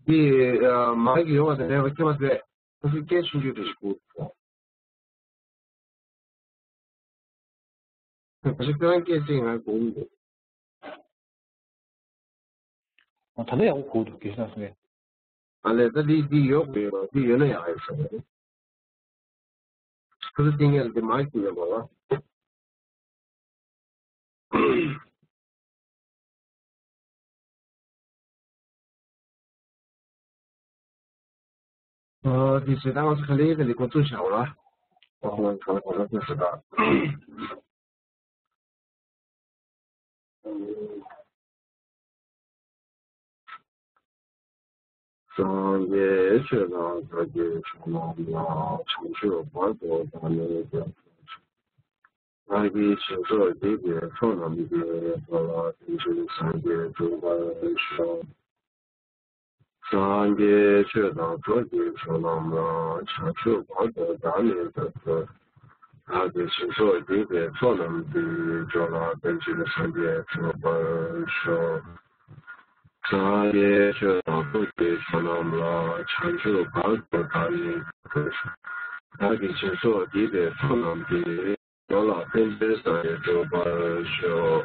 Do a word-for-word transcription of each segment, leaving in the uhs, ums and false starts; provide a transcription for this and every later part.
འདི་ཨ་མ་གི་ཡོང་བ་དང་ལས་པ་ཁྱེད་མ་ཟད་ཁོ་ཚོའི་སྐད་ཆུང་ཆུང་དེ་ཞིག་གོ་ཐུབ་སོང་། ཁྱེད་རང་སྐད་ཅིག་ང་གོ་གི་འདུག་ད་ལྟ་ཡག་པོ་གོ་འདུག་གེ་སང་སོང་ངས། ཨ་ལས་ད་འདི་འདི་ཡོད་དགོས་ཡོད་འདི་ཡོད་ན་ཡག་ཡོད་ས་རེད། ཁོ་ཚོ་འདི་ངས་འདི་མ་ཞིག་ཡོད་པ་ལ། ཨོ་དེ་བྱས་ད་ང་ཚོ་ག་ལེ་ག་ལེ་འགོ་ཚུགས་བྱའོ་ལ། ཨོ་ང་ཚོ་ག་ལེ་ག་ལེ་ཚུགས་ད། སངས་རྒྱས་ཆོས་དང་ཐར་གྱི་ཆོས་རྣམས་ལ། བྱང་ཆུབ་བར་དུ་བདག་ནི་སྐྱབས་སུ་མཆི། བདག་གིས་སྦྱིན་སོགས་བགྱིས་པའི་ཚོགས་རྣམས་ཀྱིས། འགྲོ་ལ་ཕན་ཕྱིར་སངས་རྒྱས་འགྲུབ་པར་ཤོག་སངས་རྒྱས་ཆོས་དང་ཐར་གྱི་ཆོས་རྣམས་ལ། བྱང་ཆུབ་བར་དུ་བདག་ནི་སྐྱབས་སུ། བདག་གིས་སྦྱིན་སོགས་བགྱིས་པའི་ཚོགས་རྣམས་ཀྱིས། འགྲོ་ལ་ཕན་ཕྱིར་སངས་རྒྱས་འགྲུབ་པར་ཤོག་སངས་རྒྱས་ཆོས་དང་ཐར་གྱི་ཆོས་རྣམས་ལ། བྱང་ཆུབ་བར་དུ་བདག་ནི་སྐྱབས་སུ། བདག་གིས་སྦྱིན་སོགས་བགྱིས་པའི་ཚོགས་རྣམས་ཀྱིས། འགྲོ་ལ་ཕན་ཕྱིར་སངས་རྒྱས་འགྲུབ་པར་ཤོག་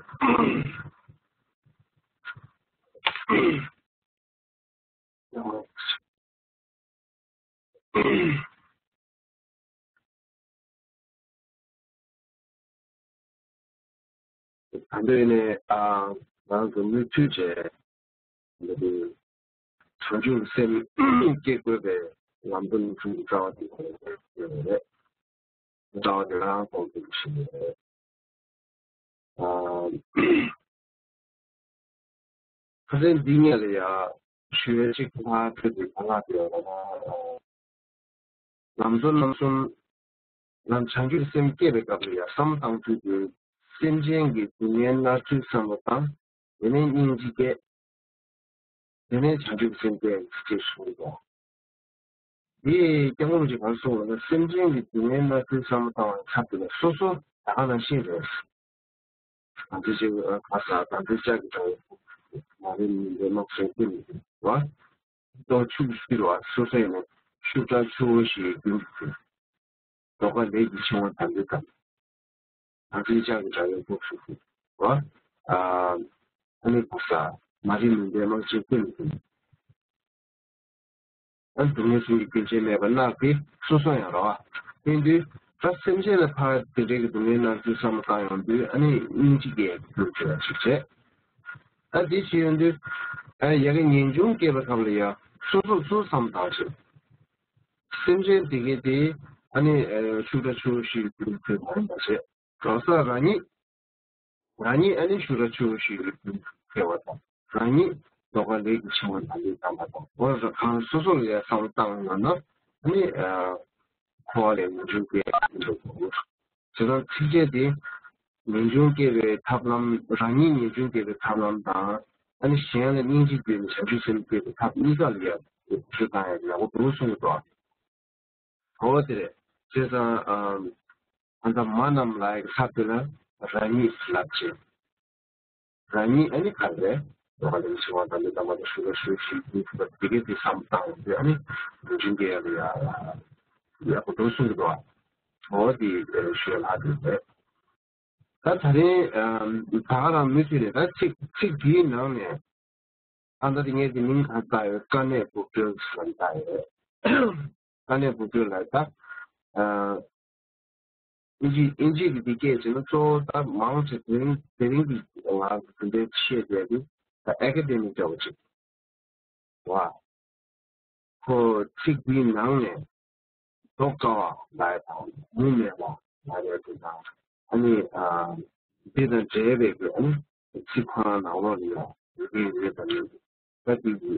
ད་འདོད་ནས་ཨ་རང་གི་མུ་མཐུད་བྱས་འདི་བྱང་ཆུབ་སེམས་སྐྱེ་དགོས་པའི་ལམ་སྟོན་གྱི་རྩ་བ་དེ་ཡོད་རེད། རྩ་བ་དེ་རང་གོང་དུ་ཞུས་ཡོད་རེད། ཨ་ཁ་སང་འདི་ཉིད་ལ་ཡ་ཞུ་ཡ་གཅིག་ཕར་ཕུད་དེ་ག་ལ་དེ་ཡོད་ལ་ན། ལམ་གཙོ་རྣམ་གསུམ་ལམ་བྱང་ཆུབ་སེམས་བསྐྱེད་པའི་སྐབས་ལ་ཡང་བསམ་བློ་བཏང་ཚུལ་དེ། སེམས་ཅན་གྱི་སྡུག་བསྔལ་མནར་ཚུལ་བསམ་བློ་བཏང་། དེ་ནས་སྙིང་རྗེ་སྐྱེ། དེ་ནས་བྱང་ཆུབ་སེམས་བསྐྱེད་ཅེས་གསུངས་པ། འདི་སྐྱབས་མགོན་རིན་པོ་ཆེས་ག་རེ་གསུངས་པ་ལ། སེམས་ཅན་གྱི་སྡུག་བསྔལ་མནར་ཚུལ་བསམ་བློ་བཏང་བའི་ཚབ་ཏུ་ལ་སོ་སོ་ད་ག་ནང་བཞིན་རེད། དམ་ཚིག་ཅན་གྱི་ཨ་ཁ་ས་དམ་ཚིག་ཅན་གྱི་གྲྭ་བ་མ་རིག་མུན་པའི་སྨག་ཆེན་ཀུན་ལས་བཏུམ་པ། ལྟོ་ཕྱུགས་བསིལ་བ་སོ་སོ་ཡིན་ན་ཤུགས་དྲག་ཆུ་བོ་ཞིག་རྒྱུན་དུ། ལྡོག་པ་ལས་ཀྱི་འཆིང་བ་དམ་པའི་གཏམ། དམ་ཚིག་ཅན་གྱི་གྲྭ་བའི་སྐུ་ཞུ་བ། ཨ་ནི་ཁ་ས་མ་རིག་མུན་པའི་སྨག་ཆེན་ཀུན་ལས་བཏུམ། ཨ་ནི་སྡུག་བསྔལ་གསུམ་གྱི་རྒྱུན་ཆད་མེད་པར་བརྣག་སྟེ་སོ་སོ་ཡང་རོ། དེ་དུས་ད་སེམས་ཅན་ལ་ཕར་དེ་འདྲའི་གི་སྡུག་བསྔལ་མནར་ཚུལ་བསམ་བློ་བཏང་ཡོང་དུས་ཨ་ནི་སྙིང་རྗེ་སྐྱེ་དགོས་ཀྱི་ཡོད་ཅིག་བྱས། ད་དེ་བྱེད་ཡོང་དུས་ཨ་ཡ་གི་ངེས་འབྱུང་སྐྱེས་པའི་སྐབས་ལ་ཡ་སོ་སོ་སོ་བསམ་བཏང་བྱས། སེམས་ཅན་དེ་གའི་དེ་ཨ་ནི་ཤུགས་དྲག་ཆུ་བོ་ཞིག་ཏུ་གྱུར་པ་མ་ཟད། གང་ཟག་རང་ཉིད། རང་ཉིད་ཨ་ནི་ཤུགས་དྲག་ཆུ་བོ་ཞིག་ལ་འཕེལ་བ་དང་། རང་ཉིད་ལྡོག་པ་ལས་ཀྱི་འཆིང་བ་དམ་པའི་གཏམ་པ་དང་། འོ་ར་གང་སོ་སོ་ལ་ཡང་བསམ་བློ་བཏང་ན་ན་ཨ་ནི་འཁོར་བ་ལས་ངེས་འབྱུང་སྐྱེ་ཡག་འགྲོ་དགོས། བྱས་ཙང་ཚིགས་བཅད་དེ་ངེས་འབྱུང་སྐྱེ་བའི་ཐབས་ལམ། རང་ཉིད་ངེས་འབྱུང་སྐྱེ་བའི་ཐབས་ལམ་དང་། ཨ་ནི་གཞན་ལ་སྙིང་རྗེ་སྐྱེ་བའི་བྱང་ཆུབ་སེམས་སྐྱེ་བའི་ཐབས་གཉིས་ཀ་ལ་ཡང་ཚུལ་བཏང་ཡག་ཡག་པོ་འདུག་གསུངས་འདུག་འོ་དེ་རེད། བྱས་ཙང་ཨ་ཨ་ད་མ་རྣམས་ལ་ཡི་ས་དེ་ལ་རང་ཉིད་ལབ་བྱེད། རང་ཉིད་ཨ་ནི་ག་རེ་རེད། ལོ་ག་ལེ་ཤི་བ་དང་མི་དང་མ་དང་ཤུ་ག་ཤུ་ཤི་ཀུན་ཤུ་ག་དེ་གའི་དེ་བསམ་བཏང་དེ་ཨ་ནི་རང་བཞིན་གྱི་ཡ་ལ་ཡ་ཡག་པོ་འདུག་གསུང་གི་འདུག་འོ་དེ་ཤུ་ལ་དེ་རེད། ད་ད་རིང་ད་ག་རང་མུ་མཐུད་ནས་ད་ཚིག་ཚིག་འདིའི་ནང་ནས། ཨ་ད་དེ་ངས་དེ་མིང་ག་རེ་བཏགས་ཡོད། དཀའ་གནད་འབུབ་སྒྲོལ་ཟེར་བཏགས་ཡོད། དཀའ་གནད་འབུབ་སྒྲོལ་ལ་ད་ཨིན་ཇི་ཨིན་ཇི་གི་དེ་སྐད་བྱས་ན་གཙོ་བོ་ད་མང་ཆེ་དེ་རིང་དེ་རིང་གི་ང་གི་དེ་འདྲའི་བཤད་བསྡད་དེ་ད་ཨེ་ཀ་ཌེ་མིག་འདྲ་བོ་ཅིག་བ། ཁོ་ཚིག་འདིའི་ནང་ནས་རྫོགས་དཀའ་བ་ལ་ཡ་དང་མུ་མེད་པ་ལ་ཡ་དེ་དང་ཨ་ནི་ཨ་འདི་དང་འབྲེལ་བའི་གི་ཨ་ནི་ཚིག་ཁོ་རང་ནང་ལོགས་ལ་ཡ་ཡོད་ཀྱི་ཡོད་དང་ཡོད་ཀྱི་ད་དེ་གི་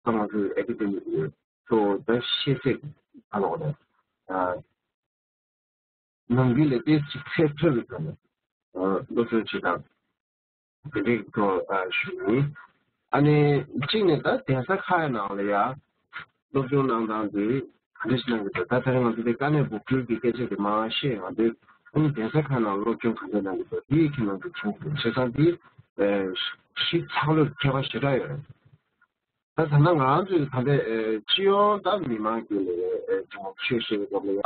ད་ང་ཚོའི་ཨེ་ཀ་ཌེ་མིག་གི་གཙོ་བོ་ད་ཤེས་ཚད་ཨ་ལོག་ནས་ཨ། ནང་ཁུལ་ལས་ཏོག་ཙམ་ཚད་མཐོན་པོའི་ཐོག་ནས་སློབ་སྦྱོང་བྱེད་སྟངས་དེ་འདྲའི་ཐོག་ཞུ་ཡིན། ཨ་ནི་གཅིག་ནས་ད་གདན་ས་ཁག་ནང་ལ་ཡ་སློབ་སྦྱོང་གནང་སྟངས་དེ་ག་འདྲ་ཞིག་གནང་གི་འདུག་ད་ད་རེས་ང་ཚོ་དེ་དཀའ་གནད་འབུབ་སྒྲོལ་གྱི་སྐད་ཆ་དེ་མང་བཤད་ཡོང་དུས་ཨ་ནི་གདན་ས་ཁག་ནང་སློབ་སྦྱོང་ག་འདྲ་གནང་གི་འདུག་དེའི་ཁྱེད་རང་ཚོ་མཚོན་གྱི་འདུག་བྱས་ཙང་དེ་གཞི་ཚགས་ལུས་ཁྱད་པར་ཞེ་དྲག་ཡོད་རེད། ད་ད་ལྟ་ང་རང་ཚོའི་ད་ལྟ་ཨེ་སྤྱི་ཡོངས་ད་མི་མང་གི་ལས་ཨེ་ཅུང་ཆོས་བཤད་སྐབས་ལ་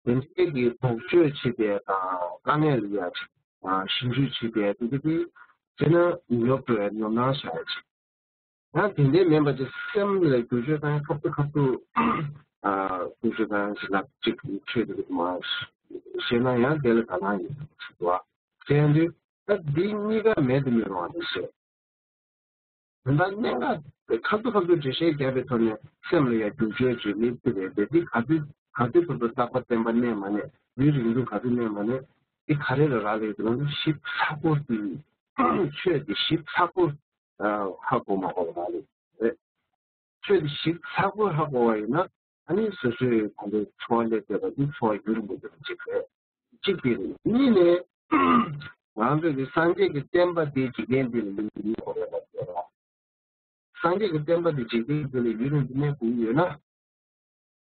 ཡང་དེ་འདྲའི་གི་དོགས་གཅོད་བྱེད་པའི་དང་དཀའ་གནད་ལ་ཡ་ཨ་ཞིབ་འཇུག་བྱེད་པའི་དེ་དེ་དེ་བྱས་ན་ཉོབ་འགྲོ་ཡ་ཉོབ་སྣང་ཤར་ཡ་ཅིག་ཡང་དེ་འདྲའི་མིན་པ་ཅིག་སེམས་ལ་བསྒྱུར་བཅོས་བཏང་ཡ་ཁ་ཐུག་ཁ་ཐུག་ཨ་བསྒྱུར་བཅོས་བཏང་ཡ་ཞིག་ལ་ཅིག་འཕྲོད་དེ་མ་ཤེས་ན་ཡང་དེ་ལ་དགའ་སྣང་ཡོད་ཅིག་འདུག་བ། དེ་ཡང་དུས་ད་འདི་གཉིས་ཀ་མེད་དུ་མི་རུང་བ་རེད་ཟེར། ད་ལྟ་གནད་འགག་ཁ་ཐུག་ཁ་ཐུག་འགྲེལ་བཤད་བརྒྱབ་པའི་ཐོག་ནས་སེམས་ལ་ཡང་བསྒྱུར་བཅོས་བྱེད་མི་ཐུབ་པས་དེ་འདི་ག་དུས་ག་དུས་བར་དུ་རྟག་པ་བརྟན་པ་གནས་མ་གནས་ཡུན་རིང་དུ་ག་དུས་གནས་མ་གནས་འདི་ག་རེ་ལ་རག་ལས་འདུག་ན་ཞིབ་ཚགས་པོ་དེ་ཆོས་དེ་ཞིབ་ཚགས་པོ་ཧ་གོ་མ་གོ་བ་རག་ལས་རེད། ཆོས་དེ་ཞིབ་ཚགས་པོ་ཧ་གོ་བ་ཡིན་ན་ཨ་ནི་སོ་སོའི་གོམས་པའི་འཚོ་བ་སླེབས་བསྡད་པ་འདི་འཚོ་བ་ཡུན་རིང་པོ་སླེབས་པ་གཅིག་རེད། གཅིག་དེ་རེད། གཉིས་ནས་ང་ཚོས་ཀྱི་སངས་རྒྱས་ཀྱི་བསྟན་པ་འདི་འཇིག་རྟེན་འདི་ལ་ཡུན་རིང་པོ་ཡོད་པ་ཟེར་བ། སངས་རྒྱས་ཀྱི་བསྟན་པ་འདི་འཇིག་རྟེན་འདི་ལ་ཡུན་རིང་པོ་གནས་དགོས་ཀྱི་ཡོད་ན།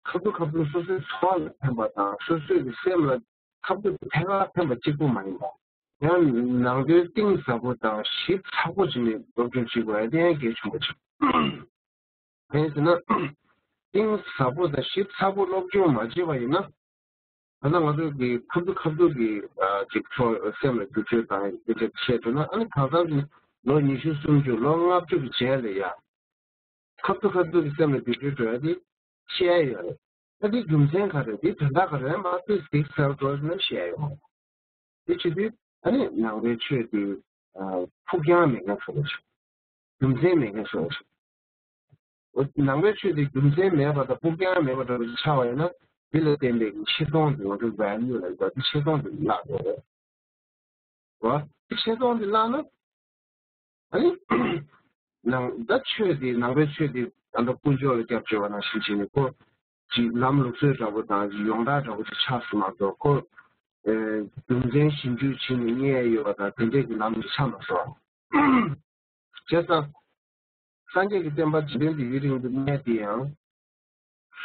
ཁ་ཐུག་ཁ་ཐུག་སོ་སོའི་འཚོ་བ་ལ་ཕན་པ་དང་སོ་སོའི་གི་སེམས་ལ་ཁ་ཐུག་ཏུ་ཕན་ཁ་ཕན་པ་གཅིག་པུ་མ་ཡིན་པ། ཡང་ནང་དོན་གཏིང་ཟབ་པོ་དང་ཞིབ་ཚགས་པོ་བྱས་ནས་སློབ་སྦྱོང་བྱེད་དགོས་ཡ་དེ་ཡང་གལ་ཆེན་པོ་ཆགས། གང་ཡིན་ཟེར་ན། གཏིང་ཟབ་པོ་དང་ཞིབ་ཚགས་པོ་སློབ་སྦྱོང་མ་བྱས་པ་ཡིན་ན། ད་ལྟ་ང་ཚོ་གི་ཁ་ཐུག་ཁ་ཐུག་གི་ཨ་ཅིག་ཚོ་སེམས་ལ་བསྒྱུར་བཅོས་དང་དེ་འདྲ་བྱས་འགྲོ་ན་ཨ་ནི་གང་ཟག་ཅིག་ལོ་ཉི་ཤུ་སུམ་ཅུ་ལོ་ལྔ་བཅུ་གི་རྗེས་ལ་ཡ། ཁ་ཐུག་ཁ་ཐུག་གི་སེམས་ལ་བསྒྱུར་བཅོས་འགྲོ་ཡ་དེ་ཤེས་ཡ་ཡོད་རེད། ད་དེ་རྒྱུ་མཚན་ག་རེ་རེད། དེ་དོན་དག་ག་རེ་རེད། མ་ཚོས་གཟིགས་ཚར་འགྲོ་ན་ཤེས་ཡ་ཡོད་རེད། དེ་བྱེད་དུས་ཨ་ནི་ནང་པའི་ཆོས་དེ་ཕུགས་རྒྱང་མེད་མཁན་བཟོ་འདྲ་ཞིག་རྒྱུ་མཚན་མེད་མཁན་བཟོ་འདྲ་ཞིག་འོ་ནང་པའི་ཆོས་དེ་རྒྱུ་མཚན་མེད་པ་དང་ཕུགས་རྒྱང་མེད་པ་འདྲ་བོ་ཞིག་ཆགས་པ་ཡིན་ན་དེ་ལ་བརྟེན་པའི་ཆེ་མཐོང་དེ་ང་ཚོ་value ལ་ཡོད་པ་དེ་ཆེ་མཐོང་དེ་བརླག་འགྲོ་རེད། འོ་དེ་ཆེ་མཐོང་དེ་བརླག་ན། ཨ་ནི། ནང་ད་ཆོས་དེ་ནང་པའི་ཆོས་དེ་ད་ལྟ་དཀོན་མཆོག་ལ་སྐྱབས་བཅོལ་བ་ནང་བཞིན་བྱས་ནས་ཁོ་ཅིག་ལམ་ལུགས་སྲོལ་འདྲ་པོ་དང་ཡོངས་གྲགས་འདྲ་པོ་ཅིག་ཆགས་སོང་མ་གཏོགས་ཁོ་རྒྱུ་མཚན་ཞིབ་འཇུག་བྱས་ནས་རྙེད་ཡོད་པ་དང་དེ་འདྲས་ཀྱི་ལམ་ཅིག་ཆགས་མ་སོང་། བྱས་ཙང་། སངས་རྒྱས་ཀྱི་བསྟན་པ་འཇིག་རྟེན་འདི་ཡུན་རིང་དུ་གནས་དེ་ཡང་།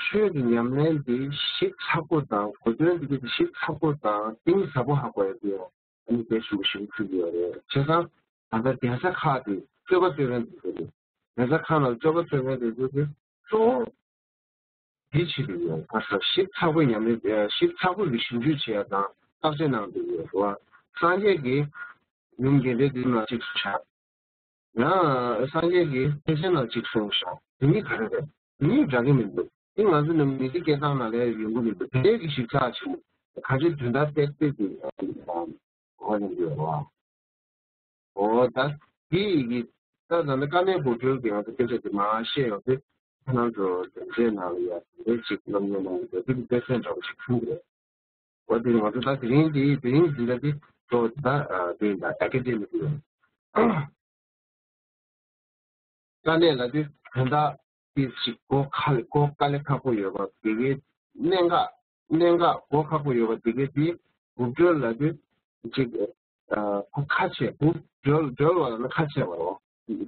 ཆོས་ཀྱི་ཉམས་ལེན་འདི་ཞིབ་ཚགས་པོ་དང་གོ་དོན་འདི་གའི་ཞིབ་ཚགས་པོ་དང་གཏིང་ཟབ་པོ་ཧ་གོ་ཡ་དེ་ཡང་ཨ་ནི་གལ་ཆེན་པོ་ཞིག་ཐུག་གི་ཡོད་རེད། བྱས་ཙང་ད་ལྟ་གདན་ས་ཁག་དེ་རྩོད་པ་རྩོད་མཁན་དེ་ཚོ་རེད། གདན་ས་ཁག་ནང་རྩོད་པ་རྩོད་མཁན་དེ་ཚོ་དེ་གཙོ་བོ་འདི་བྱེད་དུ་ཡོད། ཁ་ས་ཞིབ་ཚགས་པོ་ཉམས་ལེན་ཞིབ་ཚགས་པོ་གི་ཞིབ་འཇུག་བྱེད་ཡ་དང་བརྟག་དཔྱད་གནང་དུ་ཡོད་རེད་བ། སངས་རྒྱས་ཀྱི་ཡུམ་རྒྱས་འབྲིང་བསྡུས་ནང་གཅིག་ཏུ་བྱ། ཡང་སངས་རྒྱས་ཀྱི་ཐེག་ཆེན་ནང་གཅིག་གསུངས་ཤག་དེ་གཉིས་ག་རེ་རེད། དེ་གཉིས་འདྲ་གི་མི་འདུག་དེ་ང་ཚོ་ནི་མི་ཚེ་སྐྱེལ་སྟངས་ནང་ལ་ཡོང་གི་མི་འདུག་དེ་འདྲའི་གི་ཞིབ་ཚགས་ཆེ་ག་ཚོད་དོན་དག་ཏེག་ཏེག་གི་གོ་ཡོང་གི་ཡོད་རེད་བ། འོ་ད་དེ་ཡི་གི་ད་ད་ནི་དཀའ་གནད་འགོག་སྒྲོལ་གྱི་ང་ཚོ་སྐད་ཆ་དེ་མ་བཤད་ཡོང་དུས་ཁྱེད་རང་ཚོ་དོན་ཚན་ནང་ལ་ཡ་དེ་འདྲའི་ཅིག་སློབ་གཉེར་གནང་གི་འདུག་དེ་གི་དཔེ་མཚོན་འདྲ་བོ་ཞིག་ཐུག་རེད། འོ་དེ་ང་ཚོ་ད་དེ་རིང་འདི་དེ་རིང་འཛིན་གྲྭ་འདི་གཙོ་བོ་ད་ཨ་དེ་ཡིན་ད་ཨེ་ཀ་ཌེ་མིག་ཡིན། དཀའ་གནད་ལབ་དུས་དོན་དག་དེ་ཞིག་གོ་ཁ་ལ་གོ་དཀའ་ལས་ཁག་པོ་ཡོད་པ་དེ་གའི་གནད་འགག་གནད་འགག་གོ་ཁག་པོ་ཡོད་པ་དེ་གའི་དེ་འགོག་སྒྲོལ་ལབ་དུས་ཅིག་ཨ་ཁ་ཆེ་འགོག་སྒྲོལ་སྒྲོལ་བ་ལབ་ན་ཁ་ཆེ་བ་རོ།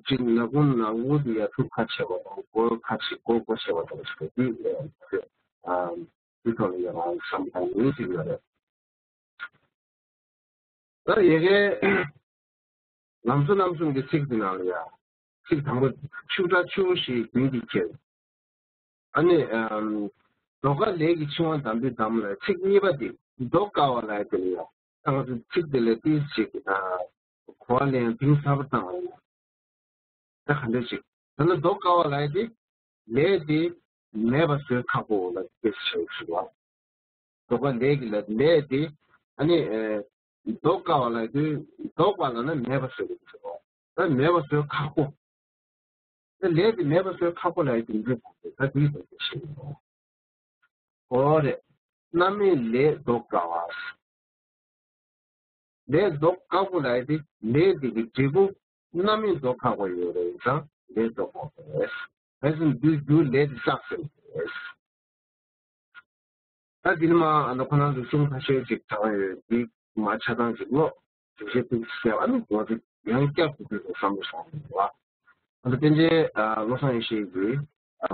ཅིག་ནག་ཁུང་ནག་འུ་དེ་ཡ་ཐུག་ཁ་ཆེ་བ་དང་གོ་ཁ་ཆེ་གོ་གོ་ཆེ་བ་དང་ཞིག་དེ་ཨ་དེ་ཐོག་ལ་ཡ་རང་བསམ་བློ་ཡིན་ཟེར་གྱི་ཡོད་རེད། ད་ཡ་གའི་ལམ་གཙོ་རྣམ་གསུམ་གྱི་ཚིག་དེ་ནང་ལ་ཡ། ཚིག་དང་པོ་ཤུགས་དྲག་ཆུ་བོ་ཞིག་རྒྱུན་གྱིས་ཁྱེར། ཨ་ནི་ཨམ། ཟློས་གར་ལས་ཀྱི་འཆིང་བ་དམ་པའི་འདམ་ལ་ཚིག་གཉིས་པ་དེ་ཟློས་དཀའ་བ་ལ་ཡ་དེ་ལ་ཡ། ད་ང་ཚོ་ཚིག་དེ་ལ་ཏིས་ཅིག་ཨ། གོ་བ་ལེན་གཏིང་ཟབ་པོ་བཏང་བ་ཡིན། ད་ག་འདྲ་ཅིག་ད་ལྟ་ཟློས་དཀའ་བ་ལབ་ཡ་དེ་ལས་དེ་མེད་པ་བཟོ་ཁག་པོ་ལ་དེ་ཞེས་ཞུ་བ། ཟློས་གར་ལས་ཀྱི་ལ་ལས་དེ་ཨ་ནི་ཨེ། ཟློས་དཀའ་བ་ལབ་ཡ་དེ་ཟློས་པ་ལབ་ན་མེད་པ་བཟོ་གི་ཟེར་བ། ད་མེད་པ་བཟོ་ཁག་པོ། ད་ལས་དེ་མེད་པ་བཟོ་ཁག་པོ་ལབ་ཡ་དེ་འདྲ་ད་དེའི་ཟློས་དེ་ཞེས་ཡིན་ནོ། འོ་རེད། རྣམ་སྨིན་ལས་ཟློས་དཀའ་བ། ལས་ཟློས་དཀའ་པོ་ལབ་ཡ་དེ་ལས་དེ་གི་འབྲས་བུ་རྣམ་སྨིན་ཟློས་ཁག་པོ་ཡོད་རེད་ཙང་ལས་ཟློས་དཀའ་པོ་རེད། བས་སུ་འདུལ་རྒྱུ་ལས་དེ་བསགས་ཟིན་རེད། ད་འདི་ནི་མ་ཨ་ནི་ཁོ་རང་ཚོ་གསུང་ཁ་ཤས་ཅིག་དྲངས་ཡོད་འདི་མ་ཆ་ཚང་ཅིག་ཀློག་ཅིག་བཤད་ཐུབ་ཟེར་བ་ནི་འོ་དེ་ཡང་བསྐྱར་དུ་དུས་སུ་བསམ་བློ་བྱུང་བ། ཨ་ནི་པཎ་ཆེན་བློ་བཟང་ཡེ་ཤེས་ཀྱིས་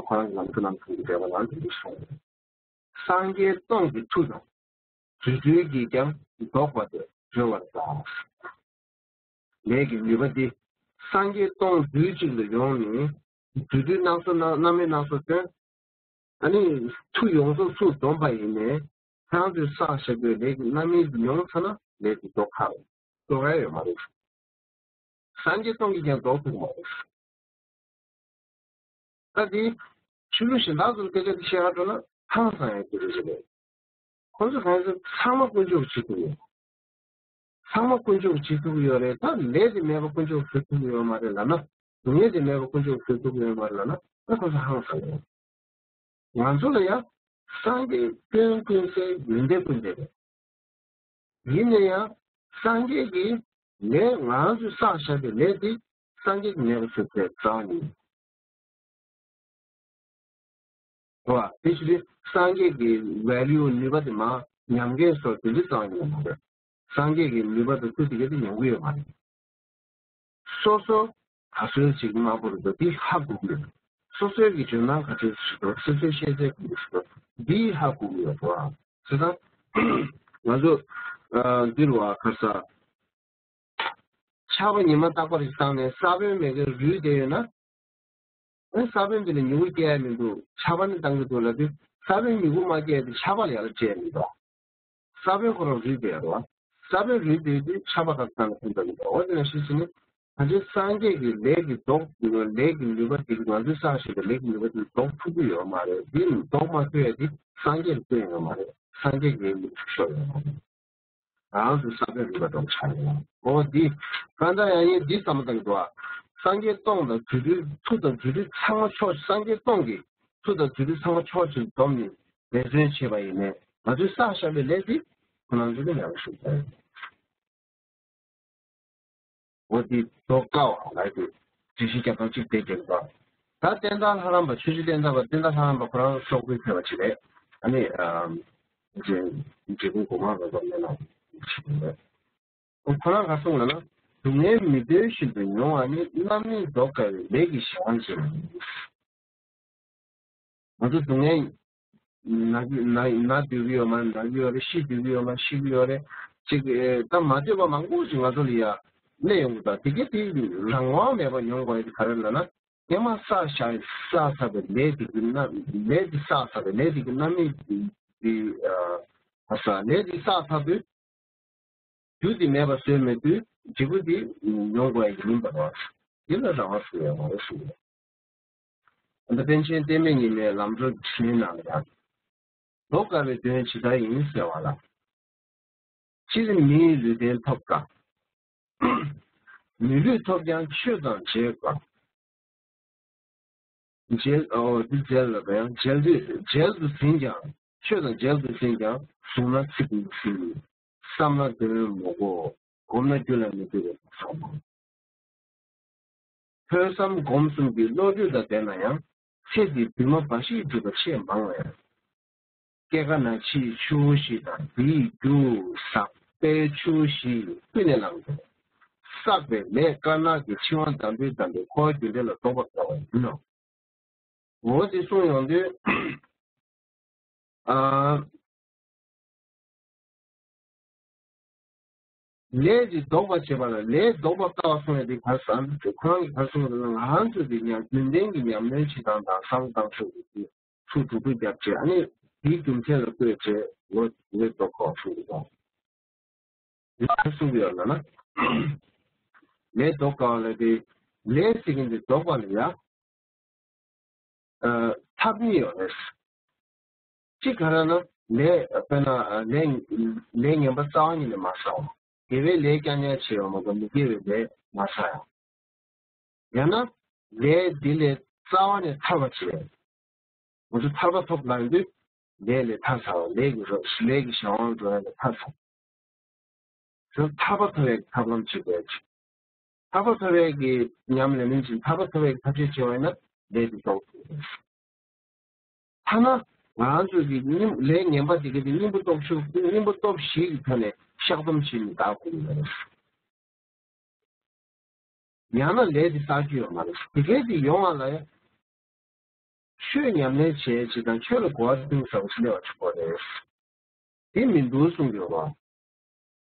ཁོ་རང་གི་ལམ་གྲུ་ནང་དུ་འབྲེལ་བ་ནང་དུ་གསུངས། སངས་རྒྱས་སྟོང་གི་མཐུ་དང་། རྫུ་འཕྲུལ་གྱིས་ཀྱང་བཟློག་པ་དེ་གྲོལ་བར་གདའ། ལས་ཀྱི་ནུས་པ་འདི་སངས་རྒྱས་སྟོང་དུས་གཅིག་ལ་ཡོང་ནས་ དུས་དུས་སྣང་ཚོར་སྣང་རྣམ་སྨིན་སྣང་ཚོར་སྟོན། ཨ་ནི་མཐུ་ཡོངས་རྫོགས་ཚུར་འདོམས་པ་ཡིན་ནས་ཁྱེད་རང་ཚོས་བསགས་བཞག་པའི་ལས་ཀྱི་རྣམ་སྨིན་དེ་ཡོང་ཚར་ན་ལས་དེ་ལྡོག་ཁག་ལྡོག་ཡ་ཡོད་མ་རེད། སངས་རྒྱས་སྟོང་གིས་ཀྱང་ལྡོག་ཐུབ་མ་རེད། ད་དེ་ཆོས་ལུགས་གཞན་དག་ཚོར་སྐད་ཆ་དེ་བཤད་ག་འགྲོ་ན་ཧང་སང་ཡ་དེ་རེད་ཟེར་ལས། ཁོང་ཚོ་གང་ཚོ་ཚང་མ་དཀོན་མཆོག་གིས་བྱེད་ཐུབ་ཡོད། ཚང་མ་དཀོན་མཆོག་གིས་བྱེད་ཐུབ་ཀྱི་ཡོད་རེད། ད་ལས་དེ་མེད་པ་དཀོན་མཆོག་གིས་བཟོ་ཐུབ་ཀྱི་ཡོད་མ་རེད་ལབ་ན། སྡུག་བསྔལ་དེ་མེད་པ་དཀོན་མཆོག་གིས་བཟོ་ཐུབ་ཀྱི་ཡོད་མ་རེད་ལབ་ན། ད་ཁོང་ཚོ་ཧང་སང་ཡོད། ང་ཚོ་ལ་ཡང་སངས་རྒྱས་སྐྱོན་ཀུན་ཟད་ཡོན་ཏན་ཀུན་ལྡན་རེད། ཡིན་ན་ཡང་སངས་རྒྱས་ཀྱི་ལས་ང་རང་ཚོས་བསགས་བཞག་པའི་ལས་དེ་སངས་རྒྱས་ཀྱིས་མེད་པ་བཟོས་པའི་རྩ་བ་ཉིད། རེད་བ། དེ་ཕྱིར་སངས་རྒྱས་ཀྱི་ཝེ་ལིའུ་ནུས་པ་དེ་མར་ཉམས་མཁན་སོགས་དེ་འདྲའི་རྩ་བ་ཉིད་མ་རེད། སངས་རྒྱས་ཀྱི་ནུས་པ་དང་མཐུ་དེ་ག་དེ་ཉམས་ཀྱི་ཡོད་མ་རེད། སོ་སོ་ག་ཚོད་ཅིག་དམའ་པོ་རེད་འདུག་འདི་ཧ་གོ་གི་ཡོད། སོ་སོའི་གི་འཇོན་ཐང་ག་ཚོད་ཞིག་འདུག་སོ་སོའི་ཤེས་ཚད་ག་ཚོད་ཞིག་འདུག་འདི་ཧ་གོ་གི་ཡོད་རེད་བ། བྱས་ཙང་ང་ཚོ་ཨ་འདི་རུ་བ་ཁ་ས་ཆར་པ་ཉི་མ་རྟག་པར་བཏང་ནས་ས་བོན་མེད་མཁན་རུལ་བསྡད་ཡོད་ན། ཨེ་ས་བོན་འདི་ལ་མྱུ་གུ་སྐྱེ་ཡ་མི་འདུག་ཆར་པ་ནི་བཏང་གི་འདུག་ལབ་དུས་ས་བོན་མྱུ་གུ་མ་སྐྱེས་ཏེ་ཆར་པ་ལ་ཡར་སྐྱེ་ཡ་མི་འདུག་ས་བོན་ཁོ་རང་རུལ་བསྡད་ཡོད་རེད་བ། ས་བོན་རུལ་བསྡད་དུས་ཆར་པ་ཁ་བཏང་ནས་ཕུང་ཐུབ་མི་འདུག་འོ་དེ་ནང་བཞིན་བྱས་ནས་ད་ཆ་སངས་རྒྱས་ཀྱི་ལས་ཀྱི་མདོག་ལས་ཀྱི་ནུས་པ་དེ་ང་ཚོས་བསགས་བཞིན་པའི་ལས་ཀྱི་ནུས་པ་དེ་ལྡོག་ཐུབ་ཀྱི་ཡོད་མ་རེད། འདི་ལྡོག་མ་ཐུབ་ཡ་དེ་སངས་རྒྱས་ལ་བརྟེན་ཡོད་མ་རེད། སངས་རྒྱས་ཀྱི་ལས་ཀྱི་ཤོར་ཡོད་མ་རེད། རང་དུ་ས་བོན་རུལ་བ་ལྟ་བུ་ཆགས་ཡོད། འོ་འདི་གང་ལྟར་ཡང་ཡིན་འདི་བསམ་བློ་བཏང་དགོས། སངས་རྒྱས་སྟོང་དང་དུད་འགྲོའི་མཐུ་དང་དུད་འགྲོའི་ཚང་མ་ཕྱོགས་སངས་རྒྱས་སྟོང་གི་མཐུ་དང་དུད་འགྲོའི་ཚང་མ་ཕྱོགས་གཅིག་བསྡོམས་ནས་འབད་བརྩོན་བྱས་པ་ཡིན་ནའི་ང་ཚོས་བསགས་བཞག་པའི་ལས་དེ་ཁོ་རང་ཚོ་ནི་ཡག་པོ་ཞིག་རེད། འོ་འདི་རྡོ་ཀ་བ་ལབ་དུས་དྲི་ཞིམ་རྒྱབ་སྟངས་གཅིག་དེ་རྒྱབ་པ། ད་བསྟན་དར་ལྷ་རམས་པ་ཆོས་རྗེ་བསྟན་དར་བ་བསྟན་དར་ལྷ་རམས་པ་ཁོ་རང་སོག་པོའི་ཕེབས་པ་ཅིག་རེད། ཨ་ནི་ཨམ། འཇིགས་འཇིགས་སྐུལ་སྒོ་མང་རོལ་པ་སྨོན་ལམ་ཞིག་རེད། ཁོ་རང་ག་གསུངས་ལབ་ན། སྡུག་བསྔལ་མི་འདོད་བཞིན་དུ་མྱོང་བ་ནི། རྣམ་སྨིན་ལྡོག་དཀའ་བའི་ལས་ཀྱི་གཞན་དབང་ཅན་ཡིན། ང་ཚོ་སྡུག་བསྔལ་ན་ན་ན་སྡོད་ཀྱི་ཡོད་མ་རེད། ན་གི་ཡོད་རེད། ཤི་སྡོད་ཀྱི་ཡོད་མ་རེད། ཤི་གི་ཡོད་རེད། ཅིག་ཨེ་ད་མ་འདོད་པ་མང་པོ་ཞིག་ང་ཚོ་ལ་ཡ་སླེབས་ཡོང་གི་འདུག་དེ་གས་དེ་རང་དབང་མེད་པར་མྱོང་དགོས་ཡ་དེ་ག་རེ་ལབ་ན། སྔོན་མ་བསགས་བཞག་བསགས་ཚར་བའི་ལས་དེ་གི་རྣམ་ལས་དེ་བསགས་ཚར་བའི་ལས་དེ་གི་རྣམ་སྨིན་དེ་ཨ་ས་ལས་དེ་བསགས་ཚར་དུས། རྒྱུ་དེ་མེད་པ་བཟོས་མེད་དུས་འབྲས་བུ་དེ་མྱོང་དགོས་ཡ་ཡིན་པ་རེད། འདི་ལ་རང་དབང་ཟེར་ཡ་མ་རེད་གསུངས་ཡོད། ཨ་ནི་པཎ་ཆེན་བསྟན་པའི་ཉི་མའི་ལམ་གྲོ་འཕྲིན་ནང་ལ་ཡང་། ལྡོག་དཀའ་བའི་དོན་ཇི་ལྟར་ཡིན་ཟེར་བ་ལ། སྤྱིར་མིའི་ལུས་རྟེན་ཐོབ་དཀའ། མི་ལུས་ཐོབ་ཀྱང་ཆོས་དང་མཇལ་དཀའ། མཇལ་ཨོ་འདི་མཇལ་ལ་ཡང་མཇལ་དུས་མཇལ་དུ་ཟིན་ཀྱང་ཆོས་དང་མཇལ་དུ་ཟིན་ཀྱང་གཟུང་ན་ཚིག་མི་ཟིན། བསམ་ན་དོན་མི་གོ། སྒོམ་ན་རྒྱུད་ལ་མི་འདུས་པའི་བསམ་པ། ཐོས་བསམ་སྒོམ་གསུམ་གྱི་བློ་གྲོས་དང་ལྡན་ན་ཡང་ཚེ་འདིའི་འདུན་མ་འབའ་ཞིག་སྒྲུབ་པ་ཆེས་མང་བས། སྐྱེ་རྒ་ན་འཆིའི་ཆུ་བོ་བཞི་དང་དེའི་རྒྱུ་ཟག་པའི་ཆུ་བོ་བཞི་ཀུན་ནས་བསླངས་ཏེ། བསགས་པའི་ལས་དཀར་ནག་གི་འཆིང་བ་དམ་པའི་དམ་པའི་འཁོར་བ་རྒྱུ་འབྲས་ལ་ལྡོག་པར་དཀའ་བ་ཡིན་ནོ། འོ་དེ་གསུངས་ཡོང་དུས། ཨ། ལས་ཀྱི་ལྡོག་པ་བྱེད་པ་ལ་ལས་ལྡོག་པ་དཀའ་བ་གསུངས་ཡ་དེ་ག་ཟེར་ན་ཁོ་རང་གིས་ག་གསུངས་ཡོད་ན་ང་རང་ཚོ་གི་ཉམས་རྒྱུན་ལྡན་གྱི་ཉམས་ལེན་བྱེད་སྟངས་དང་བསམ་བློ་བཏང་ཕྱོགས་ཀྱི་ཚུར་གྲུབ་པ་རྒྱབ་བྱས་ཨ་ནི་དེའི་རྒྱུ་མཚན་ལ་ལྟོས་བྱས་ལོ་ལས་ལྡོག་དཀའ་བ་གསུངས་ཡོད་པ། ཡང་གསུང་གི་ཡོད་ལ་ན། ལས་ལྡོག་དཀའ་བ་ལ་དེ། ལས་ཟེར་མཁན་དེ་ལྡོག་པ་ལ་ཡ། ཨ། ཐབས་གཉིས་ཡོད་རེད། གཅིག་ག་རེ་ན་ལས་དཔེར་ན་ལས་ལས་ངན་པ་རྩ་བ་ཉིད་ནས་མ་བསགས་པ། དགེ་བའི་ལས་རྐྱང་རྐྱང་བྱས་པ་མ་གཏོགས་མི་དགེ་བའི་ལས་མ་བསགས་ཡ། ཡང་ན། ལས་འདི་ལས་རྩ་བ་ནས་ཐར་བ་བྱེད། ང་ཚོ་ཐར་པ་ཐོབ་ལབ་དུས། ལས་ལས་ཐར་ཚར་བ་ལས་ཀྱི་རོ་ལས་ཀྱི་གཞན་དབང་འགྲོ་ཡ་ལས་ཐར་ཚར། ཚོ་ཐར་པ་ཐོབ་པའི་ཐབས་ལམ་བྱེད་དགོས་ཀྱི། ཐར་པ་ཐོབ་པའི་གི་ཉམས་ལེན་ལེན་ཅིང་ཐར་པ་ཐོབ་པའི་ཐབས་ཤེས་བྱེད་པ་ཡིན་ན་ལས་དེ་ལྡོག་ཐུབ་ཀྱི་རེད། ཐ་ན་ང་རང་ཚོ་གི་སྙིང་ལས་ངན་པ་དེ་ག་དེ་སྙིང་པོ་སྟོབས་ཤུགས་སྙིང་པོ་སྟོབས་བཞི་གི་ཐོག་ནས་བཤགས་སྡོམ་བྱེད་མི་དག་དགོས་ཀྱི་རེད། ཡང་ན་ལས་དེ་བསགས་རྒྱུ་ཡོད་མ་རེད། དེ་གས་དེ་ཡོང་བ་ལ་ཡང་ཆོས་ཉམས་ལེན་བྱེད་ཅིག་དང་ཆོས་ལ་གོ་བ་གཏིང་ཟབ་པོ་ཞིག་སླེབས་པ་ཆོག་པ་རེད། དེ་མི་འདུག་གསུང་གི་ཡོད་པ།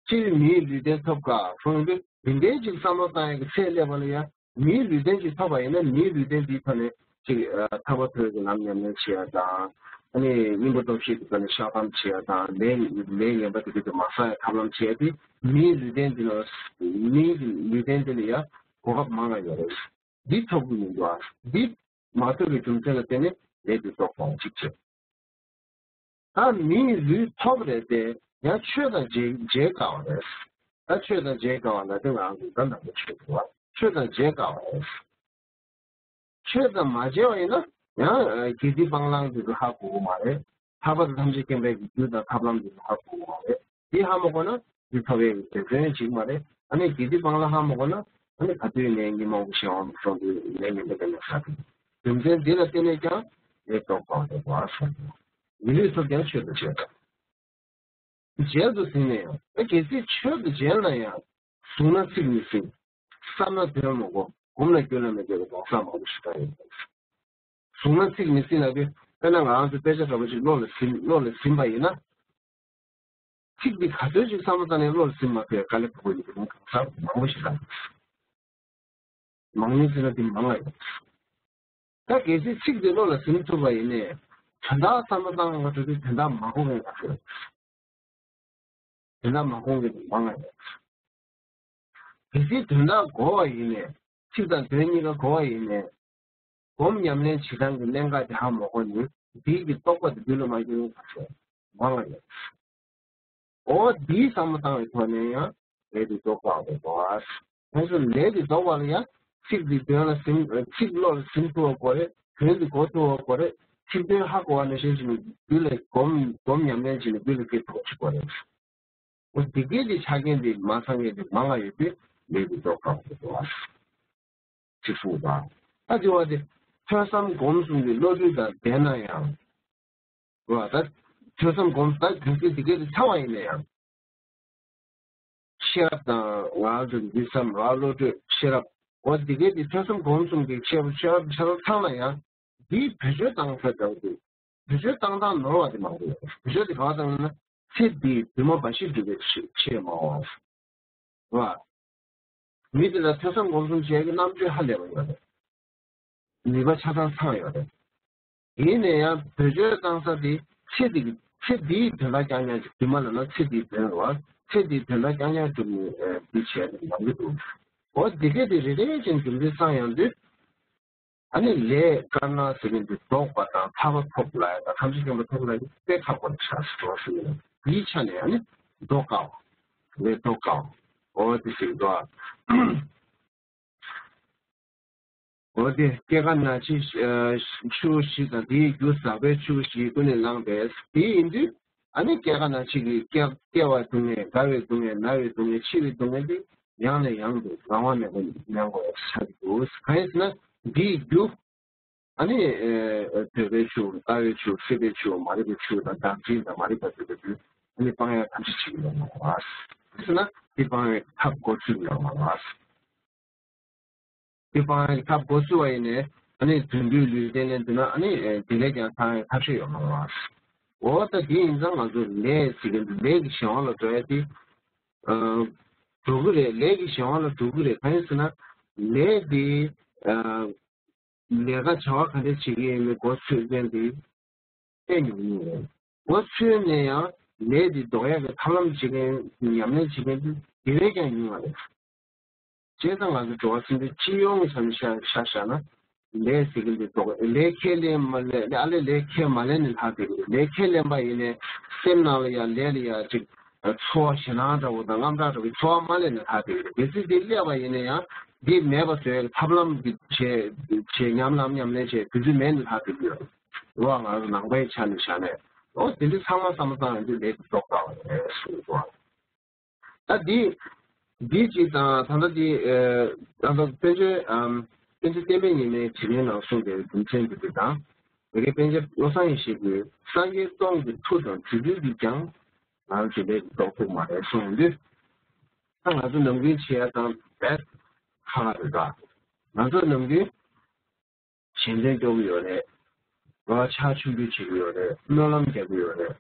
སྤྱིར་མིའི་ལུས་རྟེན་ཐོབ་དཀའ་གསུངས་དུས་དེ་འདྲའི་ཅིག་བསམ་བློ་བཏང་ཡག་གི་ཚད་སླེབས་པ་ལ་ཡང་ མིའི་ལུས་རྟེན་ཅིག་ཐོབ་པ་ཡིན་ན། མིའི་ལུས་རྟེན་དེའི་ཐོག་ནས་ཅིག་ཨ་ཐར་པ་ཐོབ་ཀྱི་ལམ་ཉམས་ལེན་བྱེད་ཡ་དང་། ཨ་ནི་སྙིང་པོ་སྟོབས་བཞི་གི་ཐོག་ནས་བཤགས་སྡོམ་བྱེད་ཡ་དང་། ལས་ལས་ངན་པ་དེ་ཚོ་མ་བསགས་ཡ་ཐབས་ལམ་བྱེད་ཡ་དེ། མིའི་ལུས་རྟེན་འདི་ལ། མིའི་ལུས་རྟེན་འདི་ལ་ཡ་གོ་སྐབས་མང་ང་ཡོད་རེད། འདི་ཐོབ་ཀྱི་མི་འདུག་ཨ། འདི་མ་ཐོབ་པའི་རྒྱུ་མཚན་ལ་བརྟེན་ནས་ལས་འདི་ལྡོག་པ་གཅིག་བྱས། ད་མིའི་ལུས་ཐོབ་རེད་དེ། ཡང་ཆོས་དང་མཇལ་མཇལ་དཀའ་བ་རེད། ད་ཆོས་དང་མཇལ་དཀའ་བ་ལ་དེ་ང་རང་ཚོ་ད་ནང་པའི་ཆོས་འདུག་བ། ཆོས་དང་མཇལ་དཀའ་བ་རེད། ཆོས་དང་མ་མཇལ་བ་ཡིན་ན་ཡང་དགེ་སྡིག་སྤང་བླང་དེ་ཚོ་ཧ་གོ་གི་མ་རེད། ལྷག་པར་དུ་ཐམས་ཅད་མཁྱེན་པའི་རྒྱུ་དང་ཐབས་ལམ་དེ་ཚོ་ཧ་གོ་གི་མ་རེད། དེ་ཧ་མ་གོ་ན་དེ་ཐོབ་པའི་དེ་དོན་ཅིག་མ་རེད། ཨ་ནི་དགེ་སྡིག་སྤང་བླང་ཧ་མ་གོ་ན། ཨ་ནི་ག་དུས་ནས་ཉིན་མང་པོ་ཞིག་འོང་སོང་དུས་ལས་ངན་པ་དེ་ནས་ས་དེ། རྒྱུ་མཚན་འདི་ལ་བརྟེན་ནས་ཀྱང་ལས་ལྡོག་པ་འདོད་པ་སོང་། མི་ལུས་ཐོབ་ཀྱང་ཆོས་དང་བཅས་པ། མཇལ་དུ་ཟིན་ནས་ཡང་། ཨ་གལ་སྲིད་ཆོས་དང་མཇལ་ན་ཡང་། བཟུང་ན་ཚིག་མི་ཟིན། བསམ་ན་དོན་མ་གོ། སྒོམ་ན་རྒྱུད་ལ་མི་འདོད་པའི་གང་ཟག་མང་པོ་ཞིག་ད་ཡོད། བཟུང་ན་ཚིག་མི་ཟིན་ལབ་དུས། དཔེར་ན་ང་རང་ཚོ་དཔེ་ཆ་འདྲ་པོ་ཞིག་བློ་ལ་ཟིན། བློ་ལ་ཟིན་པ་ཡིན་ན། ཚིག་འདི་ག་ཚོད་ཅིག་བསམ་བློ་བཏང་ནས་བློ་ལ་ཟིན་མ་ཐུབ་པའི་དཀའ་ལས་ཁག་པོ་ཡོད་པའི་གང་ཟག་མང་པོ་ཞིག་ལ། མང་ཉུང་ཟེར་ན་འདི་མང་ང་ཡོད། ད་གལ་སྲིད་ཚིག་འདི་བློ་ལ་ཟིན་ཐུབ་པ་ཡིན་ནའི། དོན་དག་བསམ་བློ་བཏང་བ་འགྲོ་དུས་དོན་དག་མ་གོ་མཁན་ག་ཚོད། དོན་དག་མ་གོ་མཁན་འདི་མང་ང་ཡོད། གལ་སྲིད་དོན་དག་གོ་བ་ཡིན་ནའི། ཚིག་དང་དོན་གཉིས་ཀ་གོ་བ་ཡིན་ནའི། སྒོམ་ཉམས་ལེན་བྱེད་སྟངས་ཀྱི་གནད་འགག་དེ་ཧ་མ་གོ་ནས། འདི་གི་རྟོགས་པ་དེ་རྒྱུད་ལ་མ་སྐྱེ་བའི་བར་ཆད་མང་ང་ཡོད། འོ་འདིའི་བསམ་བློ་བཏང་བའི་ཐོག་ནས་ཡང་ལས་དེ་ལྡོག་པ་འགྲོ་བ། ཁོང་ཚོ་ལས་དེ་ལྡོག་པ་ལ་ཡང་ཚིག་འདི་དོན་ལ་ཟིན། ཚིག་བློ་ལ་ཟིན་ཐུབ་པ་དགོས་རེད། དོན་དེ་གོ་ཐུབ་པ་དགོས་རེད། ཚིག་དོན་ཧ་གོ་བ་ནང་བཞིན་བྱས་ནས་རྒྱུད་ལ་སྒོམ། སྒོམ་ཉམས་ལེན་བྱས་ནས་རྒྱུད་ལ་སྐྱེ་ཐུབ་པ་ཞིག་དགོས་རེད། འོ་འདི་སྐད་ཀྱི་ཆ་རྐྱེན་དེ་མ་ཚང་མཁན་དེ་མང་ང་ཡོད་དུས་ལས་དེ་ལྡོག་པ་འགྲོ་བ། ཅིག་གསུངས་པ། ད་དེ་བ་དེ་ཐོས་བསམ་སྒོམ་གསུམ་གྱི་བློ་གྲོས་དང་ལྡན་ན་ཡང་། རེད་བ། ད་ཐོས་བསམ་སྒོམ། ད་རྒྱུ་མཚན་འདི་སྐད་དུ་ཚང་བ་ཡིན་ན་ཡང་། ཤེས་རབ་དང་། ང་ཚོ་འདི་བསམ་ར་བློ་གྲོས་ཤེས་རབ། འོ་འདི་སྐད་དུ་ཐོས་བསམ་སྒོམ་གསུམ་གྱི་ཤེས་རབ་ཤེས་རབ་ཤེས་རབ་ཚང་ན་ཡང་། འདིའི་བེད་སྤྱོད་བཏང་ས་འདྲ་བོ་དེ། བེད་སྤྱོད་བཏང་སྟངས་ནོར་བ་དེ་མང་པོ་ཡོད། བེད་སྤྱོད་དེ་གང་བཏང་ན། ཚེ་འདིའི་འདུན་མ་འབའ་ཞིག་འགྲུབ་པའི་ཆེད་མ་འོང་། རེད་བ། མི་དེ་ལ་ཐོས་བསམ་སྒོམ་གསུམ་བྱེད་ཀྱི་རྣམ་དཔྱོད་ཧ་ལས་པ་ཡོད་རེད། ནུས་པ་ཆ་ཚང་ཚང་ཡོད་རེད། ཡིན་ན་ཡང་བེད་སྤྱོད་བཏང་ས་དེ་ཚེ་འདི། ཚེ་འདིའི་དོན་དག་རྐྱང་རྐྱང་ཅིག་འདུན་མ་ལབ་ན་ཚེ་འདིའི་དོན་རེད་བ། ཚེ་འདིའི་དོན་དག་རྐྱང་རྐྱང་སྒྲུབ་ནས་ཨེ་འདི་བྱས་ནས་ཡོང་གི་འདུག་འོ་འདི་སྐད་དེ་རེ་རེ་བཞིན་རྒྱུ་མཚན་ཚང་ཡོང་དུས། ཨ་ནི་ལས་དཀར་ནག་ཟེར་མཁན་དེ་ལྡོག་པ་དང་ཐར་པ་ཐོབ་ལ་ཡ་དང་ཐམས་ཅད་མཁྱེན་པ་ཐོབ་ལ་ཡ་དཔེ་ཁག་པོ་ཆགས་སུ་འགྲོ་ཟེར་ནས། འདིའི་ཆ་ནས་ཨ་ནི་ལྡོག་དཀའ་བ། ལས་ལྡོག་དཀའ་བ། འོ་དེ་ཞིག་འགྲོ། འོ་དེ་སྐྱེ་རྒ་ན་འཆི་ཆུ་བོ་བཞི་དང་དེའི་རྒྱུ་ཟག་པའི་ཆུ་བོ་བཞི་ཀུན་ནས་བསླངས་པས། དེ་ཡིན་དུས་ཨ་ནི་སྐྱེ་རྒ་ན་འཆི་གི་སྐྱེ། སྐྱེ་བ་སྡུག་བསྔལ། རྒ་བའི་སྡུག་བསྔལ། ན་བའི་སྡུག་བསྔལ། འཆི་བའི་སྡུག་བསྔལ་དེ་ཡང་ནས་ཡང་དུ་རང་དབང་མེད་པར་མྱོང་དགོས་ཆགས་ཀྱི་འདུག་གང་ཡིན་ཟེར་ན་འདིའི་རྒྱུ། ཨ་ནི་ཨེ་འདོད་པའི་ཆུ། ལྟ་བའི་ཆུ། སྲེད་པའི་ཆུ། མ་རིག་པའི་ཆུ་དང་བདག་འཛིན་དང་མ་རིག་པ་འདོད་པའི་རྒྱུ། ཨ་ནི་སྤང་ཡ་ཐམས་ཅད་བྱེད་ཀྱི་ཡོད་མ་རེད། དེ་ཟེར་ན་འདི་སྤང་བའི་ཐབས་འགོ་ཚུགས་ཀྱི་ཡོད་མ་རེད། འདི་སྤང་བའི་ཐབས་འགོ་ཚུགས་པ་ཡིན་ནའི་ཨ་ནི་དོན་བསྡུས་ལུས་རྟེན་ལས་འདུག་ན་ཨ་ནི་ཨེ་དེ་ལས་ཀྱང་ཐར་བའི་ཐབས་ཤེས་ཡོད་མ་རེད། འོ་ད་དེ་ཡིན་ཙང་ང་ཚོ་ལས་ཟེར་གྱི་འདུག་ལས་ཀྱི་གཞན་དབང་ལ་འགྲོ་ཡ་དེ། ཨ་འགྲོ་གི་རེད། ལས་ཀྱི་གཞན་དབང་ལ་འགྲོ་གི་རེད། གང་ཡིན་ཟེར་ན་ལས་དེ་ཨ། ལས་ཀ་བྱ་བ་ག་འདྲ་བྱེད་ཀྱི་ཡིན་མིན་མགོ་ཚོས་མཁན་དེ་དཔེ་ཉུང་ཉུང་རེད། མགོ་ཚོས་ནས་ཡང་ལས་དེ་ལྡོག་ཡག་གི་ཐབས་ལམ་བྱེད་མཁན། ཉམས་ལེན་བྱེད་མཁན་དེ་དེ་བས་ཀྱང་ཉུང་བ་རེད། བྱས་ཙང་ང་ཚོ་འགྲོ་བ་སེམས་ཅན་སྤྱི་ཡོངས་ཀྱི་ཆ་ནས་བཤད་བཞག་ན། ལས་ཟེར་གྱི་འདི་ལྡོག་ལས་ཁས་ལེན་མ་ལེན། ཨ་ལས་ལས་ཁས་མ་ལེན་ནས་ལྷག་དེ་རེད། ལས་ཁས་ལེན་པ་ཡིན་ནའི་སེམས་ནང་ལ་ཡང་ལས་ལ་ཡང་ཅིག་ཚོར་བ་ཞེད་སྣང་འདྲ་བོ་དང་དངངས་སྐྲག་འདྲ་བོའི་ཚོར་བ་མ་སླེབས་ནས་ལྷག་དེ་རེད། གལ་སྲིད་འདི་སླེབས་པ་ཡིན་ན་ཡང་འདི་མེད་པ་བཟོ་ཡག་ཐབས་ལམ་འདི་བྱེད་བྱེད། ཉམས་ལམ་ཉམས་ལེན་བྱེད་དུས་ཚོད་མེད་ནས་ལྷག་དེ་རེད། རོ་ང་རང་ནང་པའི་ཆ་ནས་བཞག་ནས། འོ་དེ་འདྲ་ཚང་མ་བསམ་བློ་བཏང་ཡོང་དུས་ལས་ཀྱི་ལྡོག་པ་རེད་གསུངས་འདུག་ད་འདི་འདི་གཅིག་དང་། ད་ལྟ་འདི་ཨ་ད་ལྟ་དཔལ་ཆེན་ཨམ་དཔལ་ཆེན་བསྟན་པའི་ཉི་མའི་དྲི་མའི་ནང་གསུངས་པའི་རྒྱུ་མཚན་འདི་འདི་དང་། ཡ་གི་པཎ་ཆེན་བློ་བཟང་ཡེ་ཤེས་ཀྱིས་སངས་རྒྱས་སྟོང་གི་མཐུ་དང་དྲུག་ཅུ་གིས་ཀྱང་ང་རང་ཚོའི་ལས་ལྡོག་ཐུབ་མ་རེད་གསུངས་དུས། ད་ང་ཚོ་ནམ་རྒྱུན་བྱེད་ཡ་དང་རྦད་ཁག་ཁག་རེད་ད། ང་ཚོ་ནམ་རྒྱུན་གཞན་དོན་སྐྱོང་གི་ཡོད་རེད། རོ་ཕྱག་མཆོད་འབུལ་བྱེད་ཀྱི་ཡོད་རེད། སྨོན་ལམ་རྒྱག་གི་ཡོད་རེད།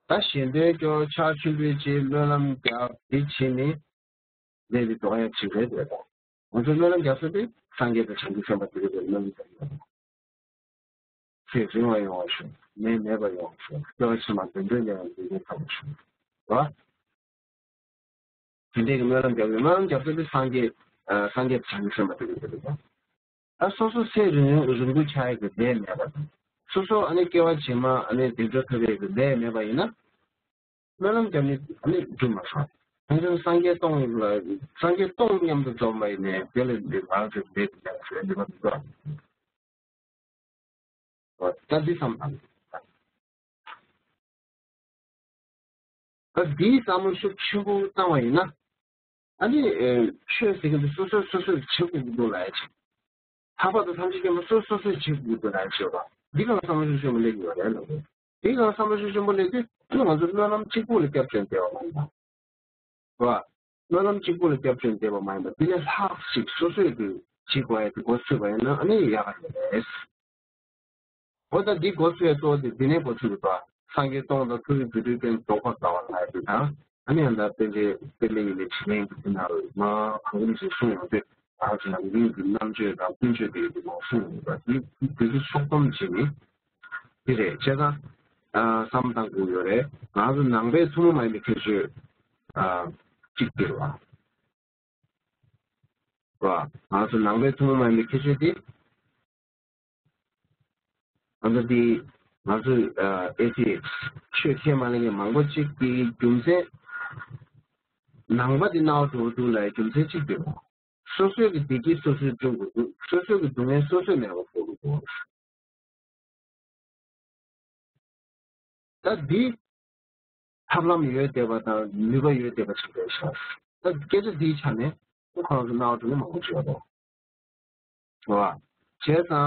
ད་གཞན་དོན་སྐྱོང་། ཕྱག་མཆོད་འབུལ་བྱེད། སྨོན་ལམ་རྒྱག་འདི་བྱེད་ནི་ལས་འདི་ལྡོག་ཡ་ཅིག་རེད་འདོད་པ། ང་ཚོ་སྨོན་ལམ་རྒྱབ་ས་དེ་སངས་རྒྱས་དང་བྱང་ཆུབ་སེམས་དཔའ་དེ་ཚོ་ལ་སྨོན་ལམ་རྒྱབ་ཡོད། ཚེ་རིང་བ་ཡོང་བ་ཞུ། ནད་མེད་པ་ཡོང་བ་ཞུ། སྐྱེ་བ་ཕྱི་མ་བདེ་འགྲོའི་གནས་ལ་འགྲོ་མཁན་ཐོབ་པ་ཞུ། རེད་བ། དེ་འདྲའི་གི་སྨོན་ལམ་རྒྱབ་ཡོད། སྨོན་ལམ་རྒྱབ་ས་དེ་སངས་རྒྱས། ཨ། སངས་རྒྱས་དང་བྱང་ཆུབ་སེམས་དཔའ་དེ་ཚོ་རེད་བ། ཨ། སོ་སོ་ཚེ་རིང་རིང་པོ་ཆགས་ཡག་གི་ནད་མེད་པ་དང་། སོ་སོ་ཨ་ནི་སྐྱེ་བ་རྗེས་མ་ཨ་ནི་བདེ་འགྲོ་ཐོབ་ཡག་གི་ནད་མེད་པ་ཡིན་ན། སྨོན་ལམ་རྒྱབ་ནི་ཨ་ནི་འགྲུབ་མ་སོང་། ད་ནི་སངས་རྒྱས་སྟོང་ལ། སངས་རྒྱས་སྟོང་མཉམ་དུ་འཛོམས་པ་ཡིན་ནའི་དེ་ལས་འདི་མང་ཆེ་བས་དེ་ལས་ཟེར་འདི་མ་འདུག་ད་འདི་བསམ་དང་། ད་འདིའི་བསམ་བློ་ཤུགས་ཆེན་པོ་བཏང་བ་ཡིན་ན། ཨ་ནི། ཨེ། ཆོས་ཟེར་གྱི་འདི་སོ་སོས་སོ་སོས་བྱེད་དགོས་ཀྱི་འདུག་ལབ་ཡ་ཅིག། ལྷག་པར་དུ་ཐམས་ཅད་མཁྱེན་པ་སོ་སོ་སོས་བྱེད་དགོས་ཀྱི་འདུག་ལབ་ཡ་ཅིག་ཡོད་པ། འདི་སྒང་བསམ་བློ་ཤུགས་ཆེན་པོ་སླེབས་ཀྱི་ཡོད་རེད་ལབ་དགོས། འདི་སྒང་བསམ་བློ་ཤུགས་ཆེན་པོ་སླེབས་དུས་ཨ་ནི་ང་ཚོ་སྨོན་ལམ་གཅིག་པུ་ལ་སྐྱབས་བཅོལ་བསྡད་པ་མ་ཡིན་པ། རེད་བ། སྨོན་ལམ་གཅིག་པུ་ལ་སྐྱབས་བཅོལ་བསྡད་པ་མ་ཡིན་པ། འདི་ལས་ལྷག་ཅིག་སོ་སོས་དེ་བྱེད་དགོས་ཡ་དེ་འགོ་ཚུགས་པ་ཡིན་ན་ཨ་ནི་ཡག་ག་རེད། འོ་ད་འདི་འགོ་ཚུགས་ཡ་གཙོ་བོ་དེ་འདི་ནས་འགོ་ཚུགས་དགོས་པ། སངས་རྒྱས་སྟོང་དང་ཐུབ་པའི་བརྒྱུད་འཕྲིན་ཀུན་རྫོགས་པར་དགའ་བ་ལ་ཡ་དེ་དང་། ཨ་ནི་ཡང་ད་དཔེ་འདྲའི་དཔེ་མེད་ཡིན་པའི་དྲིན་ལན་གྱི་དེ་ན་མ་གང་འདྲ་ཞིག་གསུངས་ཡོང་དུས། ད་ཅི་ནམ་རྒྱུན་གྱི་རྣམ་དཔྱོད་དང་ཀུན་སྤྱོད་དེ་ཡོད་དུས་མ་གསུངས་ཡོང་པ་དེ་དེ་ཚོ་ཕྱོགས་སྡོམ་བྱེད་ནི་དེ་རེད། བྱས་ཙང་། ཨ། བསམ་བཏང་དགོས་ཡོད་རེད། ང་ཚོ་ནང་པའི་ཐུན་མོང་མ་ཡིན་པའི་ཁྱད་ཆོས། ཨ། གཅིག་དེ་རེད་བ། རེད་བ། ང་ཚོ་ནང་པའི་ཐུན་མོང་མ་ཡིན་པའི་ཁྱད་ཆོས་དེ། ང་ཚོ་འདི། ང་ཚོ། ཨ། ཨེ་ཐི་ཆོས་ཁས་མ་ལེན་མཁན་མང་པོ་གཅིག་གི་རྒྱུ་མཚན། ནང་པ་འདི་སྣང་བ་འགྲོ་འདུག་ལ་རྒྱུ་མཚན་གཅིག་དེ་རེད་བ། སོ་སོའི་གི་བདེ་སྐྱིད་སོ་སོས་སྐྲུན་དགོས་འདུག། སོ་སོའི་གི་སྡུག་བསྔལ་སོ་སོས་མེད་པ་བཟོ་དགོས་འདུག། ད་འདི་ཐབས་ལམ་ཡོད་བསྡད་པ་དང་ནུས་པ་ཡོད་བསྡད་པ་ཞིག་རེད་ཤག། ད་སྐད་ཆ་འདིའི་ཆ་ནས་ཁོ་རང་ཚོ་སྣང་བ་འགྲོ་མཁན་མང་པོ་ཅིག་ཡོད་རེད། རེད་བ། བྱས་ཙང་།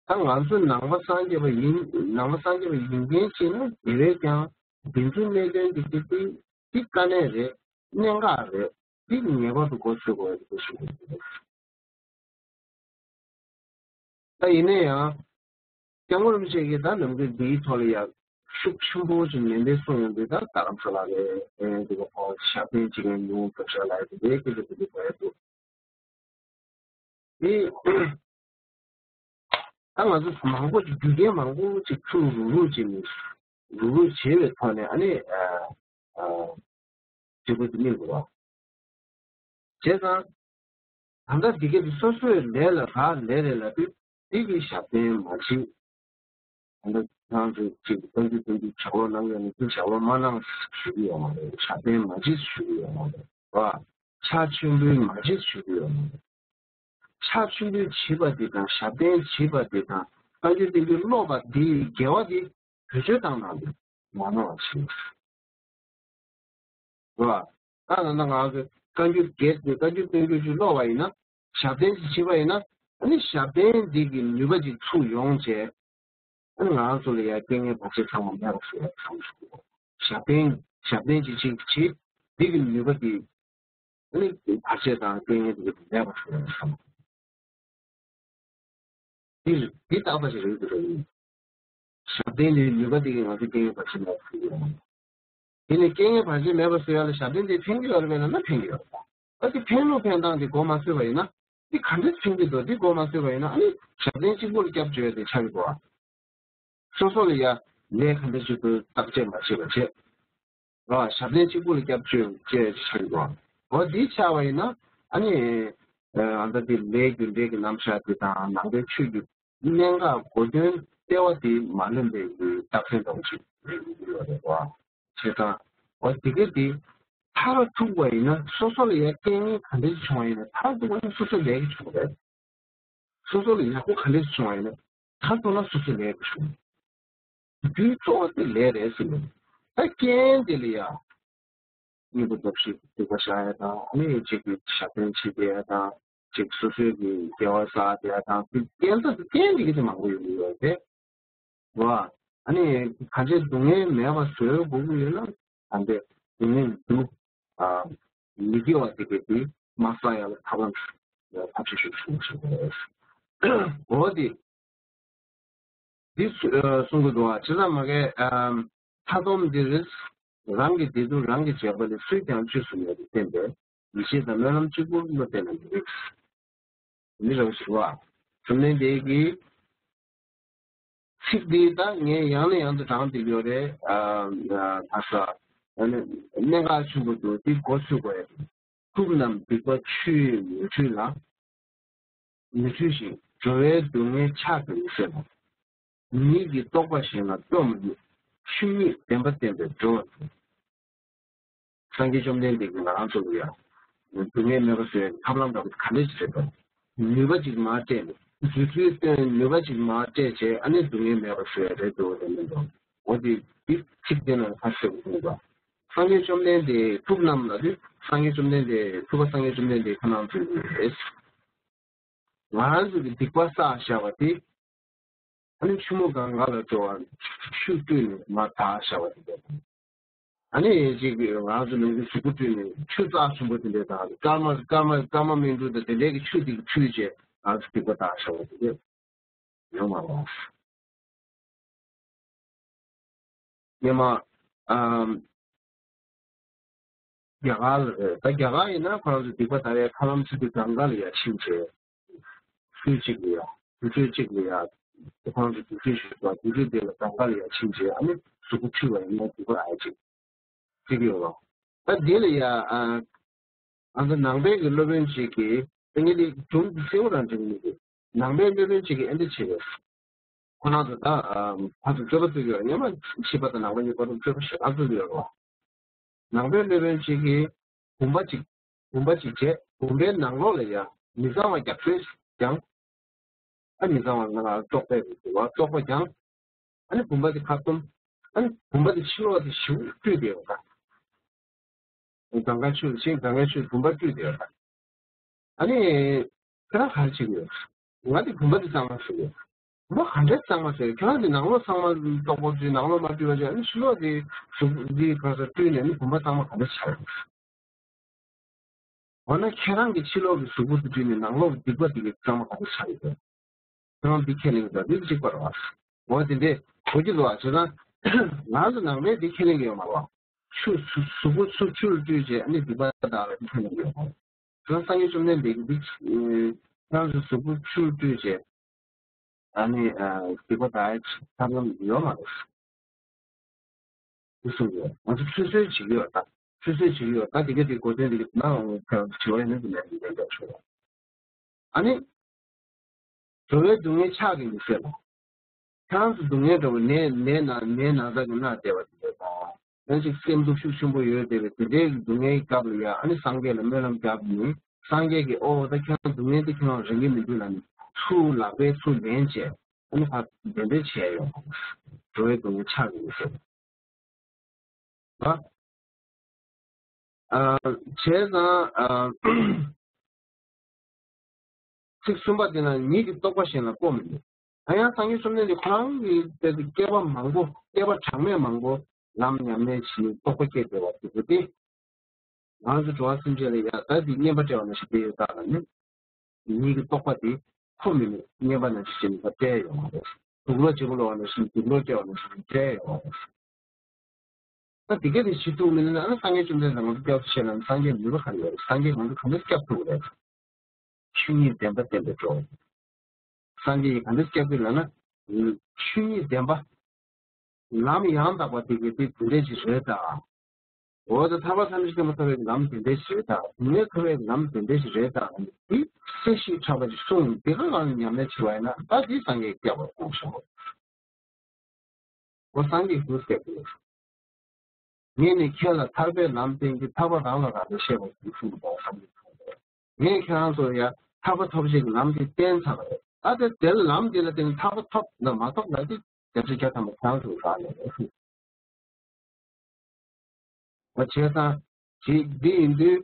ཨ། ད་ང་ཚོ་ནང་པ་སངས་རྒྱས་པ་ཡིན། ནང་པ་སངས་རྒྱས་པ་ཡིན་མཁན་ཅིག་ན་དེ་བས་ཀྱང་འདི་ཚོའི་གནད་དོན་འདི་འདི་འདི་འདི་དཀའ་གནད་རེད། གནད་འགག་རེད། འདི་ངེས་པར་དུ་འགོ་ཚུགས་དགོས་རེད་ཞུ་དགོས་རེད། ད་ཡིན་ན་ཡང་། སྐྱབས་མགོན་རིན་པོ་ཆེ་གིས་ད་ནམ་རྒྱུན་འདིའི་ཐོག་ལ་ཡང་ཤུགས་ཆེན་པོ་ཞིག་ནན་ཏན་གསུངས་ཡོང་དུས། ད་རྡ་རམ་ས་ལ་རེད། ཨེ། འདི་ག་ཕར་ཞབས་བརྟན་བྱེད་མཁན་ཉུང་དྲགས་ཤག་ལབ་ཡ་དེ་འདྲའི་སྐད་ཆ་དེ་འདྲ་གོ་ཡ་འདུག། དེ། ད་ང་ཚོ་མང་པོ་ཅིག་རྒྱུ་རྐྱེན་མང་པོ་ཅིག་ཚུར་རུག་རུག་བྱས་ནས། རུག་རུག་བྱས་པའི་ཐོག་ནས་ཨ་ནི། ཨ། ཨ། བྱེད་དགོས་དེ་སྨིན་དགོས་པ། བྱས་ཙང་། ད་ལྟ་འདི་ག་དེ་སོ་སོའི་ལས་ལ་རག་ལས་རེད་ལབ་དུས། འདི་གི་ཞབས་བརྟན་མ་བྱེད། ད་ལྟ་ང་ཚོས་ཅིག་སྟོན་རྒྱུ་སྟོན་རྒྱུ་ཞབས་ལོག་གནང་གི་ཡོད་ན་དེ་ཞབས་ལོག་མ་གནང་ཞུ་གི་ཡོད་མ་རེད། ཞབས་བརྟན་མ་བྱེད་ཞུ་གི་ཡོད་མ་རེད་བ། ཕྱག་མཆོད་འབུལ་མ་བྱེད་ཞུ་གི་ཡོད་མ་རེད། ཕྱག་མཆོད་འབུལ་བྱེད་པ་དེ་དང་ཞབས་བརྟན་བྱེད་པ་དེ་དང་བཀའ་འགྱུར་བསྟན་འགྱུར་ཀློག་པ་དེའི་དགེ་བ་དེ་བེད་སྤྱོད་བཏང་གནང་དགོས། མ་ནོར་བ་བྱེད། རེད་བ། ད་ད་ལྟ་ང་ཚོས་བཀའ་འགྱུར་རྒྱས་ཏེ་བཀའ་འགྱུར་བསྟན་འགྱུར་ཅིག་ཀློག་པ་ཡིན་ན། ཞབས་བརྟན་ཅིག་བྱེད་པ་ཡིན་ན། ཨ་ནི་ཞབས་བརྟན་འདི་གི་ནུས་པ་ཅིག་ཚུགས་ཡོང་བྱས། ཨ་ནི་ང་རང་ཚོ་ལ་ཡ་རྐྱེན་ངན་བར་ཆད་ཚང་མ་མེད་པ་བཟོ་ཡ་བསམ་བློ་ཞུ། ཞབས་བརྟན་ཞབས་བརྟན་ཅིག་ཅིག་བྱེད། འདི་གི་ནུས་པ་འདི། ཨ་ནི་བར་ཆད་དང་རྐྱེན་ངན་འདི་གི་མེད་པ་བཟོ་ཡ་བསམ། འདི་འདི་རྟག་པ་ཞིག་རེད་འདུག་རེད། ཞབས་བརྟན་འདི་ནུས་པ་འདི་གིས་ང་ཚོ་རྐྱེན་ངན་བར་ཆད་མེད་པ་བཟོ་གི་ཡོད། དེ་ནས་རྐྱེན་ངན་བར་ཆད་མེད་པ་བཟོ་ཡ་ལ་ཞབས་བརྟན་དེ་ཕན་གྱི་ཡོད་རེད་མེད་ན་ན་ཕན་གྱི་ཡོད་རེད། ཨ་དེ་ཕན་ལུགས་ཕན་སྟངས་དེ་མགོ་མ་ཚོས་པ་ཡིན་ན། དེ་ག་འདྲས་ཕན་གྱི་འདུག་དེ་མགོ་མ་ཚོས་པ་ཡིན་ན་ཨ་ནི་ཞབས་བརྟན་གཅིག་པུ་ལ་སྐྱབས་བཅོལ་དེ་ཆགས་ཀྱི་འདུག་ཨ། སོ་སོ་ལ་ཡ་ལས་ག་འདྲས་ཅིག་འདུག་བརྟག་དཔྱད་མ་བྱས་པ་བྱས། རེད་བ། ཞབས་བརྟན་གཅིག་པུ་ལ་སྐྱབས་བཅོལ་བཅས་ཆགས་ཀྱི་འདུག་ཨ། འོ་དེ་ཆགས་པ་ཡིན་ན་ཨ་ནི། ཨ་ད་དེ་ལས་རྒྱུ་འབྲས་ཀྱི་རྣམ་གཞག་དེ་དང་ནང་པའི་ཆོས་ཀྱི་གནད་འགག་གོ་དོན་ལྟེ་བ་དེ་མ་ལོན་པའི་རྟགས་མཚན་འདྲ་བོ་ཞིག་ཡོད་རེད་བ། བྱས་ཙང་། འོ་དེ་ག་དེ་མཐར་ཐུག་པ་ཡིན་ན་སོ་སོ་ལ་ཡ་རྐྱེན་ངན་ག་འདྲ་ཞིག་བྱུང་བ་ཡིན་ན་མཐར་ཐུག་པ་ཡིན་ན་སོ་སོའི་ལས་ཀྱིས་བྱུང་བ་རེད། སོ་སོ་ལ་ཡག་པོ་ག་འདྲ་ཞིག་བྱུང་བ་ཡིན་ན་མཐར་ཐུག་ན་སོ་སོའི་ལས་ཀྱིས་བྱུང་། རྒྱུའི་གཙོ་བོ་དེ་ལས་རེད་ཟེར་ནས། ད་རྐྱེན་དེ་ལ་ཡ། སྙིང་པོ་སྟོབས་ཤིག་སྡིག་པ་བཤགས་ཡ་དང་ཨ་ནི་གཅིག་གི་ཞབས་བརྟན་བྱེད་བསྡད་ཡ་དང་གཅིག་སོ་སོའི་གི་དགེ་བ་བསགས་བསྡད་ཡ་དང་དེ་རྐྱེན་ད་དེ་རྐྱེན་དེ་གི་དེ་མང་པོ་ཡོང་གི་ཡོད་རེད། རེད་བ། ཨ་ནི་གང་ཅི་སྡུག་བསྔལ་མེད་པ་བཟོ་དགོས་ཀྱི་ཡོད་ན་ད་འདི་སྡུག་བསྔལ་འདུག་ཨ། མི་དགེ་བ་དེ་གི་དེ་མ་བསགས་ཡ་ལ་ཐབས་ལམ་ཐབས་ཤེས་ཤིག་ཞུ་ཞུ་དགོས་རེད། འོ་དེ། འདི་གསུ- ཨ་གསུང་གི་འདུག་བ། བྱས་ཙང་མ་གི་ཨ་མཐའ་སྡོམ་འདིར། རང་གི་བདེ་སྡུག་རང་གིས་བྱས་པ་ལས་སུས་ཀྱང་བཅོས་སུ་མེད་པར་བསྟན་པས། ཡིད་ཆེས་དང་སྨོན་ལམ་གཅིག་པུ་བློ་གཏད་ན་མི་འགྲིག་འདི་རང་ཞུ་བ། བཅོམ་ལྡན་འདས་ཀྱིས་ཚིག་འདི་ད་ངས་ཡང་ནས་ཡང་དུ་དྲངས་བསྡད་ཡོད་རེད། ཨ་ཨ་ད་ས་ཨ་ནི་གནད་འགག་ཆེན་པོ་འདུག་འདི་གོ་ཚུགས་དགོས་ཡ། ཐུབ་རྣམས་སྡིག་པ་ཆུ་ཡིས་མི་འཁྲུ་ལ། མི་འཁྲུ་ཞིང་འགྲོ་བའི་སྡུག་བསྔལ་ཕྱག་གིས་མི་སེལ་བ། ཉིད་ཀྱི་རྟོགས་པ་གཞན་ལ་སྤྲོ་མི་ནུས། ཆོས་ཉིད་བདེན་པ་བསྟན་པས་འགྲོ་བར་འགྱུར། སངས་རྒྱས་བཅོམ་ལྡན་འདས་ཀྱིས་ང་རང་ཚོ་ལ་ཡང་སྡུག་བསྔལ་མེད་པ་བཟོ་ཡའི་ཐབས་ལམ་འདྲ་པོ་ག་འདྲ་ཞིག་རེད་དམ། ནུས་པ་ཅིག་མར་སྤྲད་ནས་རྫུ་འཕྲུལ་བཏོན། ནུས་པ་ཅིག་མར་སྤྲད་བྱས་ཨ་ནི་སྡུག་བསྔལ་མེད་པ་བཟོ་ཡ་རེད་འདུག་དེ་མིན་འགྲོ། འོ་དེ་འདི་ཚིག་དེ་ནང་ཁ་གསལ་པོ་གསུངས་པ། སངས་རྒྱས་བཅོམ་ལྡན་འདས་ཐུབ་རྣམས་ལ་དེ་སངས་རྒྱས་བཅོམ་ལྡན་འདས་ཐུབ་པ་སངས་རྒྱས་བཅོམ་ལྡན་འདས་ཁོ་རང་ཚོས་རེད། ང་རང་ཚོ་གི་སྡིག་པ་བསགས་བཞག་པ་དེ། ཨ་ནི་ཆུ་མོ་གངྒཱ་ལ་འགྲོ་བར་ཆུ་བཀྲུས་ནས་མར་དག་བཞག་པ་དེ་འདྲ། ཨ་ནི་ཅིག་ང་ཚོ་ནང་གི་གཟུགས་པོ་བཀྲུས་ནས་ཆུ་རྩ་ཆེན་པོ་དེ་འདྲའི་དང་སྐར་མ་སྐར་མ་སྐར་མ་སྨིན་དྲུག་དང་དེ་འདྲའི་གི་ཆུ་དེ་གི་ཆུས་བྱས་ང་ཚོ་སྡིག་པ་དག་བཞག་པ་དེ་འདྲ་ཡོད་མ་རེད། སྔོན་མ་ཨམ། རྒྱ་གར་ལ་རེད། ད་རྒྱ་གར་ཡིན་ན་ཁོ་རང་ཚོ་སྡིག་པ་དག་ཡའི་ཐབས་ལམ་ཚུལ་དེ་གངྒཱ་ལ་ཡར་ཕྱིན་བྱས། ཆུ་གཅིག་ལ་ཡར་དུར་ཁྲོད་གཅིག་ལ་ཡར་ཁོ་རང་ཚོ་དུར་ཁྲོད་ཞིག་འདུག་དུར་ཁྲོད་དེ་ལ་གངྒཱ་ལ་ཡར་ཕྱིན་བྱས་ཨ་ནི་གཟུགས་པོ་འཁྲུད་པ་ཡིན་ན་སྡིག་པ་ཨ་ཅིག་ཅིག་ཡོད་རོ། ད་དེ་ལ་ཡ་ཨ། ང་ཚོ་ནང་པའི་གི་སློབ་དཔོན་ཅིག་གིས་དེ་ངས་དེ་སྒྲུང་འདི་གསལ་པོ་རང་འདྲི་གི་མི་འདུག་ནང་པའི་སློབ་དཔོན་ཅིག་གིས་ཨེ་འདྲ་བྱས་པས། ཁོ་རང་ཚོ་ད་ཨ་ཕར་ཚུར་རྩོད་པ་རྩོད་ཀྱི་ཡོད། སྔོན་མ་ཕྱི་པ་དང་ནང་པ་གཉིས་བར་དུ་རྩོད་པ་ཞེ་དྲག་རྩོད་ཀྱི་ཡོད་རེད་བ། ནང་པའི་སློབ་དཔོན་ཅིག་གིས་བུམ་པ་ཅིག་བུམ་པ་ཅིག་བྱས། བུམ་པའི་ནང་ལོགས་ལ་ཡ་མི་གཙང་བ་རྒྱག་ཚུལ་ཀྱང་། ཨ་མི་གཙང་བ་ང་ལ་བཙོག་པའི་རུ་བ་བཙོག་པ་ཀྱང་། ཨ་ནི་བུམ་པ་དེ་ཁ་བཏུམ། ཨ་ནི་བུམ་པ་དེ་ཕྱི་ལོགས་དེ་ཞིབ་བཀྲུས་ཏེ་ཡོད་ད། གངྒཱ་ཆུ་ཤིང་གངྒཱ་ཆུ་བུམ་པ་བཀྲུས་ཏེ་ཡོད་ད། ཨ་ནི་ཁྱེད་རང་ག་རེ་བྱེད་ཀྱི་ཡོད། ང་དེ་བུམ་པ་དེ་གཙང་མ་བཟོས་ཡོད། བུམ་པ་ག་འདྲས་གཙང་མ་བཟོས་ཡོད། ཁྱེད་རང་དེ་ནང་ལོགས་ཚང་མ་བཙོག་པོ་བཟོས། ནང་ལོགས་མ་བཀྲུས་པ་བྱས། ཨ་ནི་ཕྱི་ལོགས་དེ་གཟུགས་འདི་ག་ས་བཀྲུས་ནས་ཨ་ནི་བུམ་པ་གཙང་མ་ག་འདྲས་ཆགས་ཡོད། འོ་ན་ཁྱེད་རང་གི་ཕྱི་ལོགས་ཀྱི་གཟུགས་པོ་དེ་བཀྲུས་ནས་ནང་ལོགས་ཀྱི་སྡིག་པ་དེ་གི་གཙང་མ་ག་འདྲ་ཆགས་ཡོད་པས། ཁྱེད་རང་འདི་ཁས་ལེན་གྱི་འདུག་འདི་གཅིག་པ་རེད་བ། འོ་དེ་འདྲས་གོ་རྒྱུ་འདུག་བ། བྱས་ཙང་ང་ཚོ་ནང་པས་འདི་ཁས་ལེན་གྱི་ཡོད་མ་རེད་བ། ཆུ་གཟུགས་གཟུགས་པོ་ཚུར་ཆུར་བཀྲུས་བྱས་ཨ་ནི་སྡིག་པ་དག་ལ་འདི་ཁས་ལེན་གྱི་ཡོད་མ་རེད། ཁྱེད་རང་སངས་རྒྱས་བཅོམ་ལྡན་འདས་ཀྱིས་འདི་ཁྱེད་རང་ཚོ་གཟུགས་པོ་ཆུར་བཀྲུས་བྱས། ཨ་ནི་ཨ་སྡིག་པ་དག་ཡའི་ཐབས་ལམ་ཡོད་མ་རེད། དེ་གསུངས་ཡོད། ང་ཚོ་ཆུད་ཟོས་བྱེད་ཀྱི་ཡོད་ད། ཆུད་ཟོས་བྱེད་ཀྱི་ཡོད་ད། དེ་ག་དེ་གོ་དོན་དེ་ག་ནའང་དྲི་བ་ཡིན་ན་དེ་ལན་དེ་ལན་རྒྱག་ཆོག་ཨ་ནི། འགྲོ་བའི་སྡུག་བསྔལ་ཕྱག་གིས་མི་སེལ་བ། ཁྱེད་རང་ཚོ་སྡུག་བསྔལ་འདྲ་བོ་ནད་ནད་ན་ནད་ན་ཚ་གི་མནར་བསྡད་པ་དེ་འདྲ་དང་། ཡང་ཅིག་སེམས་སྡུག་ཤུགས་ཆེན་པོ་ཡོད་བསྡད་པའི་དེ་འདྲའི་སྡུག་བསྔལ་གྱི་སྐབས་ལ་ཡ་ཨ་ནི་སངས་རྒྱས་ལ་སྨོན་ལམ་བརྒྱབ་ནས་སངས་རྒྱས་ཀྱིས་ཨོ་ད་ཁྱེད་རང་སྡུག་བསྔལ་འདི་ཁྱེད་རང་རིག་གི་མི་འདུག་ལབ་ནས་ཚུར་ལག་པས་ཚུར་ལེན་བྱས་ཨ་ནི་ཕར་གདན་འདྲེན་བྱས་ཡོང་། འགྲོ་བའི་སྡུག་བསྔལ་ཕྱག་གིས་མི་སེལ་བ། ཨ། བྱས་ཙང་ཨ། ཚིག་གསུམ་པ་དེ་ན་ཉིད་ཀྱི་རྟོགས་པ་གཞན་ལ་སྤྲོ་མི་ནུས། ད་ཡང་སངས་རྒྱས་བཅོམ་ལྡན་འདས་ཁོ་རང་གི་དཔེ་དེ་བསྐལ་པ་མང་པོ་བསྐལ་པ་གྲངས་མེད་མང་པོ་ལམ་ཉམས་ལེན་བྱས་ནས་རྟོགས་པ་སྐྱེས་བསྡད་པ་དེ་ཚོ་སྟེ། ང་ཚོ་འགྲོ་བ་སེམས་ཅན་ལ་ཡ་ད་དེ་བསྙེན་པ་བཀྲལ་བ་ནང་བཞིན་བསྡད་ཡོད་ད་ལ་ནི། ཉིད་ཀྱི་རྟོགས་པ་དེ་འཁོར་མི་ནུས། བསྙེན་པ་ནང་བཞིན་བྱས་ནས་ད་བཀྲལ་ཡོང་བ་རེད། དུག་ལོག་བྱེད་པོ་ལོག་ནང་བཞིན་དུག་ལོག་བཀྲལ་བ་ནང་བཞིན་བཀྲལ་ཡོང་བ་རེད། ད་དེ་ག་དེ་བྱེད་ཐུབ་མི་ནུས་ན་ཨ་ནི་སངས་རྒྱས་བཅོམ་ལྡན་འདས་ང་ཚོ་སྐྱབས་སུ་མཆི་ན་སངས་རྒྱས་ནུས་པ་ག་རེ་ཡོད་རེད། སངས་རྒྱས་ང་ཚོ་ག་འདྲ་སྐྱབས་ཐུབ་རེད། ཆོས་ཉིད་བདེན་པ་བསྟན་པའི་སྒྲོན། སངས་རྒྱས་ཀྱིས་ག་འདྲ་སྐྱབས་ཐུབ་ལབ་ན། ཆོས་ཉིད་བདེན་པ། ལམ་ཡང་དག་པ་དེ་ག་དེ་དེ་འདྲ་ཞིག་རེད་ད། འོ་ད་ཐར་པ་ཐམས་ཅད་མཁྱེན་པ་ཐོབ་པའི་ལམ་དེ་འདྲ་ཞིག་རེད་ད། སྡུག་བསྔལ་ཐར་པའི་ལམ་དེ་འདྲ་ཞིག་རེད་ད། དེ་གསལ་ཞིང་གྲགས་པ་ཞིག་གསུངས། དེ་ག་ང་ཚོ་ཉམས་ལེན་བྱེད་པ་ཡིན་ན་ད་དེ་སངས་རྒྱས་སྐྱབས་པར་དགོངས་ཤོག་འོ་སངས་རྒྱས་ཀྱིས་སྐྱབས་ཀྱི་ཡོད། ངས་ནི་ཁྱེད་ལ་ཐར་པའི་ལམ་བསྟན་གྱི། ཐར་པ་རང་ལ་རང་ལས་ཤེས་པར་གྱིས་གསུངས་པ་སངས་རྒྱས་ཀྱིས། ངས་ཁྱེད་རང་ཚོར་ཡང་ཐར་པ་ཐོབ་བྱེད་ཀྱི་ལམ་དེ་བསྟན་ཚར་བ་རེད། ད་དེ་དེར་ལམ་དེ་ལ་བརྟེན་ནས་ཐར་པ་ཐོབ་དང་མ་ཐོབ་ལ་དེ་བརྒྱ་ཆ་བརྒྱ་ཐམ་པ་ཁྱེད་རང་ཚོའི་རང་ལས་རེད་གསུངས། འོ་བྱས་ཙང་ཅིག་འདི་ཡིན་དུས།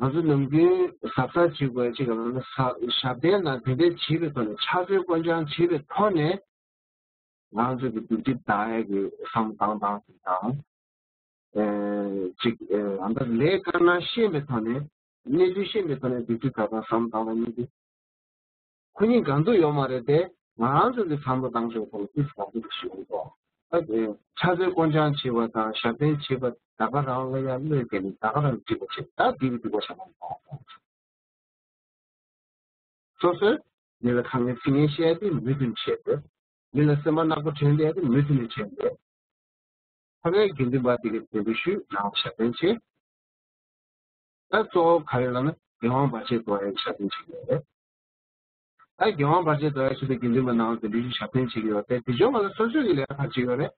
ང་ཚོ་ནམ་རྒྱུན་གཟབ་གཟབ་བྱེད་དགོས་ཅིག་ལ་ནི་ས་ཞབས་བརྟན་དང་དེ་འདྲས་བྱེད་པའི་ཐོག་ནས། ཕྱག་འཚལ་སྐོར་སྦྱང་བྱེད་པའི་ཐོག་ནས་ང་ཚོ་གི་སྡིག་སྒྲིབ་དག་ཡས་ཀྱི་བསམ་བཏང་སྟངས་ཤིག་དང་། ཨེ་ཅིག་ཨེ་ད་ལས་དཀར་ནག་ཤེས་པའི་ཐོག་ནས། གནས་ཚུལ་ཤེས་པའི་ཐོག་ནས་སྡིག་སྒྲིབ་དག་སྟངས་བསམ་བཏང་སྟངས་གཉིས་དེ། ཁོ་གཉིས་གང་དུ་ཡོད་མ་རེད་དེ། ང་རང་ཚོ་གི་བསམ་བློ་བཏང་ཆོག་ཁོ་ལ་ཏིས་གང་དུ་ཞིག་ཡོང་གོ། ད་ཕྱག་འཚལ་སྐོར་སྦྱང་བྱེད་པ་དང་ཞབས་བརྟན་བྱེད་པ་ད་ག་རང་ལ་ཡང་བློས་བཀལ་ནས་ད་ག་རང་སྒྲིག་པ་བྱེད། ད་འདི་གི་སྒྲིག་པ་བྱ་མ་ཡིན་པ། སོ་སོས་མི་ལ་ཁ་ངན་ཚིག་ངན་བཤད་དེ་མུ་མཐུད་བྱས་ཏེ། མི་ལ་སེམས་པ་ནག་པོ་དྲན་བསྡད་དེ་མུ་མཐུད་ནས་བྱས་ཏེ། ཕ་གའི་དགེ་འདུན་པ་དེ་གའི་དེ་འདྲ་ཞུས་ནང་ཞབས་བརྟན་བྱས། ད་གཙོ་བོ་ག་རེ་ལབ་ན་རྒྱལ་དབང་བར་ཆད་དོར་ཡའི་ཞབས་བརྟན་བྱེད་ཀྱི་ཡོད་རེད། ད་རྒྱལ་དབང་བར་ཆད་དོར་ཡའི་ཆེད་དུ་དགེ་འདུན་པ་ནང་དེ་འདྲ་ཞུས་ཞབས་བརྟན་བྱེད་ཀྱི་ཡོད་རེད། དེ་ཕྱོགས་ང་ལ་སོ་སོའི་གི་ལས་ཀ་ག་རེ་བྱེད་ཀྱི་ཡོད་རེད།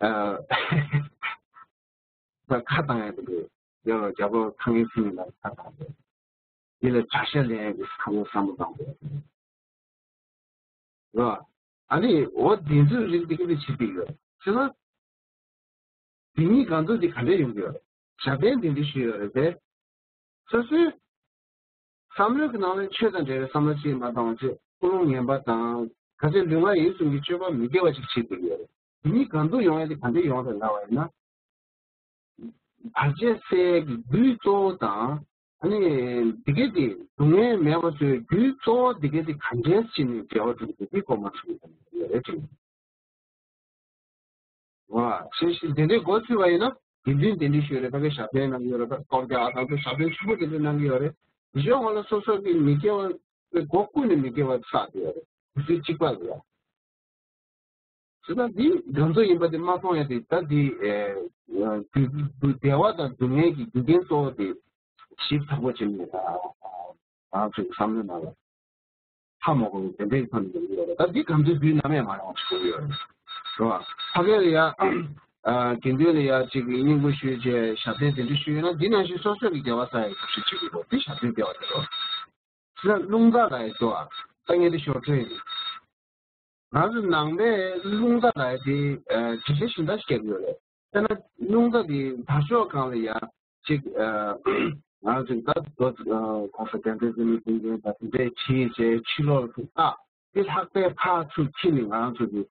ཨ། ད་ཁ་བཏང་ཡ་དེ་འདྲ་ཡོད་རེད། རྒྱལ་པོ་ཁ་ངན་ཚིག་ངན་ལ་ཁ་བཏང་ཡ། འདི་ལ་དགྲ་ཤ་ལེན་ཡ་གི་ཁ་ངན་བསམ་བློ་བཏང་དགོས་རེད། ཨ་ནི་འོ་འདི་ཚོའི་རིགས་འདི་ག་འདྲ་བྱེད་ཀྱི་ཡོད་ཟེར་ན། འདི་གཉིས་གང་ཚོད་འདི་ག་འདྲ་ཡོང་གི་ཡོད་རེད། ཞབས་བརྟན་འདི་འདྲ་ཞུས་ཡོད་རེད་དེ། སོ་སོའི་བསམ་བློའི་གི་ནང་ལ་ཆོས་དང་འབྲེལ་བའི་བསམ་བློ་ཅིག་མ་བཏང་བ་བྱས། ཀུན་སློང་ངན་པ་དང་ག་ཚོད་ལུས་ངག་ཡིད་གསུམ་གྱི་སྤྱོད་པ་མི་དགེ་བ་ཅིག་བྱེད་དགོས་ཀྱི་ཡོད་རེད། འདི་གཉིས་གང་དུ་ཡོང་ཡ་དེ་ག་འདྲ་ཡོང་རེད་ལབ་པ་ཡིན་ན། བར་ཆད་སེལ་གྱི་རྒྱུའི་གཙོ་བོ་དང་། ཨ་ནི་འདི་གའི་དེ་སྡུག་བསྔལ་མེད་པ་བཟོའི་རྒྱུའི་གཙོ་བོ་འདི་གའི་དེ་ག་འདྲས་བྱས་ནས་འབྲེལ་བ་གྲུབ་ཀྱི་འདི་གོ་མ་ཚུགས་ཡོད་རེད་དྲན། ཨ། ཤེས་ཤིང་དེ་འདྲའི་འགོ་ཚུགས་པ་ཡིན་ན་དགེ་འདུན་དེ་འདྲའི་ཤོད་རེད། ཕ་གི་ཞབས་བརྟན་གནང་གི་ཡོད་རེད། ཕ་གཏོར་རྒྱག་ཨ་ཐང་དུ་ཞབས་བརྟན་ཆེན་པོ་དེ་འདྲ་གནང་གི་ཡོད་རེད། དེ་ཕྱོགས་ང་ལ་སོ་སོ་གི་མི་དགེ་བ་སྒོ་ཀུན་ནས་མི་དགེ་བ་བསགས་ཏེ་ཡོད་རེད། དེ་ཚོའི་གཅིག་པ་ལ་ཡ། ཟེར་ན་འདི་གང་ཚོ་ཡིན་པ་དེ་མ་མཐོང་ཡ་དེ་ད་འདི་ཨེ་བདེ་བ་དང་སྡུག་བསྔལ་གྱི་རྒྱུ་རྐྱེན་གཙོ་བོ་དེ་ཞིབ་ཚགས་པོ་བྱས་ནས་ད་ང་ཚོའི་བསམ་བློའི་ནང་ལ་ཧ་མ་གོ་བའི་དེ་འདྲའི་ཐོག་ནས་ཡོང་གི་ཡོད་རེད། ད་འདི་གང་ཚོའི་རྒྱུད་ནམ་ཡང་མ་ཡོང་ཞུ་གི་ཡོད་རེད། རེད་བ། ཕ་གི་ལ་ཡ་དགེ་འདུན་ལ་ཡ་གཅིག་གི་སྙིང་པོ་ཞུས་བྱས་ཞབས་བརྟན་དེ་འདྲ་ཞུས་ཡོད་ན་འདི་ནང་བཞིན་སོ་སོ་གི་དགེ་བ་བསགས་ཡ་གི་ཐབས་ཤེས་བྱེད་དགོས་རེད། འདི་ཞབས་བརྟན་དགེ་བ་དེ་རེད། དེ་ལ་རླུང་རྟ་ལ་ཡི་འགྲོ་བ། ད་ངས་འདི་ཞོར་འཕྲོས་ཡིན། ང་ཚོ་ནང་པའི་རླུང་རྟ་ལ་ཡི་དེ་ཇེ་ཆེ་ཞིང་དར་སྐྱེ་གི་ཡོད་རེད། དཔེར་ན་རླུང་རྟ་དེ་དར་ལྕོག་སྒང་ལ་ཡ་གཅིག་ང་ཚོ་ད་རྡོ་གོང་ས་བསྟན་འཛིན་བརྩོན་འགྲུས་ཀུན་མཁྱེན་དང་དེ་འདྲས་བྲིས་བྱས་ཕྱི་ལོགས་ལ་ཐུག་ཨ། དེ་ལྷག་པའི་ཕར་ཚུར་ཁྱེར་ནས་ང་ཚོ་གི་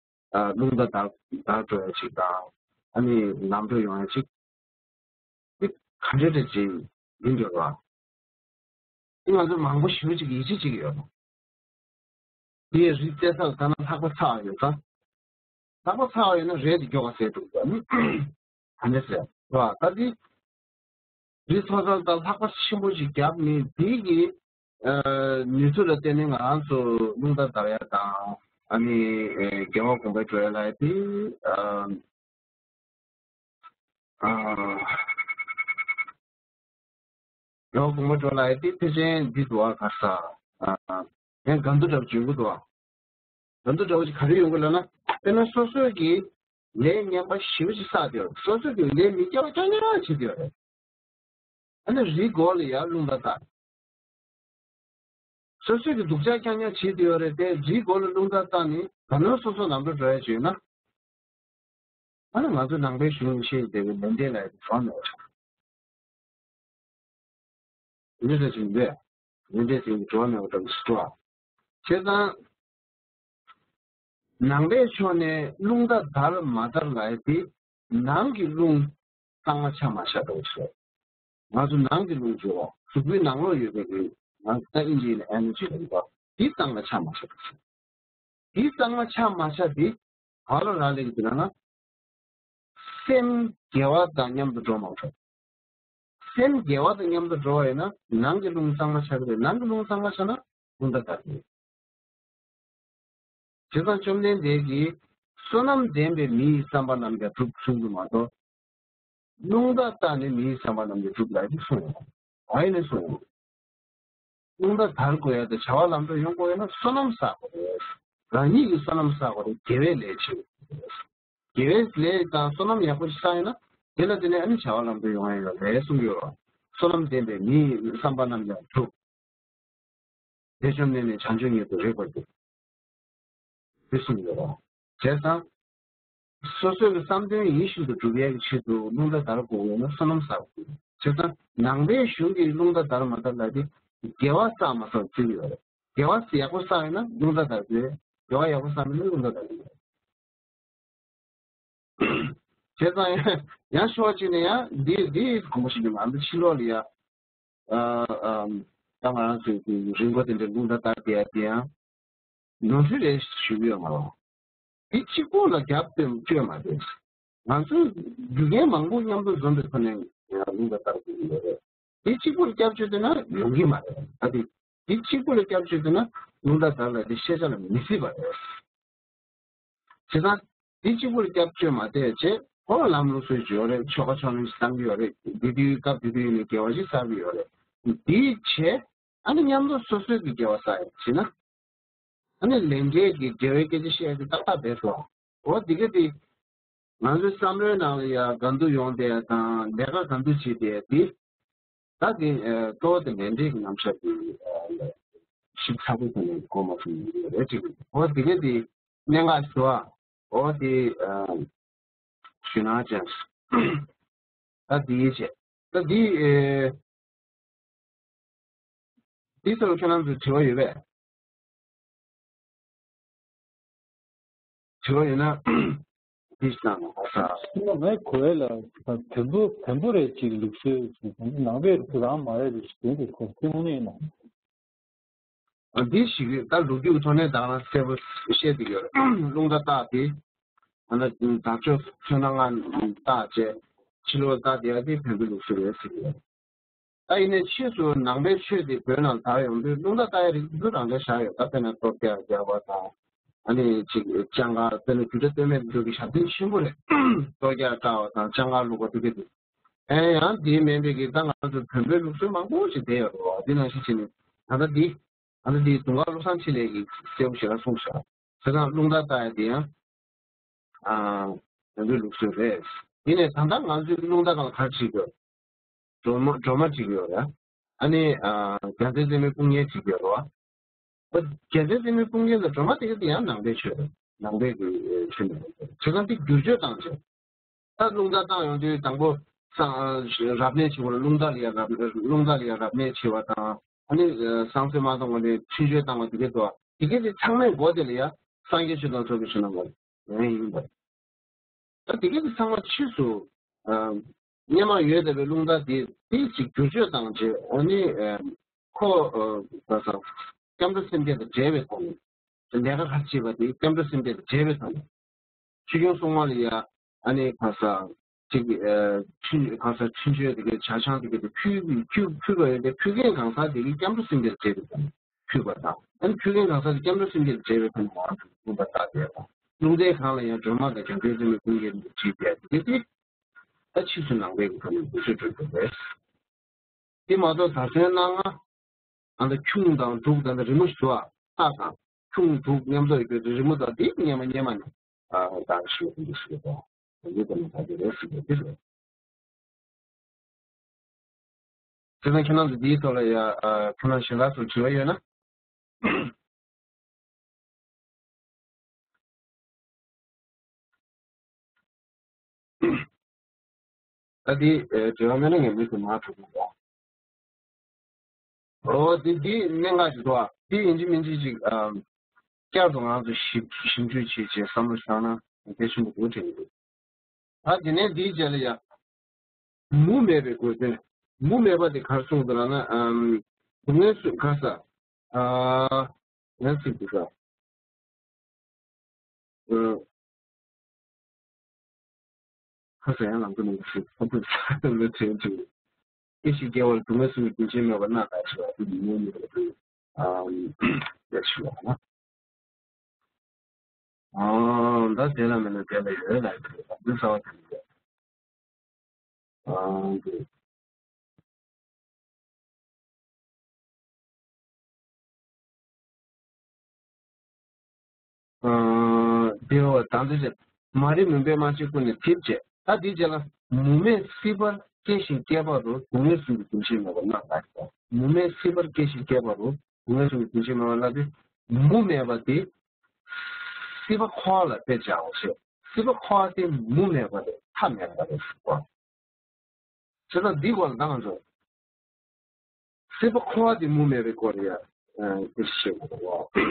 རླུང་རྟ་དར་དར་འགྲོ་ཡ་ཅིག་དང་། ཨ་ནི་ལམ་འགྲོ་ཡོང་ཡ་ཅིག་དེ་ག་འདྲ་འདྲ་ཅིག་ཡིན་འགྲོ་བ། དེ་ང་ཚོ་མང་པོ་ཞེ་པོ་ཅིག་ཡིད་ཆེས་བྱེད་ཀྱི་ཡོད་རེད། དེའི་རིགས་བལྟས་ཚར་ད་ན་ལྷག་པ་ཚར་ཡོད་ཙང་། ལྷག་པ་ཚར་ཡོད་ན་རེད་དེ་མགྱོགས་པ་ཟེར་འདུག་ད་ནི་ག་འདྲ་ཟེར་བ་ད་དེ་རིགས་ཚོ་ཚང་ད་ལྷག་པ་ཆེན་པོ་ཅིག་བརྒྱབ་ནས་དེ་གི་ནུས་ཚོད་ལ་བརྟེན་ནས་ང་རང་ཚོ་རླུང་རྟ་དར་ཡ་དང་ཨ་ནི་རྒྱལ་བ་དགོངས་པའི་འགྲོ་ཡ་ལ་ཡ་དེ། ཨ། རྒྱལ་བ་དགོངས་པ་འགྲོ་ལ་ཡ་དེ་ཕལ་ཆེར་འདི་འདུག་ཨ་ག་ས། ཨ། ཡང་གང་དུ་འདྲ་བ་བྱུང་གི་འདུག་ཨ། གང་དུ་འདྲ་བ་ཅིག་ག་རེ་ཡོང་གི་ལབ་ན། དཔེར་ན་སོ་སོས་ཀྱི་ལས་ངན་པ་ཞེ་པོ་ཅིག་བསགས་ཏེ་ཡོད་རེད། སོ་སོས་ཀྱི་ལས་མི་དགེ་བ་རྐྱང་རྐྱང་བྱེད་ཀྱི་ཡོད་རེད། ཨ་ནི་རིའི་མགོ་ལ་ཡར་རླུང་རྟ་བཏང་། སོ་སོས་ཀྱི་སྡུག་ཅག་རྐྱང་རྐྱང་བྱེད་ཀྱི་ཡོད་རེད་དེ། རིའི་མགོ་ལ་རླུང་རྟ་བཏང་ནས་ད་ནོར་སོ་སོ་ལམ་འགྲོ་འགྲོ་ཡ་བྱས་ན། ཨ་ནི་ང་ཚོ་ནང་པའི་གཞུང་ནས་བཤད་བསྡད་པའི་ལས་འབྲས་ལ་ཡང་གྲོགས་མེད་པ་ཆགས། འདི་འདྲ་ཞིག་འདས། ལས་འབྲས་དེ་གྲོགས་མེད་པ་འདྲ་མི་སྲིད་དོ། བྱས་ཙང་། ནང་པའི་ཕྱོགས་ནས་རླུང་རྟ་དར་མ་དར་ལ་ཡ་དེ་ནང་གི་རླུང་གཙང་མ་ཆ་མ་བཞག་པ་ཞིག་ང་ཚོ་ནང་གི་རླུང་ཅིག་གཟུགས་པོའི་ནང་ལོགས་ཡོད་པའི་རླུང་ང་ཚོ་ད་ཨིན་ཇི་ཡིན་ན་ཨེ་ནར་ཇི་ལབ་པ་དེ་གཙང་མ་ཆ་མ་བཞག་པ་ཞིག་དེ་གཙང་མ་ཆ་མ་ཆ་དེ་ག་ལ་རག་ལས་ཀྱི་འདུག་ལབ་ན། སེམས་དགེ་བ་དང་མཉམ་དུ་འགྲོ་མ་འགྲོ། སེམས་དགེ་བ་དང་མཉམ་དུ་འགྲོ་བ་ཡིན་ན་ནང་གི་རླུང་གཙང་མ་ཆགས་ཀྱི་རེད། ནང་གི་རླུང་གཙང་མ་ཆགས་ན་རླུང་རྟ་དར་གྱི་རེད། བྱས་ཙང་བཅོམ་ལྡན་འདས་ཀྱིས་བསོད་ནམས་ལྡན་པས་མི་ཡི་བསམ་པ་རྣམས་ཀྱང་འགྲུབ་གསུངས་ཀྱི་མ་གཏོགས། རླུང་རྟ་བཏང་ནས་མི་ཡི་བསམ་པ་རྣམས་ཀྱང་འགྲུབ་ལབ་ཀྱི་གསུངས་ཡོད། ག་ཡིན་ནས་གསུངས་ཡོད། རླུང་རྟ་དར་དགོས་ཡ་དང་བྱ་བ་ལམ་འགྲོ་ཡོང་དགོས་ཡ་ན་བསོད་ནམས་བསགས་དགོས་རེད། རང་ཉིད་ཀྱིས་བསོད་ནམས་བསགས་དགོས་རེད། དགེ་བའི་ལས་བྱེད་དགོས་རེད། དགེ་བའི་ལས་དང་བསོད་ནམས་ཡག་པོ་ཞིག་བསགས་ཡོད་ན་དེ་ལ་བརྟེན་ནས་ཨ་ནི་བྱ་བ་ལམ་འགྲོ་ཡོང་ཡ་ཡོད་རེད་གསུངས་ཡོད། བསོད་ནམས་ལྡན་པས་མི་ཡི་བསམ་པ་རྣམས་ཀྱང་འགྲུབ། དེ་བཅོམ་ལྡན་འདས་བྱང་ཆུབ་ཉིད་དུ་རེག་པར་འགྱུར། དེ་གསུངས་ཡོད་རེད། བྱས་ཙང་། སོ་སོའི་བསམ་དོན་ཡིད་བཞིན་དུ་འགྲུབ་ཡས་ཀྱི་ཆེད་དུ་རླུང་རྟ་དར་དགོས་ཡོད་ན་བསོད་ནམས་བསགས་དགོས། བྱས་ཙང་ནང་པའི་གཞུང་གི་རླུང་རྟ་དར་མ་དར་ལབ་དེ་དགེ་བ་བསགས་མ་བསགས་བརྩི་གི་ཡོད་རེད། དགེ་བ་ཡག་པོ་བསགས་ཡོད་ན་རླུང་རྟ་དར་དགོས། དགེ་བ་ཡག་པོ་བསགས་མེད་ན་རླུང་རྟ་དར་གི་ཡོད་རེད། བྱས་ཙང་ཡང་ཡང་ཕྱོགས་གཅིག་ནས་ཡང་འདི་འདི་གོང་བུ་ཞིག་གི་མ་འདི་ཕྱི་ལོགས་ལ་ཡ། ཨ་ཨ་ད་ང་རང་ཚོའི་དེ་རི་མགོ་དེ་འདྲའི་རླུང་རྟ་དར་བསྡད་ཡ་དེ་ཡང་ནོར་འཁྲུལ་རེད་ཞུ་གི་ཡོད་མ་རེད། དེ་གཅིག་པོ་ལ་རྒྱབ་སྐྱོར་མ་རེད། ང་ཚོས་རྒྱུ་རྐྱེན་མང་པོ་མཉམ་དུ་འཛོམས་པའི་ཐོག་ནས་རླུང་རྟ་བཏང་དགོས་ཀྱི་ཡོད་རེད། དེ་གཅིག་པོར་སྐྱབས་བཅོལ་བསྡད་ན་ཡོང་གི་མ་རེད། ད་དེ་དེ་གཅིག་པོ་ལ་སྐྱབས་བཅོལ་བསྡད་ན་རླུང་རྟ་དར་ལ་དེ་ཤེས་བྱ་ལ་མི་སྲིད་པ་རེད། བྱས་ཙང་དེ་གཅིག་པོར་སྐྱབས་བཅོལ་མ་བསྡད་བྱས་ཁོ་ལ་ལམ་ལུགས་སྲོལ་ཡོད་རེད། ཆོལ་ཁ་ཕྱོགས་གླེང་ཞིག་བཏང་གི་ཡོད་རེད། དེ་དུས་སྐབས་དེ་དུས་ནས་དགེ་བ་ཞིག་བསགས་ཀྱི་ཡོད་རེད། དེ་བྱས་ཨ་ནི་མཉམ་དུ་སོ་སོའི་གི་དགེ་བ་བསགས་ཡོད་བྱས་ན། ཨ་ནི་ལས་འབྲས་ཀྱི་དགེ་བའི་སྐད་ཆ་བཤད་ཡ་དེ་ཏག་ཏག་བསྡད་སོང་། འོ་དེ་ག་དེ་ང་ཚོའི་བསམ་བློའི་ནང་ལ་ཡ་ག་འདུག་ཡོང་བསྡད་ཡ་དང་ལས་ཀ་ག་འདུག་བྱེད་བསྡད་ཡ་དེ་ད་དེ་གཙོ་བོ་དེ་ལས་འབྲས་ཀྱི་རྣམ་གཞག་དེ་ཞིབ་ཚགས་པོ་དེ་ནས་གོ་མ་སོང་ཡོད་རེད་ཅིག་འོ་དེ་ག་དེ་གནད་འགག་ཞུ་བ་འོ་དེ་ཞུ་ན་ཅན། ད་དེའི་ཆེད་ད་དེ་ཨེ། དེའི་ཐོག་ལ་ཁྱེད་རང་ཚོས་དྲི་བ་ཡོད་པས། དྲི་བ་ཡོད་ན་འདི་ཞིག་གནང་རོགས་ས། ངས་གོ་བས་ལ་བོན་པོ་བོན་པོ་རེད་ཅིག་ལུགས་སྲོལ་ཞིག་ནང་པའི་ལུགས་སྲོལ་རང་མ་རེད་ལུགས་ཞིག་དེ་གོ་ཚེ་དངོས་གནས་ཡིན་ནམ། འདི་ཞིག་རེད། ད་ལོ་རྒྱུས་ཐོག་ནས་ད་རང་གསལ་པོ་བཤད་ཀྱི་ཡོད་རེད། རླུང་རྟ་བཏགས་ཏེ་ཨ་ན་དར་ལྕོག་མཚོན་ན་ང་བཏགས་བྱས་ཕྱི་ལོགས་བཏགས་བསྡད་ཡ་དེ་བོན་པོའི་ལུགས་སྲོལ་རེད་ཟེར་གྱི་ཡོད་རེད། ད་ཡིན་ནའི་ཕྱིས་སུ་ནང་པའི་ཆོས་དེ་བོད་ནང་དར་ཡོང་དུས་རླུང་རྟ་བཏགས་ཡ་རིགས་ཚུར་རང་འགྲེལ་བཞག་ཡོད། ད་དཔེར་ན་ལྟོ་རྒྱག་རྒྱག་པ་དང་ཨ་ནི་ཅིག་སྤྱང་ཀ་དཔེར་ན་རྒྱུད་གྲྭ་སྟོད་སྨད་དུ་འགྲོ་གི་ཞབས་འདྲེན་ཆེན་པོ་རེད། ལྟོ་རྒྱག་བཏགས་པ་དང་སྤྱང་ཀ་བླུགས་པ་དེ་ག་དེ། ཨེ་ཡང་དེའི་མིན་པའི་གི་ད་ང་ཚོ་བོན་པོའི་ལུགས་སྲོལ་མང་པོ་ཞིག་བསྡད་ཡོད་རེད་བ། དེ་ནང་བཞིན་བྱས་ནས་ད་ལྟ་འདི་ད་ལྟ་འདི་དུང་དཀར་བློ་བཟང་འཕྲིན་ལས་ཀྱིས་གསལ་པོ་ཞེ་དྲག་གསུངས་ཤག་བྱས་ཙང་རླུང་རྟ་བཏགས་ཡ་དེ་ཡང་ཨ་བོན་པོའི་ལུགས་སྲོལ་རེད། ཡིན་ནའི་ད་ལྟ་ང་ཚོས་རླུང་རྟ་སྒང་ལ་ག་རེ་བྲིས་ཡོད། སྒྲོལ་མ་སྒྲོལ་མ་བྲིས་ཡོད་རེད། ཨ་ནི་ཨ་རྒྱལ་མཚན་རྩེ་མོའི་དཔུང་གཉེན་བྲིས་ཡོད་རེད་བ། རྒྱལ་མཚན་རྩེ་མོའི་དཔུང་གཉེན་དང་སྒྲོལ་མ་དེ་ག་དེ་ཡང་ནང་པའི་ཆོས་རེད། ནང་པའི་གི་ཆོས་ནང་རེད། བྱས་ཙང་དེ་བསྒྱུར་བཅོས་བཏང་བྱས། ད་རླུང་རྟ་བཏང་ཡོང་དུས་དང་པོ་སང་རབ་གནས་བྱེད་པ་ལ་རླུང་རྟ་ལ་ཡང་རབ་རླུང་རྟ་ལ་ཡང་རབ་གནས་བྱེད་པ་དང་ཨ་ནི་བསང་གསོལ་མ་བཏང་བ་ནས་ཆུ་མཆོད་བཏང་བ་དེ་ག་དེ་དེ་ག་དེ་ཚང་མའི་མགོ་དེ་ལ་ཡང་སངས་རྒྱས་ཆོས་དང་ཚོགས་ཀྱི་ཆོས་རྣམས་ལ་ཡང་ཡིན་པ། ད་དེ་ག་དེ་ཚང་མ་ཕྱིས་སུ་ཨ་སྔོན་མ་ཡོད་བསྡད་པའི་རླུང་རྟ་དེ་དེ་ཅིག་བསྒྱུར་བཅོས་བཏང་རྗེས་ཨ་ནི་ཨ་ཁོ་ཨ་ག་ས་སྐྱབས་འགྲོ་སེམས་བསྐྱེད་དང་འབྲེལ་བའི་ཐོག་ནས་ལས་ཀ་ཁ་ཕྱེ་བ་དེ་སྐྱབས་འགྲོ་སེམས་བསྐྱེད་དང་འབྲེལ་བའི་ཐོག་ནས་ཆོས་སྐྱོང་སྲུང་མ་ལ་ཡ་ཨ་ནི་ག་ས་ཅིག་ཨ་ཆུ་ག་ས་ཆུ་མཆོད་དེ་གའི་ཇ་ཆང་དེ་གའི་དེ་ཕུལ་ཕུལ་ཕུལ་བ་ཡོད་དེ་ཕུལ་མཁན་གང་ཟག་དེ་གའི་སྐྱབས་འགྲོ་སེམས་བསྐྱེད་དང་འབྲེལ་བའི་ཐོག་ནས། ཕུལ་བ་དང་། ཨ་ནི་ཕུལ་མཁན་གང་ཟག་དེ་སྐྱབས་འགྲོ་སེམས་བསྐྱེད་དང་འབྲེལ་བའི་ཐོག་ནས་འོང་བ་དང་ལུང་པ་བཏགས་ཏེ་དང་། ལུང་བསྟན་གང་ལ་ཡང་སྒྲོལ་མ་དང་རྒྱལ་མཚན་རྩེ་མོའི་དཔུང་གཉེན་གྱིས་བྲིས་པའི་དེ་དེ་ད་ཕྱིས་སུ་ནང་པའི་གི་ཐོག་ནས་འདུག་སེ་སྤྲོད་དགོས་པས། དེ་མ་གཏོགས་ད་གསོན་གནང་ང་ཨ་ད་ཁྱུང་དང་འབྲུག་དང་རི་མོ་ཞུ་བ་ལྟ་དང་ཁྱུང་འབྲུག་མཉམ་དུ་ཡོད་པའི་རི་མོ་དང་དེ་སྔོན་མ་སྔོན་མ་ནས་ཨ་ད་ཞུ་བ་འདུག་སེ་དང་། དེ་འདྲ་ནས་ད་དེ་རེད་ཟེར་གྱི་དེ་རེད། དེ་ནས་ཁྱེད་རང་ཚོ་འདིའི་ཐོག་ལ་ཡ་ཨ་ཁྱེད་རང་གཞན་དག་ཚོར་དྲི་བ་ཡོད་ན། ད་དེ་ཨ་དྲི་བ་མེད་ན་ངས་མུ་མཐུད་མར་འགྲོ་གི་ཡོད། ཨོ་དེ་དེ་གནད་འགག་ཅིག་འདུག་ཨ། དེ་ཡིན་གཅིག་མིན་གཅིག་ཅིག་ཨ་བསྐྱར་དུ་ང་ཚོ་ཞིབ་ཞིབ་འཇུག་བྱེད་བྱེད་བསམ་བློ་བཏང་ན་གལ་ཆེན་པོ་འདུག་དྲན་གྱི་འདུག་ད་དེ་ནས་འདིའི་རྗེས་ལ་ཡ། མུ་མེད་པའི་དགོས་དོན། མུ་མེད་པ་དེ་ག་རེ་གསུངས་འདུག་ལབ་ན། ཨམ། སྡུག་བསྔལ་སུ་ག་ས། ཨ། ཡང་སྲིད་དུ་ས། ཨ། ཁ་ས་ཡང་ལམ་དུ་མི་འདུག་ས་ཐོབ་ཐུབ་ས་ལ་དྲན་བྱུང་། སྐྱེ་ཤི་སྐྱེ་བ་ལ་སྡུག་བསྔལ་གསུམ་གྱི་རྒྱུན་ཆད་མེད་པར་སྣང་ལ་ཞེས་པ་དེ་མུ་མེད་པ་དེ། ཨམ། ཡ་ཞུ་བ་ན། ཨང་། ད་དེ་ལ་མེད་ན་དེ་ལ་ཡོད་ལ་ཡོད་འདི་ས་བ་དེ་ཡོད། ཨང་། དེ། ཨང་། དེ་བ་དང་དེ་བྱས་མ་རིག་མུན་པས་མ་ཕྱེ་ཀུན་ནས་འཐིབས་བྱས། ད་དེའི་རྗེས་ལ་མུ་མེད་སྲིད་པར་སྐྱེ་ཞིང་སྐྱེ་བ་རུ་སྡུག་བསྔལ་གསུམ་གྱི་རྒྱུན་ཆད་མེད་པར་སྣང་ལ་ཞེས་པ། མུ་མེད་སྲིད་པར་སྐྱེ་ཞིང་སྐྱེ་བ་རུ། སྡུག་བསྔལ་གསུམ་གྱི་རྒྱུན་ཆད་མེད་པར་སྣང་སྟེ། མུ་མེད་པ་དེ། སྲིད་པ་འཁོར་བ་ལ་དཔེ་བྱའོ་ཞེས། སྲིད་པ་འཁོར་བ་དེ་མུ་མེད་པ་རེད། མཐའ་མེད་པ་རེད་ཟེར་བ། བྱས་ཙང་འདིའི་སྐོར་ལ་ད་ང་ཚོ། སྲིད་པ་འཁོར་བ་དེ་མུ་མེད་པའི་སྐོར་ལ་ཡ། དེ་ཤེས་དགོས་པ།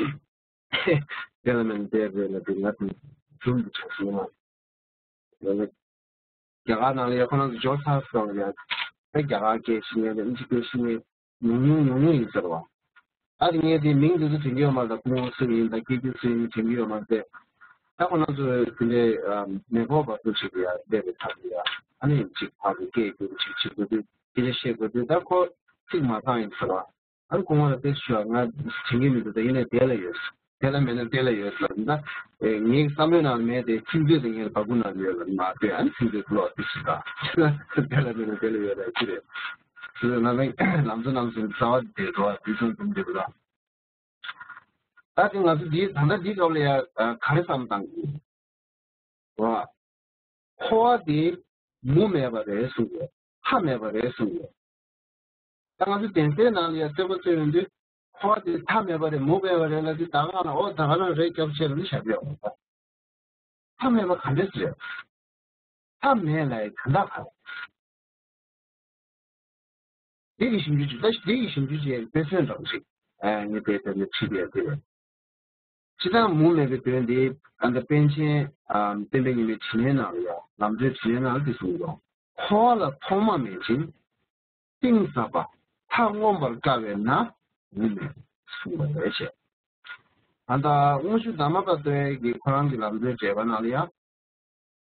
དེ་ལ་མེད་ན་དེ་རེད་ལ་དེ་ང་དེ་རྫུན་དུ་ཆགས་སོང་ན། ཡང་ན། རྒྱ་གར་ནང་ལ་ཡ་ཁོ་རང་ཚོ་ཇོ་ཚ་སོང་ཡ། ཨེ་རྒྱ་གར་སྐད་ཤེས་མཁན་དང་ཨིན་ཇི་སྐད་ཤེས་མཁན་ཉུང་ཉུང་ཉུང་ཉུང་ཡིན་ཟེར་བ། ཨ་དེ་ངས་དེ་མིང་དེ་ཚོ་དྲན་གྱི་ཡོད་མ་རེད། ད་སྐུ་ངོ་སུ་ཡིན་ད་སྐད་ཆ་སུ་ཡིན་དྲན་གྱི་ཡོད་མ་རེད། ད་ཁོ་རང་ཚོ་དེ་འདྲའི་ཨ་མེ་འཁོར་བར་དུ་ཞིག་ཡ་བསྡད་པའི་ཐབས་ཡ་ཨ་ནི་ཅིག་ཕར་དུ་སྐད་སྒྱུར་ཅིག་བྱེད་དགོས་དུས་དེ་འདྲ་བཤད་དགོས་དུས་ད་ཁོ་ཚིག་མ་ཚང་ཡིན་ཟེར་བ། ཨ་ནི་སྐུ་ངོ་ལ་དེ་ཞུ་བ་ང་དྲན་གྱི་མི་འདུག་ད་ཡིན་ནའི་དེ་ལ་ཡོད། དེ་ལ་མེད་ན་དེ་ལ་ཡོད་ལབ་ན། ཨེ་ངའི་བསམ་བློའི་ནང་ལ་མེད་དེ་ཚིག་མཛོད་དེ་ངའི་བ་སྤུ་ནང་ལ་ཡོད་ལབ་མ་ལྟོས། ཨ་ནི་ཚིག་མཛོད་ལོག་དེ་ཞིག་དང་། དེ་ལ་མེད་ན་དེ་ལ་ཡོད་ལབ་ཅི་རེད། སོ་སོ་ང་ཚོ་ལམ་སང་ལམ་སང་རྩ་བ་དེ་འགྲོ་བ་དེ་ཚོ་འཛོམས་དེ་རེད་ལ། ད་དེ་ང་ཚོ་འདི་ད་ལྟ་འདི་སྐབས་ལ་ཡ་ག་རེ་བསམ་བཏང་གི་ཡོད། བ། འཁོར་བ་དེ་མུ་མེད་པ་རེད་གསུངས་ཡོད། མཐའ་མེད་པ་རེད་གསུངས་ཡོད། ད་ང་ཚོ་གདན་སའི་ནང་ལ་ཡ་རྩོད་པ་རྩོད་ཡོང་དུས་འཁོར་བ་དེ་མཐའ་མེད་པ་རེད་མུ་མེད་པ་རེད་ལབ་དུས་ད་ག་ལ་ཨོ་ད་ག་རང་རེད་སྐྱབས་ཆེ་ལ་ནི་ཞབས་ཡོང་། མཐའ་མེད་པ་ག་འདྲས་རེད། མཐའ་མེད་ལ་ཡི་ག་འདྲ་ག་རེད། འདི་གི་ཞིབ་འཇུག་ཅིག་ད་འདི་གི་ཞིབ་འཇུག་ཅིག་དཔེ་མཚོན་འདྲ་པོ་ཞིག་ཨ་ངས་དཔེ་དཔེ་ནས་ཁྲིད་པའི་དེ་རེད། སྤྱིར་བཏང་མུ་མེད་པའི་དོན་འདི་ཨ་ད་པཎ་ཆེན་ཨ་སྟོན་པའི་ཉི་མའི་དྲིན་ལན་ནང་ལ་ཡང་ལམ་གཙོའི་དྲིན་ལན་ནང་ལ་འདི་གསུངས་འདུག་འཁོར་བ་ལ་ཐོག་མ་མེད་ཅིང་གཏིང་ཟབ་པ་མཐའ་མངོན་པར་དཀའ་བས་ན་མུ་མེད་གསུངས་པ་རེད་ཞེས། ཨ་ད་དངུལ་ཆུ་དར་མ་པ་སྟོན་གྱི་ཁོ་རང་གི་ལམ་གཙོའི་འགྲེལ་པ་ནང་ལ་ཡང་།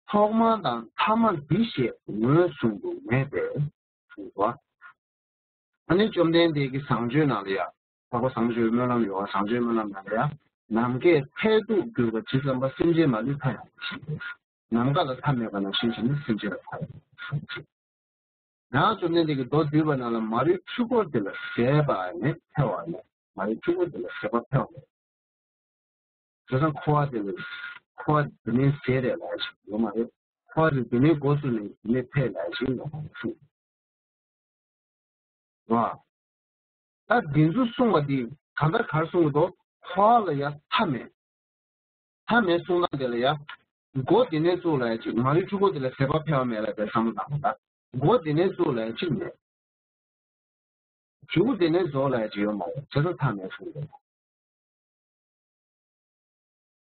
ཐོག་མ་དང་ཐ་མ་འདི་ཞེས་ངོས་བཟུང་དུ་མེད་པས་གསུངས་པ། ཨ་ནི་བཅོམ་ལྡན་འདས་ཀྱི་བཟང་སྤྱོད་ནང་ལ་ཡང་། འཕགས་པ་བཟང་སྤྱོད་སྨོན་ལམ་ཡོད་པ་བཟང་སྤྱོད་སྨོན་ལམ་ནང་ལ་ཡང་། ནམ་མཁའི་མཐས་གཏུགས་གྱུར་པ་ཇི་ཙམ་པ་སེམས་ཅན་མ་ལུས་མཐའ་ཡང་མི་ཤེས། ནམ་མཁའ་ལ་མཐའ་མེད་པ་ནང་བཞིན་བྱས་ནས་སེམས་ཅན་ལ་མཐའ་ཡང་མི་ཤེས། ཡང་བཅོམ་ལྡན་འདས་ཀྱིས་མདོ་སྡུད་པ་ནང་ལ་མ་རིག་འཁྲུལ་འཁོར་དེ་ལ་ཟད་པ་ནི་འཕེལ་བ་ནི་མ་རིག་འཁྲུལ་འཁོར་དེ་ལ་ཟད་པ་འཕེལ་བ་མེད། བྱས་ཙང་འཁོར་བ་དེ་ལ་འཁོར་བ་དེ་ནས་ཟད་རེད་ལབ་ཞིག་ཡོད་མ་རེད། འཁོར་བ་དེ་དེ་ནས་འགོ་བཙུགས་ནས་དེ་ནས་འཕེལ་ལབ་ཞིག་ཡོད་མ་རེད་གསུངས། ད་འདི་ཚོ་གསུངས་པ་འདི་གང་ལྟར་ག་རེ་གསུངས་ཀྱི་འདུག་འཁོར་བ་ལ་ཡང་མཐའ་མེད། མཐའ་མེད་གསུངས་སྟངས་དེ་ལ་ཡང་། མགོ་དེ་ནས་བཙུགས་ལ་ཡང་གཅིག་མ་རིག་འཁྲུལ་འཁོར་དེ་ལ་ཟད་པ་འཕེལ་བ་མེད་ལ་དེ་བསམ་བློ་བཏང་བ་ད། མགོ་དེ་ནས་བཙུགས་ལ་ཡང་གཅིག་མེད། མཇུག་དེ་ནས་རྫོགས་ལ་ཡང་གཅིག་ཡོད་མ་རེད་བྱས་ཙང་མཐའ་མེད་གསུངས་འདུག་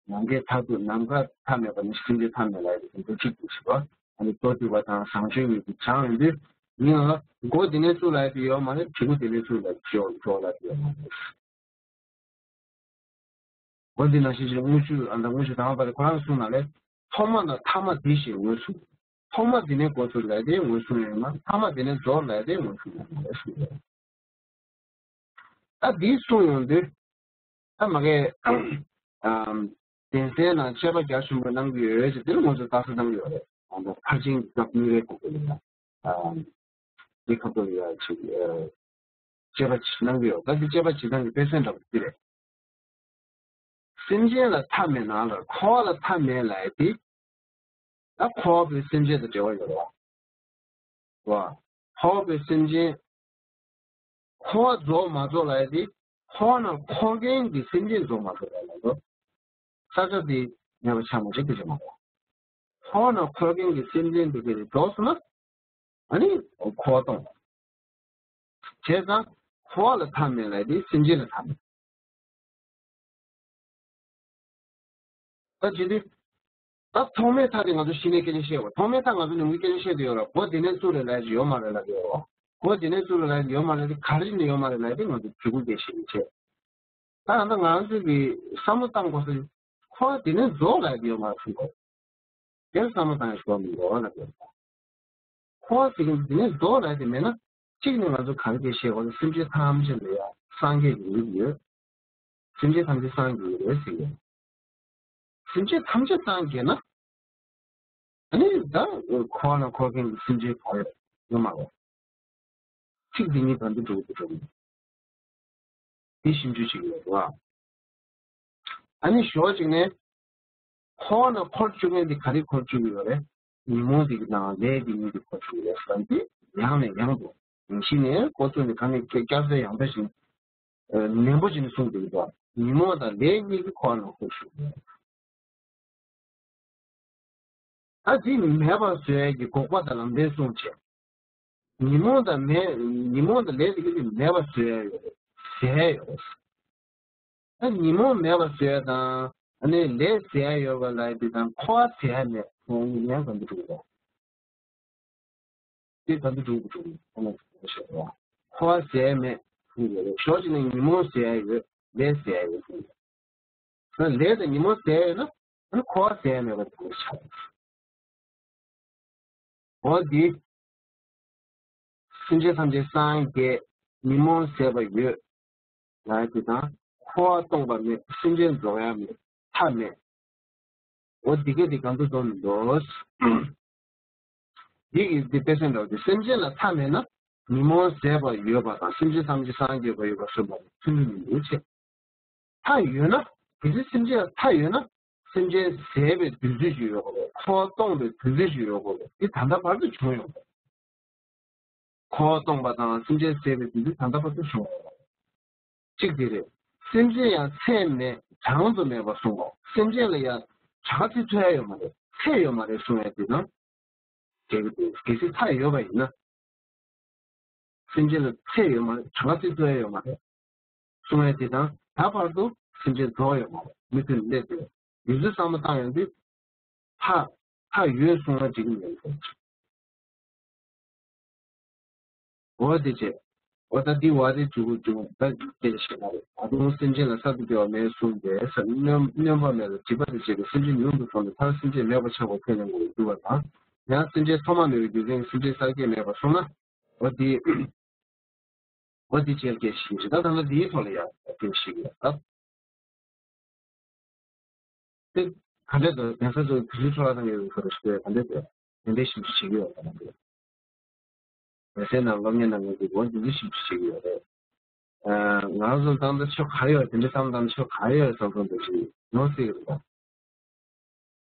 ནམ་མཁའི་མཐར་ཐུག་ནམ་མཁའ་མཐའ་མེད་པ་ནི་སེམས་ཅན་མཐའ་མེད་ལ་ཡང་དེ་འདུ་གཅིག་ཏུ་ཞིག་པ། ཨ་ནི་མདོ་སྡུད་པ་དང་བཟང་སྤྱོད་གཉིས་ཀྱི་སྦྱང་ཡོང་དུས། ཡིན་ལ་མགོ་དེ་ནས་བཙུགས་ལ་ཡང་དེ་ཡོད་མ་རེད། མཇུག་དེ་ནས་བཙུགས་ལ་ཡང་རྫོགས་ལ་དེ་ཡོད་མ་རེད། འོ་འདི་ནང་བཞིན་ཞིག་དངུལ་ཆུ་ཨ་ད་དངུལ་ཆུ་དང་བ་པ་རེ་ཁོ་རང་གསུངས་ན་ལས། ཐོག་མ་དང་ཐ་མ་འདི་ཞེས་ངོས་བཟུང་། ཐོག་མ་འདི་ནས་འགོ་ཚུགས་ལས་དེ་ངོས་བཟུང་ཡོད་ན་ཐ་མ་འདི་ནས་རྫོགས་ལས་དེ་ངོས་བཟུང་ཡོད་ན་ལས་གསུངས་ཡོད། ད་འདི་གསུངས་ཡོང་དུས། ད་མ་གས་ཨམ་གདན་སའི་ནང་དཔྱད་པ་རྒྱ་ཆེན་པོ་གནང་གི་ཡོད་ཅེས་འདི་ལ་ང་ཚོས་ལྟ་ཚུལ་གནང་གི་ཡོད་རེད། ཨ་ད་ཕར་ཕྱིན་གྱི་སྐབས་དངོས་རེད་གོ་གི་ཡོད་ན། ཨམ་འདི་ཁ་ཐོག་ཡོད་ཅིག་ཨ། དཔྱད་པ་གནང་གི་ཡོད། ད་འདི་དཔྱད་པ་བྱེད་སྟངས་ཀྱི་དཔེ་མཚོན་འདྲ་པོ་འདི་རེད། སེམས་ཅན་ལ་མཐའ་མེད་ན་ལ་འཁོར་བ་ལ་མཐའ་མེད་ལ་ཡ་དེ། ད་འཁོར་བ་པོའི་སེམས་ཅན་དང་འབྲེལ་བ་ཡོད་རེད་བ། འཁོར་བ་པོའི་སེམས་ཅན། འཁོར་བ་རྫོགས་མ་རྫོགས་ལ་ཡ་དེ། འཁོར་བ་ན་འཁོར་མཁན་གྱི་སེམས་ཅན་རྫོགས་མ་རྫོགས་ལ་ཡ་ལ་ས་ཆ་དེ་མེད་པ་ཆགས་མ་ཆགས་དེ་ཆགས་མ་རེད། འཁོར་བ་ན་འཁོར་མཁན་གྱི་སེམས་ཅན་དེ་ག་རེ་རྫོགས་སོང་ན། ཨ་ནི་འཁོར་བ་སྟོང་། བྱས་ཙང་འཁོར་བ་ལ་མཐའ་མེད་ལ་དེ་སེམས་ཅན་ལ་མཐའ་མེད། ད་ཅི་སྟེ། ད་ཐོག་མའི་མཐའ་དེ་ང་ཚོ་གཞི་ནས་སྐད་ཆ་བཤད་པ། ཐོག་མའི་མཐའ་ང་ཚོ་ནུས་མཐའི་སྐད་ཆ་བཤད་དུ་ཡོད་ར། མགོ་དེ་ནས་བཙུགས་རེད་ལ་ཡོད་མ་རེད་ལ་ཡོད། མགོ་དེ་ནས་བཙུགས་རེད་ལ་ཡོད་མ་རེད་དེ་ག་རེ་ནས་ཡོད་མ་རེད་ལ་དེ་ང་ཚོ་ཇུས་འགོད་སྐད་ཆ་བཤད་ཡིན་ཆེ། ད་ད་ང་ཚོས་ཀྱི་བསམ་བློ་བཏང་དགོས་ས་ཁོ་དེ་ནས་རྫོགས་ལ་ཡོད་མ་རེད་གསུངས་པ། དེར་བསམ་བློ་བཏང་ཡ་ཞུ་བ་མི་འདུག་ལ་ཡོད། ཁོ་ཟེར་གྱི་འདི་ནས་རྫོགས་ལ་དེ་མེད་ན། གཅིག་ནས་ང་ཚོ་ག་རེ་སྐད་བཤད་དགོས་ལ་སེམས་ཅན་ཐམས་ཅད་ལ་ཡ་སངས་རྒྱས་ཀྱི་མིང་ཡོད། སེམས་ཅན་ཐམས་ཅད་སངས་རྒྱས་ཀྱི་རེད་ཟེར་གྱི་ཡོད། སེམས་ཅན་ཐམས་ཅད་སངས་རྒྱས་ན། ཨ་ནི་ད་འཁོར་ན་འཁོར་མཁན་གྱི་སེམས་ཅན་གང་ཡོད་ཡོད་མ་རེད། ཚིག་འདི་གཉིས་གང་དུ་འགྲོ་གི་འགྲོ་གི། འདི་ཞིབ་འཇུག་བྱེད་ཀྱི་ཡོད་རེད་བ། ཨ་ནི་ཞོགས་གཅིག་ནས། འཁོར་ན་འཁོར་བཅུག་མཁན་འདི་ག་རེ་འཁོར་བཅུག་གི་ཡོད་རེད། ཉོན་མོངས་འདི་གི་ནང་ལས་འདི་གཉིས་ཀྱི་འཁོར་བཅུག་གི་རེད་ཟེར་འདི་ཡང་ནས་ཡང་དུ་ཡིན་གཞི་ནས་འགོ་བཙུགས་ནས་གང་ནས་བསྐྱར་ཟེར་ཡང་ཟེར་བཞིན་ནན་པོ་བྱས་ནས་གསུངས་འདུག་གོ། ཉོན་མོངས་དང་ལས་གཉིས་ཀྱི་འཁོར་ན་འཁོར་བཅུག་གི་ཡོད། ད་འདི་མེད་པར་བཟོ་ཡས་ཀྱི་འགོག་པ་དང་ལམ་སྟོན་གསུངས་བྱས། ཉོན་མོངས་དང་མེད། ཉོན་མོངས་དང་ལས་དེ་གཉིས་མེད་པར་བཟོ་ཡས་ཡོད་རེད། ཟད་ཡོད་རེད། ད་ཉོན་མོངས་མེད་པར་བཟོ་ཡས་དང་ཨ་ནི་ལས་ཟད་ཡས་ཡོད་པ་ལ་དེ་དང་འཁོར་བ་ཟད་ཡས་མེད་ཁོང་གཉིས་ལན་གང་དུ་འགྲོ་གི་རེད། དེ་གང་དུ་འགྲོ་གི་འགྲོ་གི་ཁོང་ལ་ཞོག་རོགས། འཁོར་བ་ཟད་ཡས་མེད་གསུངས་ཡོད་རེད། ཞོགས་ཀྱི་ནས་ཉོན་མོངས་ཟད་ཡས་ཡོད། ལས་ཟད་ཡས་ཡོད་གསུངས་ཡོད། ད་ལས་དང་ཉོན་མོངས་ཟད་ཡས་ཡོད་ན། ཨ་ནི་འཁོར་བ་ཟད་མེད་པ་དེ་ཆགས་འོ་འདི། སེམས་ཅན་ཐམས་ཅད་སངས་རྒྱས། ཉོན་མོངས་ཟད་པ་ཡོད། ལ་དེ་དང་། འཁོར་བ་སྟོང་པ་མེད། སེམས་ཅན་རྫོགས་ཡང་མེད། མཐའ་མེད། འོ་འདི་གས་དེ་གང་དུ་འཛོམས་འདུག་འདི་གི་འདི་དཔེ་སེམས་འདྲ་བ་དེ་སེམས་ཅན་ལ་མཐའ་མེད་ན། ཉོན་མོངས་ཟད་པ་ཡོད་པ་དང་སེམས་ཅན་ཐམས་ཅད་སངས་རྒྱས་པ་ཡོད་པ་གསུངས་པ་མཐུན་གྱི་མི་འདུག་ཅེས། མཐའ་ཡོད་ན། གལ་སྲིད་སེམས་ཅན་ལ་མཐའ་ཡོད་ན། སེམས་ཅན་ཟད་པའི་དུས་ཚོད་ཅིག་ཡོད་དགོས་པས། འཁོར་བ་སྟོང་པའི་དུས་ཚོད་ཅིག་ཡོད་དགོས་པས། འདི་ད་ལྟ་བར་དུ་བྱུང་ཡོད་དགོས། འཁོར་བ་སྟོང་པ་དང་སེམས་ཅན་ཟད་པའི་དུས་ཚོད་ད་ལྟ་བར་དུ་བྱུང་ཡོད་དགོས། གཅིག་དེ་རེད། སེམས་ཅན་ཡང་ཚད་མེད་གྲངས་སུ་མེད་པར་གསུངས་པ། སེམས་ཅན་ལ་ཡང་གྲངས་ཚད་ཐུབ་ཡ་ཡོད་མ་རེད། ཚད་ཡོད་མ་རེད་གསུང་ཡ་དེ་དང་། གལ་གལ་སྲིད་མཐའ་ཡོད་པ་ཡིན་ན། སེམས་ཅན་ལ་ཚད་ཡོད་མ་རེད། གྲངས་ཀ་ཚད་ཐུབ་ཡ་ཡོད་མ་རེད། གསུང་ཡ་དེ་དང་ད་བར་དུ་སེམས་ཅན་རྫོགས་ཡོད་མ་རེད། མུ་མཐུད་སླེབས་ཡོད། ཡུལ་ཚོའི་བསམ་བློ་བཏང་ཡོང་དུས། མཐའ་མཐའ་ཡོད་གསུང་ན་འགྲིག་གི་མེད་ཟེར། འོ་དེ་བྱས། འོ་ད་འདི་བ་དེ་འཇུག་འཇུག་ད་སྐད་ཆ་བཤད་ན་རེད། ད་དུང་སེམས་ཅན་ལ་གསར་དུ་སྐྱེ་བ་མེད་གསུངས་ཏེ་ས་སྣོན་སྣོན་པ་མེད་ལ་སྒྲིབ་པ་དེ་བྱས་ཏེ་སེམས་ཅན་ཉུང་དུ་སོང་ནས་མཐར་སེམས་ཅན་མེད་པར་ཆགས་པ་ཁས་ལེན་དགོས་འདུག་པ་དང་། ཡང་སེམས་ཅན་ཐོག་མ་མེད་པའི་རྒྱུ་མཚན་སེམས་ཅན་གསར་སྐྱེ་མེད་པར་སོང་ན། འོ་དེ། འོ་དེ་བྱས་སྐད་ཆ་ཞིག་རེད། ད་ད་ལྟ་འདིའི་ཐོག་ལ་ཡང་སྐད་ཆ་ཞིག་ཡོད་ད། དེ་ག་འདྲས་འདུག་གདན་ས་ཚོ་དུས་ཚོད་འཕྲོ་བརླག་བཏང་ཡོད་པའི་སྐོར་ཞུ་ཡ་ག་འདྲས་འདུག་དེ་འདྲས་ཞིབ་ཞིབ་བྱེད་ཀྱི་ཡོད་པ་རེད། གདན་སའི་ནང་སློབ་གཉེར་གནང་མཁན་གྱི་སྒོ་འདི་འདྲས་ཞིབ་ཞིབ་བྱེད་ཀྱི་ཡོད་རེད། ང་ཚོ་ད་ལྟ་ཕྱོགས་ག་རེ་ཡོད་དེ་འདྲས་བསམ་བློ་བཏང་ན་ཕྱོགས་ག་རེ་ཡོད་བསམ་བློ་འདི་ཞིག་ཡོང་སྲིད་ཀྱི་རེད་ད།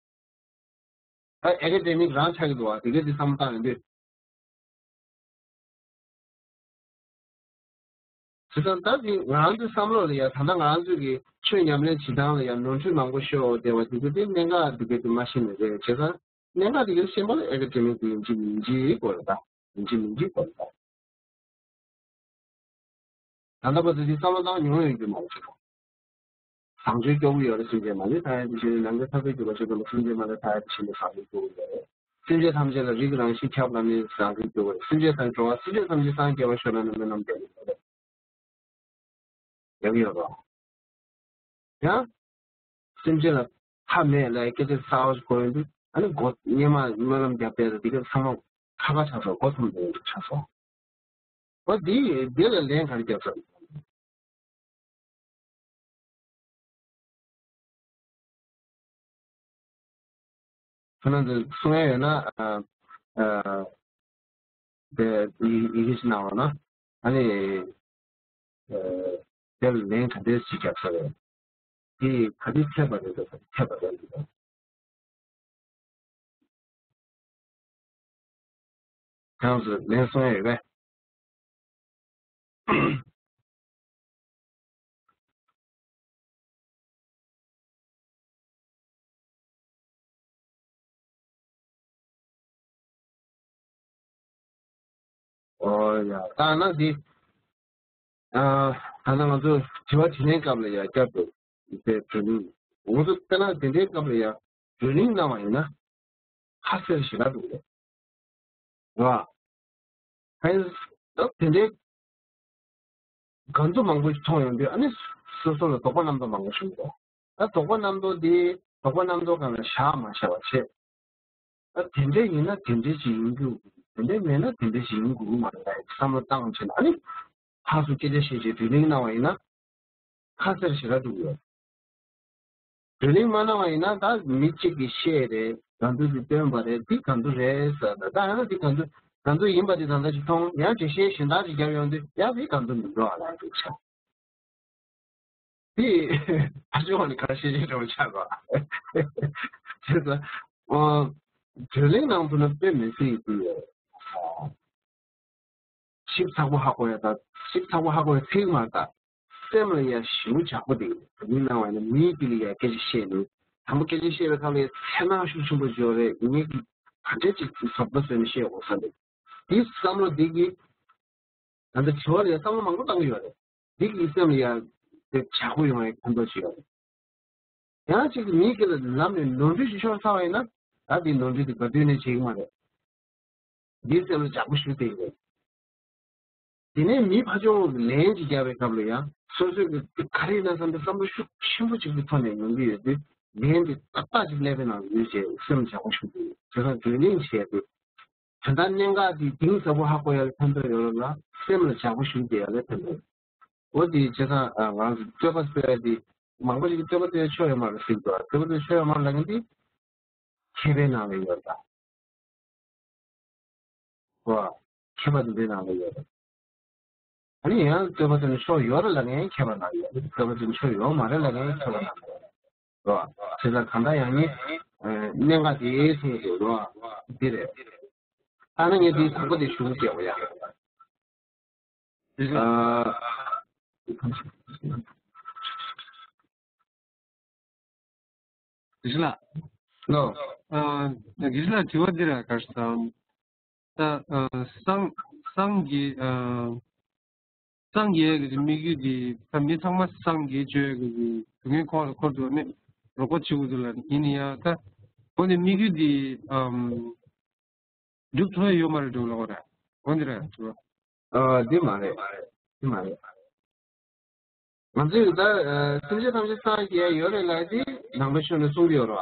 ད་ཨེ་ཀ་ཌེ་མིག་རང་ཆགས་ཀྱི་འདུག་བ། དེ་གས་འདི་བསམ་བློ་བཏང་ཡོང་དུས། བྱས་ཙང་ད་དེ་ང་རང་ཚོའི་བསམ་བློ་ལ་ཡ་ད་ལྟ་ང་རང་ཚོའི་གི་ཆོས་ཉམས་ལེན་བྱེད་སྟངས་ལ་ཡ་ནོར་འཁྲུལ་མང་པོ་ཤོར་བསྡད་པ་དེ་ཚོ་དེ་གནད་འགག་དེ་ག་དེ་མ་ཤེས་ནས་རེད། བྱས་ཙང་གནད་འགག་དེ་ག་ཤེས་པ་ལ་ཨེ་ཀ་ཌེ་མིག་དེ་ཡིན་གཅིག་མིན་གཅིག་དགོས་རེད་ད། ཡིན་གཅིག་མིན་གཅིག་དགོས་རེད་ད། ད་ལྟ་བར་དུ་དེ་བསམ་བློ་བཏང་མྱོང་ཡོད་རྒྱུ་མ་རེད། བཟང་སྤྱོད་སྐྱོ་བོ་ཡོད་རེད། སེམས་ཅན་མ་ལུས་མཐའ་ཡས་དེ་བཞིན་ནང་གི་ཐར་པའི་རྒྱུ་བ་ཞིག་ཏུ་སེམས་ཅན་མ་ལུས་མཐའ་ཡས་དེ་བཞིན་དུ་བཟང་སྤྱོད་སྐྱོ་བོ་ཡོད་རེད། སེམས་ཅན་ཐམས་ཅད་ལ་རིགས་རང་བཞིན་ཁྱབ་པ་ནི་བཟང་སྤྱོད་སྐྱོ་བོ་རེད། སེམས་ཅན་དང་འགྲོ་བ་སེམས་ཅན་ཐམས་ཅད་སངས་རྒྱས་པར་ཤོག་ལབ་ནས་སྨོན་ལམ་རྒྱག་གི་ཡོད་རེད། རྒྱག་གི་ཡོད་རེད། ཡང་སེམས་ཅན་ལ་མཐའ་མེད་ལ་སྐད་ཆ་གསར་བ་ཞིག་གོ་ཡོང་དུས་ཨ་ནི་སྒོ་སྔོན་མ་སྨོན་ལམ་རྒྱབ་པའི་དེ་ག་ཚང་མ་ཁ་ཁ་ཆགས་སོང་། སྒོ་ཐོམ་དེ་ཆགས་སོང་། ཨོ་འདི་འདི་ལ་ལན་ག་རེ་རྒྱབ་ས་རེད། ཁྱོད་རང་ཚོས་གསུང་ཡ་ཡོད་ན་ཨ་ཨ་དེ་ཡི་ཡི་གེ་ཞིག་གནང་རོགས་གནང་། ཨ་ནི་ཨ་དེ་ལ་ལན་ག་འདྲས་ཞིག་རྒྱབ་ས་རེད། དེ་ག་དུས་ཚད་པ་རེད་འདུག་ག་དུས་ཚད་པ་རེད་འདུག་ག་ཁྱེད་རང་ཚོས་ལན་གསུང་ཡ་ཡོད་པས། ཨོ་ཡ། ད་ན་འདི། ཨ་ད་ན་ང་ཚོ་དྲི་བ་དྲིས་ལན་སྐབས་ལ་ཡ་བསྐྱར་དུ་དེ་བགྲོ་གླེང་། ང་ཚོ་དཔེར་ན་དེ་འདྲའི་སྐབས་ལ་ཡ་བགྲོ་གླེང་གནང་བ་ཡིན་ན་ཁ་གསལ་ཞེ་དྲག་འདུག་རེད། རེད་བ། ཧན། ད་དེ་འདྲའི་ག་འདུ་མང་པོ་ཞིག་མཐོང་ཡོང་དུས་ཨ་ནི་སོ་སོ་ལ་དོགས་པ་རྣམ་རྟོག་མང་པོ་བྱུང་འདུག་ད་དོགས་པ་རྣམ་རྟོག་འདི་དོགས་པ་རྣམ་རྟོག་སྒང་ལ་བཞག་མ་བཞག་པ་བྱེད། ད་དེ་འདྲ་ཡིན་ན་དེ་འདྲ་ཅིག་ཡིན་རྒྱུ། དེ་འདྲ་མེད་ན་དེ་འདྲ་ཅིག་ཡིན་དགོས་ཀྱི་མ་རེད་ལབ་བསམ་བློ་བཏང་བྱས་ན་ཨ་ནི་ཕར་ཚུར་སྐད་ཆ་བཤད་བྱས་བགྲོ་གླེང་གནང་བ་ཡིན་ན་ཁ་གསལ་ཞེ་དྲག་འགྲོ་གི་ཡོད། བགྲོ་གླེང་མ་གནང་བ་ཡིན་ན་ད་མི་གཅིག་གིས་བཤད་རེད། ག་འདུ་ཅིག་སྟོན་པ་རེད། འདི་ག་འདུ་རེད་ཟེར་ན་ད་ཡང་ན་འདི་ག་འདུ་ག་འདུ་ཡིན་པ་འདི་ད་ལྟ་ཅིག་མཐོང་། ཡང་འགྲེལ་བཤད་གཞན་དག་ཅིག་རྒྱབ་ཡོང་དུས་ཡང་འདི་ག་འདུ་མི་འགྲོ་ཨ་ལབ་འདུག་ཆ། དེ་ཕ་ཆུང་བ་ནི་ག་རེ་བཤད་ཀྱི་འགྲོ་ཆགས་པ། བྱས་ཙང་། ཨོ། བགྲོ་གླེང་ནང་དུ་ན་དཔེ་མི་སྲིད་ཀྱི་ཡོད། ཞིབ་ཚགས་པོ་ཧ་གོ་ཡ་ད། ཞིབ་ཚགས་པོ་ཧ་གོ་ཡ་ཚིག་མ་ད། སེམས་ལ་ཡ་ཞེ་པོ་འཇགས་པོ་དེ་བགྲོ་གླེང་གནང་བ་ཡིན་ན་མིའི་དཀྱིལ་ལ་ཡ་སྐད་ཆ་བཤད་ནས་དང་པོ་སྐད་ཆ་བཤད་པའི་སྐབས་ལ་ཚོར་སྣང་ཤུགས་ཆེན་པོ་འབྱོར་རེད། ངས་ག་འདྲས་ཅིག་བཟོ་ལྟ་བཟོས་ནས་བཤད་དགོས་ས་རེད། དེའི་བསམ་བློ་དེ་གིས། ད་ལྟ་དྲི་བ་ལ་ཡང་བསམ་བློ་མང་པོ་བཏང་གི་ཡོད་རེད། འདི་གི་སེམས་ལ་ཡང་དེ་བྱ་དགོས་ཡོང་བའི་ཁོང་ཁྲོ་ཞིག་ཡོད་རེད། ཡང་གཅིག་གི་མིའི་སྐད་ལ་ལམ་ནས་ནོར་འཁྲུལ་ཞིག་ཤོར་ཚར་བ་ཡིན་ན་ད་འདི་ནོར་འཁྲུལ་དེ་ག་དུས་ནས་བྱེད་ཀྱི་མ་རེད། འདིའི་སེམས་ལ་འཇགས་པོ་ཞུ་བསྡད་ཀྱི་རེད། དེ་ནས་མི་ཕ་ཆུང་ལན་ཅིག་རྒྱག་པའི་སྐབས་ལ་ཡང་སོ་སོས་གི་ག་རེ་ཡིན་ན་བསམ་པའི་བསམ་བློ་ཤུགས་ཆེན་པོ་ཅིག་གི་ཐོག་ནས་ཡོང་གི་ཡོད་དུས། ལན་འདི་ཏག་ཏག་ཅིག་སླེབས་པའི་ནང་ཡོད་ཅེས་སེམས་བྱ་བ་ཞུ་གི་ཡོད། བྱས་ཙང་བགྲོ་གླེང་བྱས་ཏེ། ད་ལྟ་གནད་འགག་འདི་གཏིང་ཟབ་པོ་ཧ་གོ་ཡ་ལ་ཕན་ཐོགས་ཡོད་རེད་ལ། སེམས་ལ་བྱ་བ་ཞུ་བསྡད་ཡ་ལ་ཕན་ཐོགས་ཡོད། འོ་དེ་བྱས་ཙང་ང་རང་ཚོ་རྩོད་པ་རྩོད་ཡ་དེ་མང་པོ་ཞིག་གིས་རྩོད་པ་རྩོད་ཡ་ཆོ་ཡོད་མ་རེད་ཟེར་གྱི་འདུག་རྩོད་པ་རྩོད་ཡ་ཆོ་ཡོད་མ་རེད་ལབ་མཁན་དེ་མཁས་པའི་ནང་ལ་ཡོད་རེད། རོ། མཁས་པ་དེ་འདྲའི་ནང་ལ་ཡོད་རེད། ཨ་ནི་ཡང་རྩོད་པ་དེ་ནི་ཆོ་ཡོད་རེད་ལབ་མཁན་མཁས་པ་ནང་ཡོད་རེད། རྩོད་པ་དེ་ནི་ཆོ་ཡོད་མ་རེད་ལབ་མཁན་མཁས་པ་ནང་ཡོད་རེད། རོ། བྱས་ཙང་གང་ལྟར་ཡང་ནི་གནད་འགག་དེ་མཚུངས་འདུག་རོ། འདི་རེད། ཨ་ནི་ངས་འདི་དང་པོ་དེ་ཞུ་རྒྱག་པ་ཡ། ཨ། དགེ་བཤེས་ལགས། ལོ། ཨ། དགེ་བཤེས་ལགས་དྲི་བ་འདི་ར་གར་སོང་། ད་ཨ་སངས་སངས་རྒྱས་ཨ་སངས་རྒྱས་ཀྱི་དམིགས་ཡུལ་འདི་ད་མི་ཚང་མ་སངས་རྒྱས་བཅོས་ཀྱི་དུས་ངན་ཁོང་ལ་འཁོར་དུ་ནི་རོགས་པ་བྱེད་དགོས་འདུག་ལ་ཡིན་ཡང་ད་ཁོང་ནི་དམིགས་ཡུལ་འདི་ཨམ། སྒྲུབ་ཐུབ་ཡ་ཡོད་མ་རེད་འགྲོ་ལོག་ར། འོ་འདི་རེད་འགྲོ། ཨ་འདི་མ་རེད། འདི་མ་རེད། ང་ཚོས་ད་སེམས་ཅན་ཐམས་ཅད་སངས་རྒྱས་ཡོད་རེད་ལབ་དེ་ནང་པའི་ཆོས་ནས་གསུང་གི་ཡོད་རེད་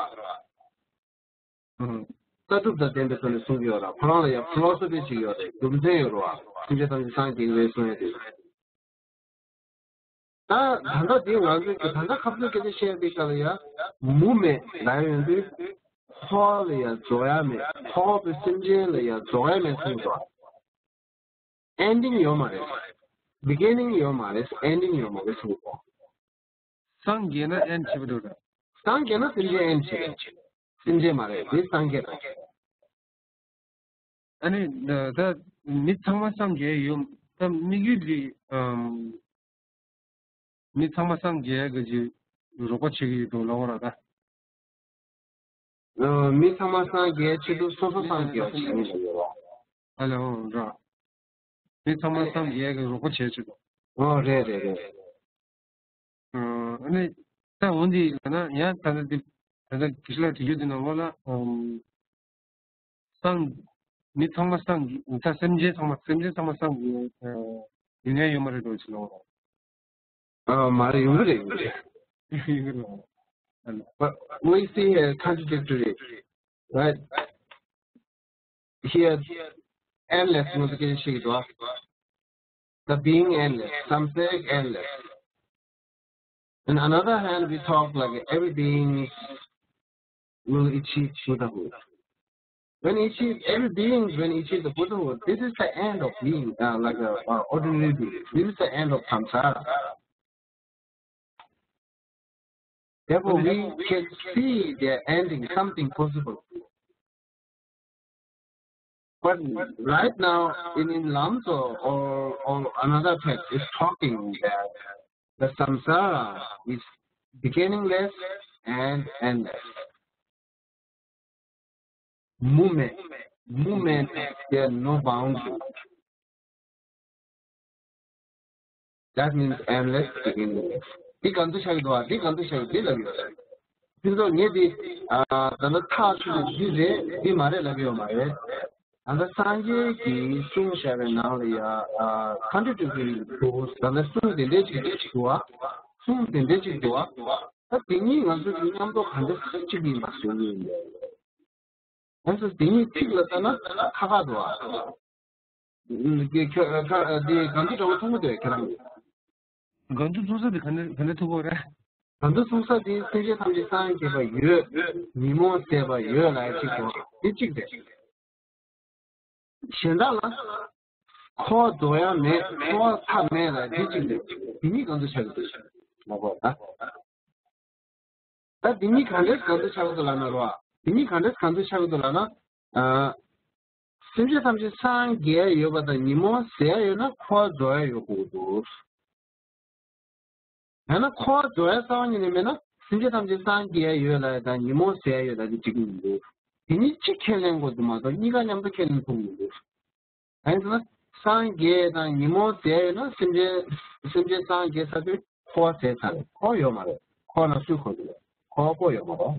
བ། ལྟ་གྲུབ་དང་ལྡན་པའི་ཐོག་ནས་གསུང་གི་ཡོད་རེད། ཁོ་རང་ལ་ཡང་ཕི་ལོ་སོ་ཕི་ཅིག་ཡོད་རེད། རྒྱུ་མཚན་ཡོད་རེད་བ། སེམས་ཅན་ཐམས་ཅད་སངས་རྒྱས་ཀྱི་རེད་གསུང་ཡ་དེ། ད་ད་ལྟ་དེ་ང་ཚོས་ཀྱི་ད་ལྟ་ཁ་ཚུལ་སྐད་ཆ་བཤད་པའི་སྐབས་ལ་ཡ། མུ་མེད་ལབ་ཡོང་དུས། འཁོར་བ་ལ་ཡ་རྫོགས་ཡ་མེད། འཁོར་བའི་སེམས་ཅན་ལ་ཡ་རྫོགས་ཡ་མེད་གསུངས་སོ། ཨེན་ཌིང་ཡོད་མ་རེད། བི་གི་ནིང་ཡོད་མ་རེད། ཨེན་ཌིང་ཡོད་མ་རེད་གསུངས་སོ། སངས་རྒྱས་ན་ཨེན་ཌི་བྱེད་པ་འགྲོ་ར། སངས་རྒྱས་ན་སེམས་ཅན་ཨེན་ཌི་བྱེད་རེད། སེམས་ཅན་མ་རེད། དེ་སངས་རྒྱས་རེད། ཨ་ནི་ད་མི་ཚང་མ་སངས་རྒྱས་ཡོད་ད་དམིགས་ཡུལ་འདི་ཨམ། མི་ཚང་མ་སངས་རྒྱས་གི་ཅིག་རོགས་པ་བྱེད་ཀྱི་ཡོད་འདུག་ལབ་ར་ད། ཨ་མི་ཚང་མ་སངས་རྒྱས་ཆེད་དུ་སོ་སོ་སངས་རྒྱས་བྱེད་ཀྱི་ཡོད་ར། ཨ་ལེ་འོ་ར། མི་ཚང་མ་སངས་རྒྱས་ཀྱི་རོགས་པ་བྱེད་ཆེད་དུ། ཨོ་རེད་རེད་རེད། ཨ་ནི་ད་འོན་ཏེ་ལབ་ན་ཡང་ད་ལྟ་འདི་ད་ལྟ་དགེ་བཤེས་ལགས་དྲི་རྒྱུ་འདི་ནང་ལོགས་ལ་ཨམ། སངས། མི་ཚང་མ་སངས་རྒྱས། ད་སེམས་ཅན་ཚང་མ་སེམས་ཅན་ཚང་མ་སངས་རྒྱས་ཡོང་ཡ་ཡོད་མ་རེད་འགྲོ་ཟེར་ལབ་པ། ཨ་མ་རེད། ཡོང་གི་རེད། ཡོང་གི་རེད། ཡོང་གི་རེད། But we see here contradictory, right? Here, endless ངོ་ཚ་སྐད་ཆ་བཤད་ཀྱི་འདུག་ཨ། The being endless, samsaric endless. In another hand, we talk like every being will achieve Buddhahood. When achieve, every being when achieve the Buddhahood, this is the end of being, uh, like a, uh, ordinary being. This is the end of samsara. Therefore, we can see their ending, something possible. But right now, in, in Lamso or, or another text is talking that the samsara is beginningless and endless. Movement. Movement, there are no boundaries. That means endless, beginningless. འདི་གང་དུ་ཆགས་ཀྱི་འདུག་བ། འདི་གང་དུ་ཆགས་ཀྱི་འདི་ལབ་ཡོད་རེད། ཕུན་ཚོགས་ངས་འདི་ཨ་ད་ལྟ་ཐག་ཆོད་འདི་རེད་འདི་མ་རེད་ལབ་ཡོད་མ་རེད། ད་ལྟ་སངས་རྒྱས་ཀྱིས་གསུངས་བཞག་པའི་ནང་ལ་ཡ་ཨ་ཁ་འདྲི་སྤྲོད་ཀྱི་འདུག་ད་ལྟ་གསུང་དེ་འདྲས་ཅིག་འདུག་བ། གསུང་དེ་འདྲས་ཅིག་འདུག་བ། ད་དེ་གཉིས་ང་ཚོ་གི་མཉམ་དུ་གང་འདྲ་ས་གཅིག་ཡིན་པ་བཟོ་གི་ཡིན་པས། ང་ཚོ་དེ་གཉིས་ཐིག་ལ་ལྟ་ན་ཁ་ཁ་འདུག་ཨ། དེ་ཁ་ཁ་དེ་གང་དུ་འདྲ་བོ་མཐོང་གི་འདུག་ཁྱེད་རང་གིས། གང་དུ་ཚུགས་ས་དེ་ག་ནས་ག་ནས་ཐུག་པ་རེད། གང་དུ་ཚུགས་ས་དེ་སེམས་ཅན་ཐམས་ཅད་སངས་རྒྱས་པ་ཡོད། ཉོན་མོངས་ཟད་པ་ཡོད་ལབ་ཡ་གཅིག་འདུག་དེ་གཅིག་རེད། གཞན་དག་ལ། འཁོར་བ་རྫོགས་ཡ་མེད། འཁོར་བ་མཐའ་མེད་ལ་འདི་གཅིག་རེད། འདི་གཉིས་གང་དུ་ཆགས་ཀྱི་འདུག་ལབ་པ་ད། ད་འདི་གཉིས་གང་འདྲས་གང་དུ་ཆགས་ཀྱི་འདུག་ལབ་ན་རོ། འདི་གཉིས་གང་འདྲས་གང་དུ་ཆགས་ཀྱི་འདུག་ལབ་ན། ཨ། སེམས་ཅན་ཐམས་ཅད་སངས་རྒྱས་ཡོད་པ་དང་ཉོན་མོངས་ཟད་ཡ་ཡོད་ན་འཁོར་བ་རྫོགས་ཡ་ཡོད་དགོས་འདུག་ཡང་ན་འཁོར་བ་རྫོགས་ཡ་རྩ་བ་ཉིད་ནས་མེད་ན་སེམས་ཅན་ཐམས་ཅད་སངས་རྒྱས་ཡོད་ལབ་ཡ་དང་ཉོན་མོངས་ཟད་ཡ་ཡོད་ལབ་ཡ་འགྲིག་གི་མི་འདུག་དེ་གཉིས་གཅིག་ཁས་ལེན་དགོས་འདུག་མ་གཏོགས་གཉིས་ཀ་མཉམ་དུ་ཁས་ལེན་ཐུབ་མི་འདུག་གང་ཡིན་ཟེར་ན་སངས་རྒྱས་དང་ཉོན་མོངས་ཟད་ཡོད་ན་སེམས་ཅན་སེམས་ཅན་སངས་རྒྱས་ཚར་དུས་འཁོར་བ་ཟད་ཚར་རེད། འཁོར་ཡོད་མ་རེད། འཁོར་ན་སུས་འཁོར་གི་རེད། འཁོར་བ་ཡོད་མ་རེད།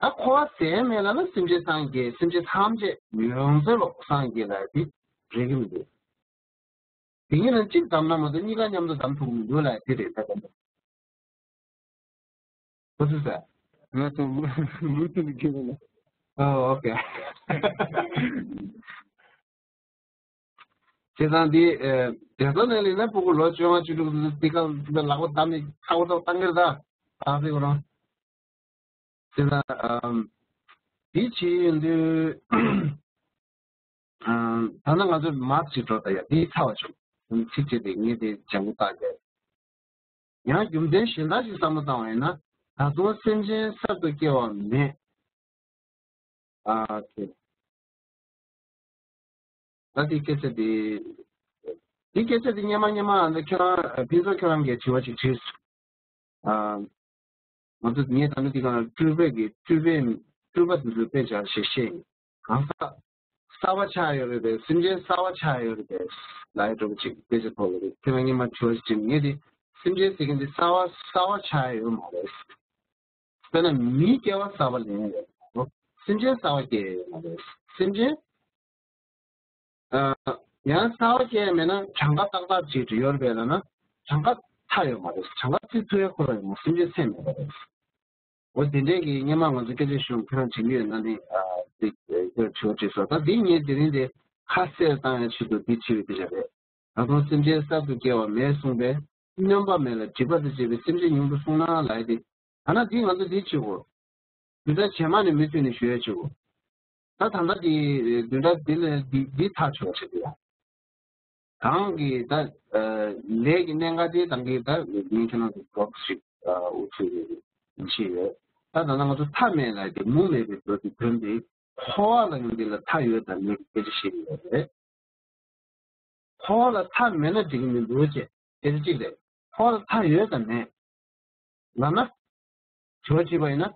ད་འཁོར་བ་ཟད་མེད་ལབ་ན་སེམས་ཅན་སངས་རྒྱས་སེམས་ཅན་ཐམས་ཅད་ཡོངས་རྫོགས་ལ་སངས་རྒྱས་ལབ་ཡ་དེ་རེད་གི་མི་འདུག་དེ་གཉིས་ལ་གཅིག་བདམས་ན་མ་གཏོགས་གཉིས་ཀ་མཉམ་དུ་བདམས་ཐུབ་མི་འདུག་ལབ་ཡ་དེ་རེད་ད་ག་འདུག་ཨོ་ཙི་ཟེར། ང་ཚོ་མུ་མུ་མཐུད་ནས་ཁྱེད་རང་ལ། ཨོ་ཨོ་ཁེ། བྱས་ཙང་འདི་ཨེ་རྒྱལ་ས་ནས་ལིན་ན་ཕྲུ་གུ་ལོ་བཅོ་ལྔ་བཅུ་དྲུག་འདི་ག་ལག་པ་བརྡབ་ནས་ཁ་བོ་ཏོག་བཏང་གི་རེད་ད། ཨ་ཙི་ཁོ་རང་། དེ་ལ་ཨམ་དེ་བྱེད་ཡོང་དུས་ཨམ་ད་ནང་ང་ཚོ་མར་ཅིག་འགྲོ་ད་ཡ་དེའི་ཚ་བ་བྱུང་། ཚིག་བྱས་ཏེ་ངས་དེ་ལྗང་གུ་བཏགས་ཏེ། ཡང་རྒྱུ་མཚན་གཞན་དག་ཅིག་བསམ་བློ་བཏང་བ་ཡིན་ན། ད་དུང་སེམས་ཅན་གསར་དུ་སྐྱེ་བ་མེད། ཨ་ཁེ། ད་དེ་སྐད་ཆ་དེ། དེ་སྐད་ཆ་དེ་སྙན་མ་སྙན་མ་ཨ་ནི་ཁྱོད་རང་ཕུན་ཚོགས་ཁྱོད་རང་གིས་དྲི་བ་ཅིག་དྲིས་སོང་། ཨ། ང་ཚོ་ངས་ད་ནི་འདི་ག་སྤྲུལ་པའི་གི་སྤྲུལ་པའི་སྤྲུལ་པ་འདི་ཚོ་དཔེ་ཆ་ཞིག་བཤད་ཡིན། གང་ཟག་གསར་པ་ཆགས་ཡོད་རེད་པས། སེམས་ཅན་གསར་པ་ཆགས་ཡོད་རེད་པས། ལ་ཡི་འགྲོ་བ་ཅིག་སྐད་ཆ་ཐོག་ལ་རེད། ཁྱེད་རང་ཉི་མ་དྲི་བ་ཞིག་དྲིས་ངས་དེ་སེམས་ཅན་ཟེར་མཁན་འདི་གསར་པ་གསར་པ་ཆགས་ཡོད་མ་རེད། དཔེར་ན་མིའི་སྐྱེ་བ་གསར་པ་ལེན་ཡོད་མ་རེད། སེམས་ཅན་གསར་པ་སྐྱེ་ཡོད་མ་རེད། སེམས་ཅན། ཨ། ཡང་གསར་པ་སྐྱེ་ཡ་མེད་ན་གྱངས་ཁ་ཏག་ཏག་ཅིག་ཡོད་རེད་པས་ལབ་ན། གྱངས་ཁ་ཐ་ཡོད་མ་རེད། གྱངས་ཁ་རྩི་ཐུབ་ཡ་ཁོ་རང་ཡོད་མ་རེད། སེམས་ཅན་ཚད་མེད་པ་རེད། འོ་དེ་འདྲས་ཀྱི་སྔོན་མ་ང་ཚོ་སྐད་ཆ་ཞུ་ཁྱོད་རང་དྲན་གྱི་ཡོད་ན་ནི། ཨ། དེ་ཁྱོད་དྲི་བ་དྲིས་སོང་། ད་འདི་ངས་དེ་རིང་དེ་ཁ་གསལ་བཏང་ཡ་ཆེད་དུ་འདི་དྲིས་པའི་དེ་བྱ་རེད། ད་དུང་སེམས་ཅན་གསར་དུ་སྐྱེ་བ་མེད་གསུངས་པས། སྣོན་པ་མེད་ལ་སྒྲིབ་པ་དང་བཅས་པའི་སེམས་ཅན་ཉུང་དུ་གསུངས་ན་ལབ་ཡ་དེ། ད་ནི་འདི་ང་ཚོ་འདི་བྱེད་དགོས། བདུན་ཕྲག་རྗེས་མ་ནས་མུ་མཐུད་ནས་ཞུ་ཡ་བྱེད་དགོས། ད་ད་ལྟ་འདི་བདུན་ཕྲག་འདི་ལ་འདི་འདི་ཐག་ཆོད་བྱེད་དགོས། གང་གི་ད་ལས་ཀྱི་གནད་འགག་དེ་དང་གི་ད་ངས་ཁྱེད་རང་ཚོ་ཞིག་ཨུ་ཚུགས་བྱེད་ཡོད། ད་ད་ལྟ་ང་ཚོ་མཐའ་མེད་ལ་དེ་མུ་མེད་པའི་འགྲོ་དེ་དོན་དེ་འཁོར་བ་ལ་ཡོང་དེ་ལ་མཐའ་ཡོད་དང་མེད་ཀྱི་སྐད་ཆ་བཤད་ཀྱི་ཡོད་རེད། འཁོར་བ་ལ་མཐའ་མེད་ན་འགྲིག་གི་མི་འདུག་ཅེས་དེ་གཅིག་རེད། འཁོར་བ་ལ་མཐའ་ཡོད་དམ་མེད་ལབ་ན། དྲི་བ་དྲིས་པ་ཡིན་ན།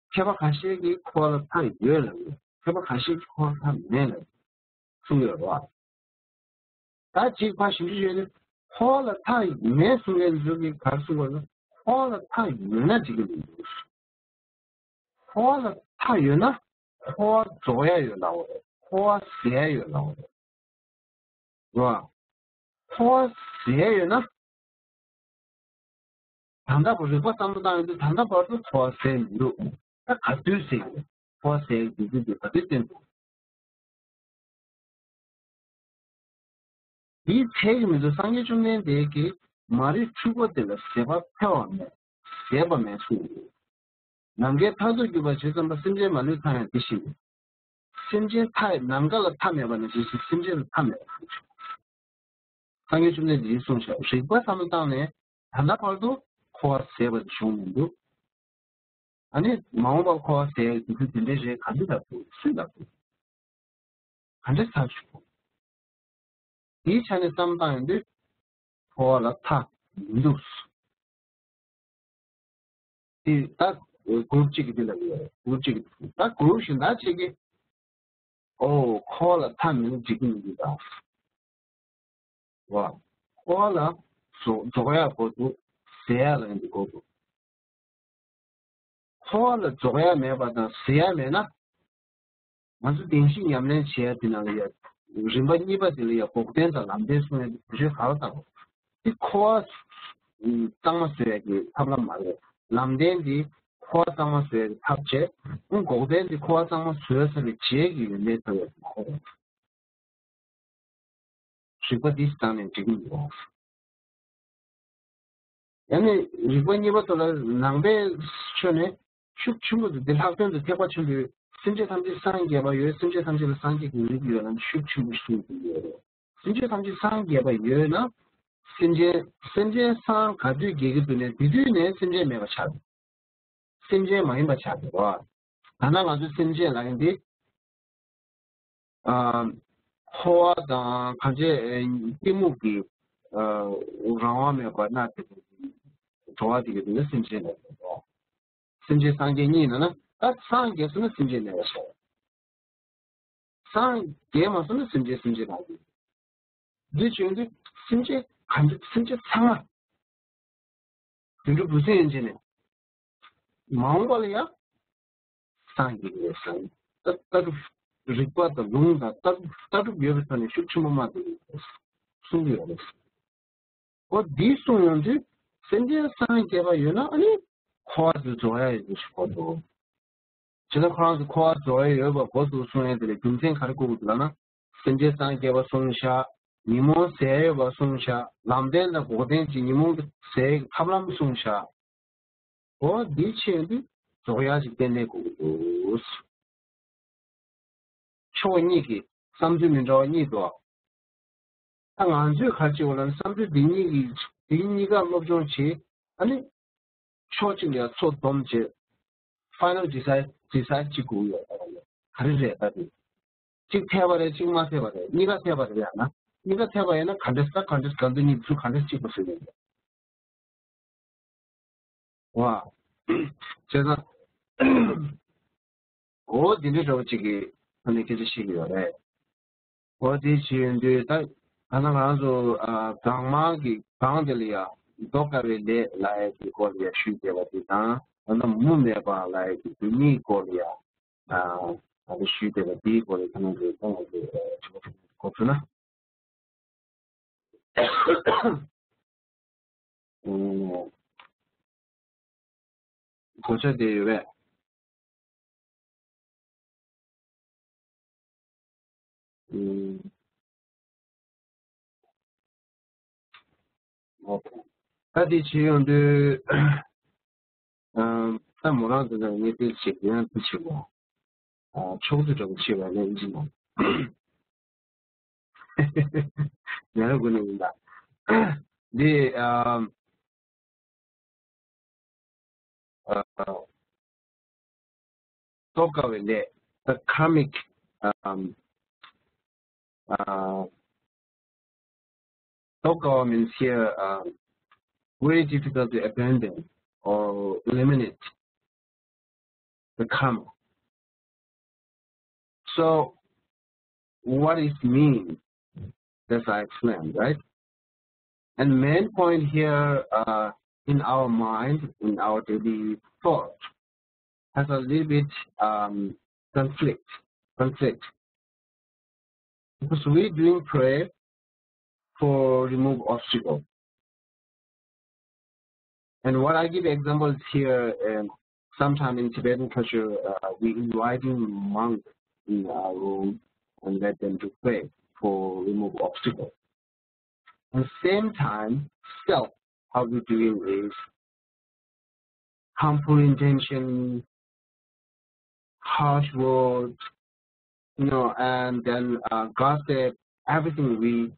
མཁས་པ་ཁ་ཤས་ཀྱིས་འཁོར་བ་ལ་མཐའ་ཡོད་ལབ་ཡོད། མཁས་པ་ཁ་ཤས་ཀྱིས་འཁོར་བ་ལ་མཐའ་མེད་ལབ་གསུངས་ཡོད་རེད་བ། ད་གཅིག་ཕར་ཞིབ་འཇུག་བྱས་ནས་འཁོར་བ་ལ་མཐའ་མེད་གསུང་མཁན་ཚོ་གིས་ག་རེ་གསུངས་པ་ན། འཁོར་བ་ལ་མཐའ་ཡོད་ན་འགྲིག་གི་མི་འདུག་འཁོར་བ་ལ་མཐའ་ཡོད་ན་འཁོར་བ་རྫོགས་ཡ་ཡོད་ལབ་པ་རེད། འཁོར་བ་ཟད་ཡ་ཡོད་ལབ་པ་རེད། རེད་བ། འཁོར་བ་ཟད་ཡ་ཡོད་ན། ད་ལྟ་བར་རིག་པ་བསམ་བློ་བཏང་ཡོང་དུས་ད་ལྟ་བར་དུ་འཁོར་བ་ཟད་མི་འདུག་ད་ག་དུས་ཟད་ཡོད། འཁོར་བ་ཟད་ཡ་དུས་ཚོད་དེ་ག་དུས་བསྟན་འདུག་དེའི་ཚད་ཀྱི་མི་འདུག་སངས་རྒྱས་བཅོམ་ལྡན་འདས་ཀྱིས་མ་རིག་འཁྲུལ་པ་དེ་ལ་ཟད་པ་འཕེལ་བ་མེད། ཟད་པ་མེད་གསུངས་ཡོད། ནམ་མཁའི་མཐར་ཐུག་གྱུར་པ་ཇི་ཙམ་པ། སེམས་ཅན་མ་ལུས་མཐའ་ཡང་དེ་བཞིན་ཏེ། སེམས་ཅན་མཐའ་ནམ་མཁའ་ལ་མཐའ་མེད་པ་ནང་བཞིན་སེམས་ཅན་ལ་མཐའ་མེད་པ་གསུངས་ཤིང་། སངས་རྒྱས་བཅོམ་ལྡན་འདས་ཀྱིས་གསུངས་ཤིང་། རིག་པ་བསམ་བློ་བཏང་ནས་ད་ལྟ་བར་དུ་འཁོར་བ་ཟད་པ་བྱུང་མི་འདུག་ཨ་ནི་མ་འོངས་པར་འཁོར་བ་ཟད་ཡ་དུས་ཚོད་དེ་འདྲ་རེད། ག་འདྲ་ལབ་ཐུབ། སུས་ལབ་ཐུབ། ག་འདྲ་ཚར་ཆོག་དེའི་ཆ་ནས་བསམ་བཏང་ཡོང་དུས་འཁོར་བ་ལ་མཐའ་མི་འདུག་དེ་ད་གུ་རུབ་གཅིག་གིས་དེ་ལབ་ཡོད། གུ་རུབ་གཅིག་གིས་ད་གུ་རུབ་གཞན་དག་གཅིག་གིས། ཨོ། འཁོར་བ་ལ་མཐའ་མེད་ན་འགྲིག་གི་མི་འདུག་ད། བ། འཁོར་བ་ལ་རྫོགས་རྫོགས་ཡག་དགོས་འདུག་ཟད་ཡག་ལ་འདི་དགོས་འདུག་འཁོར་བ་ལ་རྫོགས་ཡག་མེད་པ་དང་ཟད་ཡག་མེད་ན། ང་ཚོ་བདེན་བཞི་ཉམས་ལེན་བྱེད་ཡག་དེ་ནང་ལ་ཡ། རིམ་པ་གཉིས་པ་དེ་ལ་ཡ་འགོག་བདེན་དང་ལམ་བདེན་གསུང་ཡག་དེ་བརྗོད་ག་ལ་བཏང་དགོས། འདི་འཁོར་བ་གཙང་མ་བཟོ་ཡག་གི་ཐབས་ལམ་མ་རེད། ལམ་བདེན་འདི་འཁོར་བ་གཙང་མ་བཟོ་ཡག་གི་ཐབས་བྱས། འགོག་བདེན་འདི་འཁོར་བ་གཙང་མ་བཟོས་ཚར་བའི་རྗེས་ཀྱི་ཡོན་ཏན་ཐོབ་ཡག་གི་མ་རེད། རིག་པ་འདི་བཏང་ནས་འགྲིག་གི་མི་འདུག་ཡང་ན་རིག་པ་གཉིས་པ་དེ་ལ་ནང་པའི་ཆོས་ནི་ཤུགས་ཆེན་པོ་འདུག་འདི་ལྷག་དོན་དུ་ཐེག་པ་ཆེན་པོའི་སེམས་ཅན་ཐམས་ཅད་སངས་རྒྱས་པ་ཡོད། སེམས་ཅན་ཐམས་ཅད་ལ་སངས་རྒྱས་ཀྱི་རིགས་ཡོད་ལ་ཤུགས་ཆེན་པོ་གསུངས་ཀྱི་ཡོད་རེད། སེམས་ཅན་ཐམས་ཅད་སངས་རྒྱས་པ་ཡོད་ན། སེམས་ཅན་སེམས་ཅན་སངས་ག་དུས་རྒྱས་ཀྱི་འདུག་ནས་དེ་དུས་ནས་སེམས་ཅན་མེད་པ་ཆགས་འདུག་སེམས་ཅན་མ་ཡིན་པ་ཆགས་འདུག་བ། ད་ལྟ་ང་ཚོའི་སེམས་ཅན་ལབ་མཁན་འདི། ཨ། འཁོར་བ་དང་གང་བྱས་གཏི་མུག་གི་ཨ་རང་དབང་མེད་པར་མནར་ཏེ་འགྲོ་བ་དེ་གི་དེ་ནི་སེམས་ཅན་ལ་འགྲོ། སེམས་ཅན་སངས་རྒྱས་གཉིས་ཡིན་ན་ད་སངས་རྒྱས་སོང་ན་སེམས་ཅན་མེད་པ་ཆགས། སངས་རྒྱས་མ་སོང་ན་སེམས་ཅན་སེམས་ཅན་རང་ཡིན། འདི་བྱུང་དུས་སེམས་ཅན་གང་ཅི་སེམས་ཅན་ཚང་མ་དུད་འགྲོ་བུད་མེད་ཡན་ཆད་ནས་མ་འོངས་པ་ལ་ཡང་སངས་རྒྱས་ཀྱི་རེད་བསམ། ད་ལྟ་གྲུབ་རིག་པ་དང་ལུང་དང་ལྟ་གྲུབ་ལྟ་གྲུབ་ཡོད་པའི་ཐོག་ནས་ཤུགས་ཆེན་པོ་མ་གཏོགས་གསུང་གི་ཡོད་རེད། འོ་འདི་གསུང་ཡོང་དུས་སེམས་ཅན་སངས་རྒྱས་པ་ཡོད་ན་ཨ་ནི། འཁོར་བ་དེ་རྫོགས་ཡ་ཡོད་པ་ཞིག་གོ་འདུག་བྱས་ན་ཁོ་རང་ཚོ་འཁོར་བ་རྫོགས་ཡ་ཡོད་པ་གོ་འདུག་གསུང་ཡ་དེ་ལ་རྒྱུ་མཚན་ག་རེ་བཀོད་དགོས་འདུག་ལབ་ན། སེམས་ཅན་སངས་རྒྱས་པ་གསུངས་ཤག་ཉིན་མོ་ཟས་ཡོད་པ་གསུངས་ཤག་ལམ་བདེན་དང་འགོག་བདེན་གྱི་ཉིན་མོ་གི་ཟས་ཀྱི་ཐབས་ལམ་གསུངས་ཤག་འོ་འདི་ཆེད་དུ་རྫོགས་ཡ་ཞིག་གཏན་གཏན་དགོས་ཀྱི་འདུག་ཕྱོགས་གཉིས་ཀྱི་བསམ་ཚུལ་མི་འདྲ་བ་གཉིས་འདུག་ད་ང་ཚོས་ག་རེ་བྱེད་དགོས་ལབ་ན། བསམ་ཚུལ་འདི་གཉིས་ཀྱི་འདི་གཉིས་ཀ་སློབ་སྦྱོང་བྱེད། ཨ་ནི་ཕྱོགས་གཅིག་ལ་ཚོ་བསྡོམས་བྱེད། ཕའི་ནལ་ཌི་སའེ་ཌི་སའེ་བྱེད་དགོས་ཡོད་ད་ལ། ག་རེ་རེད་ད་དེ། གཅིག་འཐད་པ་རེད། གཅིག་མ་འཐད་པ་རེད། གཉིས་ཀ་འཐད་པ་རེད་ཡང་ན། གཉིས་ཀ་འཐད་པ་ཡིན་ན་ག་འདྲས་ད་ག་འདྲས་ག་འདུ་གཉིས་སུ་ག་འདྲས་གཅིག་པ་སུ་ཡིན། བ། བྱས་ཙང་། འོ་འདི་འདྲའི་འདྲ་བོ་གཅིག་གི་ཨ་ནི་སྐད་ཆ་བཤད་ཀྱི་ཡོད་རེད། འོ་དེ་བྱེད་ཡོང་དུས་ད་ད་ལྟ་ང་ཚོ་ཨ་གང་མང་གི་གང་དེ་ལ་ཡ་རྫོགས་དཀའ་བའི་ལས་ལབ་ཡ་གི་སྐོར་ལ་ཡ་ཞུས་བསྡད་པ་དེ་དང་། ད་ལྟ་མུ་མེད་པ་ལབ་ཡ་གི་དེ་གཉིས་སྐོར་ལ་ཡ་ཨ་ད་ལྟ་ཞུས་བསྡད་པ་དེའི་སྐོར་ལ་ཁྱེད་རང་ཚོས་ཁོང་ང་ཚོས་དྲི་བ་དྲི་བ་གོ་ཐུབ་ན། གོ་ཆ་དེ་ཡོད་པས། ད་དེ་བྱེད་ཡོང་དུས། ད་མོ་རང་ཚོ་ནང་ངས་དེ་བྱེད་དེ་ཡང་དེ་བྱེད་དགོས། ཕྱོགས་བསྡུས་འདྲ་པོ་བྱེད་པ་ནི་ཡིན་གྱི་མ། ཉ་ར་དགུ་ནས་ཡིན་ད། འདི་རྫོགས་དཀའ་བའི་ལས། The karmic, um, uh, རྫོགས་དཀའ་བ་means here, um, very difficult to abandon or eliminate the karma. So, what is mean? As I explained, right? And main point here, uh, in our mind, in our daily thought, has a little bit, um, conflict, conflict. Because we doing prayer for remove obstacle. And what I give examples here, um, sometime in Tibetan culture, uh, we inviting monks in our room and let them to pray for remove obstacle. At the same time, self, how we doing is harmful intention, harsh words, you know, and then, uh, gossip, everything we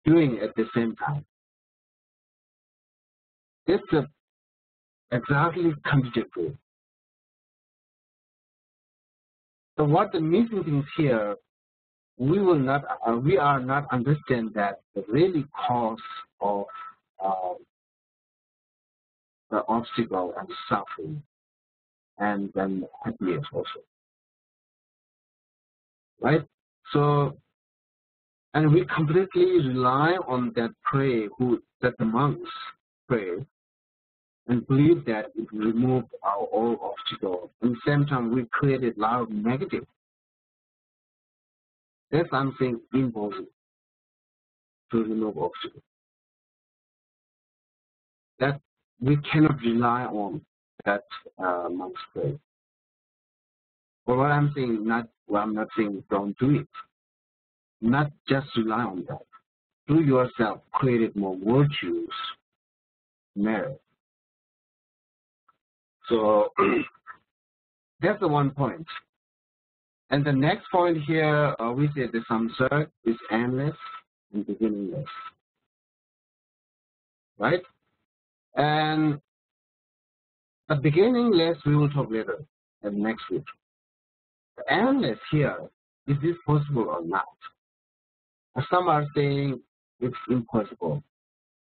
doing at the same time. It's a exactly contradictory. So what the missing things here, we will not, uh, we are not understand that the really cause of, uh, the obstacle and suffering and then happiness also. Right? So, and we completely rely on that prayer who, that the monks pray and believe that it remove our all obstacle. And same time, we created a lot of negative. That's something impossible to remove obstacle. That we cannot rely on that, uh, monks pray. But what I'm saying, not, well, I'm not saying don't do it. Not just rely on that. Do yourself, create it more virtues, merit. So that's the one point. And the next point here, uh, we say the samsara is endless and beginningless. Right? And the beginningless, we will talk later and next week. The endless here, is this possible or not? Some are saying it's impossible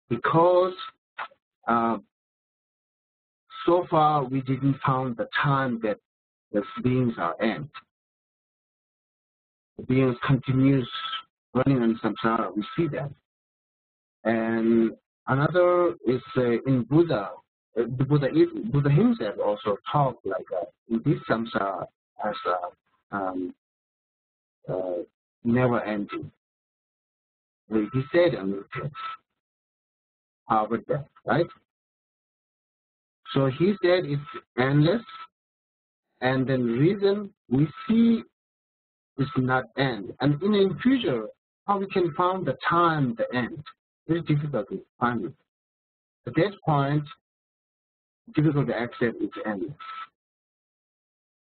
because, uh, so far we didn't found the time that the beings are end. The beings continues running in samsara, we see that. And another is, uh, in Buddha, uh, the Buddha, is- Buddha himself also talked like, uh, in this samsara as a, um, uh, never ending. He said on the text, uh, with that, right? So he said it's endless, and then reason we see is not end. And in the future, how we can find the time, the end? Very difficult to find it. At that point, difficult to accept its endless.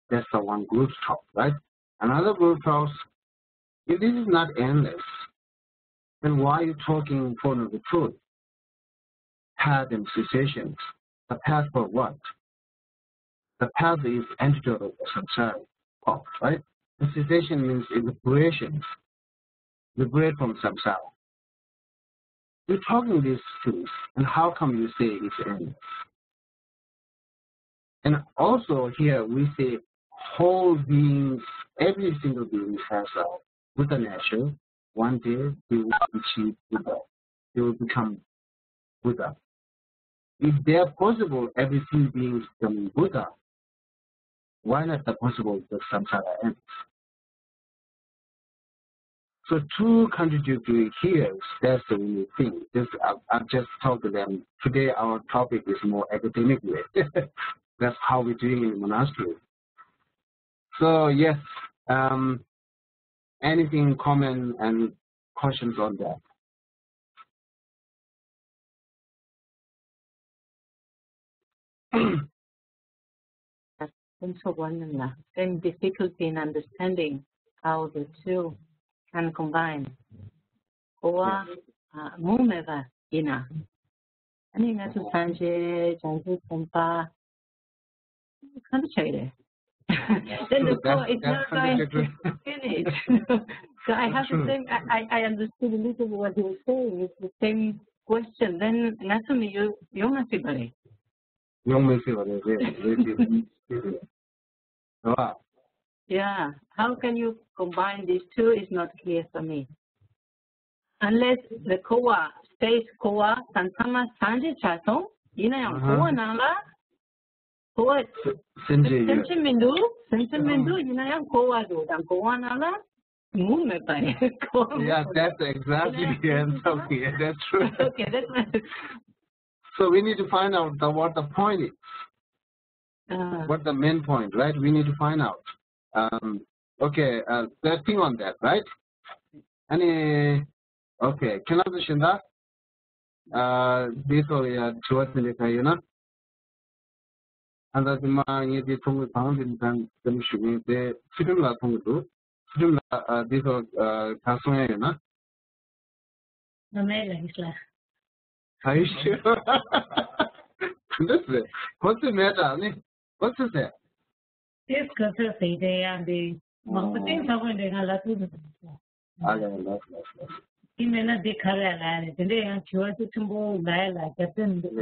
That's the one group talk, right? Another group talks, if this is not endless, then why are you talking for the truth? Path and cessations. The path for what? The path is antidote of samsara, right? The cessation means liberation, liberate from samsara. You're talking these things, and how come you say it's endless? And also here we say whole beings, every single being has a Buddha nature. One day they will achieve Buddha. They will become Buddha. If they are possible, every single being becoming Buddha, why not the possible that samsara ends? So two contradictory here, that's the only thing. Just, I, I just talked to them. Today our topic is more academic way. That's how we're doing in the monastery. So yes, um, anything, comment and questions on that? སེམས་ཚོར་བ་རྣམས་ལ། same difficulty in understanding how the two can combine. འཁོར་བ་མུ་མེད་པ་ཡིན་ན། ཨ་ནི་ང་ཚོ་སངས་རྒྱས་བྱང་ཆུབ་སེམས་དཔའ་གང་དུ་ཆགས་རེད། Then the thought is not going to finish. So I have the same, I, I I understood a little bit what he was saying. It's the same question. Then ང་ཚོ་མི་ཡོང་ཡོང་མ་སྲིད་པ་རེད། ཡོང་མི་སྲིད་པ་རེད། རེད་རེད་རེད་རེད། རེད་བ། Yeah, how can you combine these two is not clear for me. Unless the འཁོར་བ་stays འཁོར་བ་དང་ཚང་མ་སངས་རྒྱས་ཆགས་སོང་། ཡིན་ན་ཡང་འཁོར་བ་ནང་ལ་འཁོར་བ་སེམས་ཅན་ཡོད། སེམས་ཅན་མི་འདུག་སེམས་ཅན་མི་འདུག་ཡིན་ན་ཡང་འཁོར་བ་འདུག་དང་འཁོར་བ་ནང་ལ་མུ་མེད་པ་རེད། འཁོར་བ། Yeah, that's exactly the end of here. That's true. Okay, that's my So we need to find out the, what the point is. What the main point, right? We need to find out. Um, okay, uh, let's think on that, right? Any, okay, can I understand that? Uh, this all, yeah, to what in the, you know? And that's my, you did some with pound in time, then should be the similar thing to. ཚུལ་ཁྲིམས་ལ་འདི་ཚོ་ག་གསུང་ཡ་ཡོད་ན། ང་མེད་ལ་ཡིན་ལ། Are you sure? འདི་ཚོ་ཁོ་ཚོས་མེད་དྲ་ནི་ཁོ་ཚོས་ཟེར། དེས་ཁོ་ཚོས་ཟེར་དེ་ཡང་འདི་མང་པོ་གཏིང་ཟབ་པོ་འདི་ང་ལ་ཐུག་འདུག་ཨ་ལ་ལ་ལ་ལ། དེ་མེད་ན་འདི་ག་རེ་ལ་ཡ་རེད། དེ་འདྲས་ཡང་དྲི་བ་ཚིག་ཕྲན་བུ་ལ་ཡ་ལ་རྒྱབ་རྟེན་འདུག་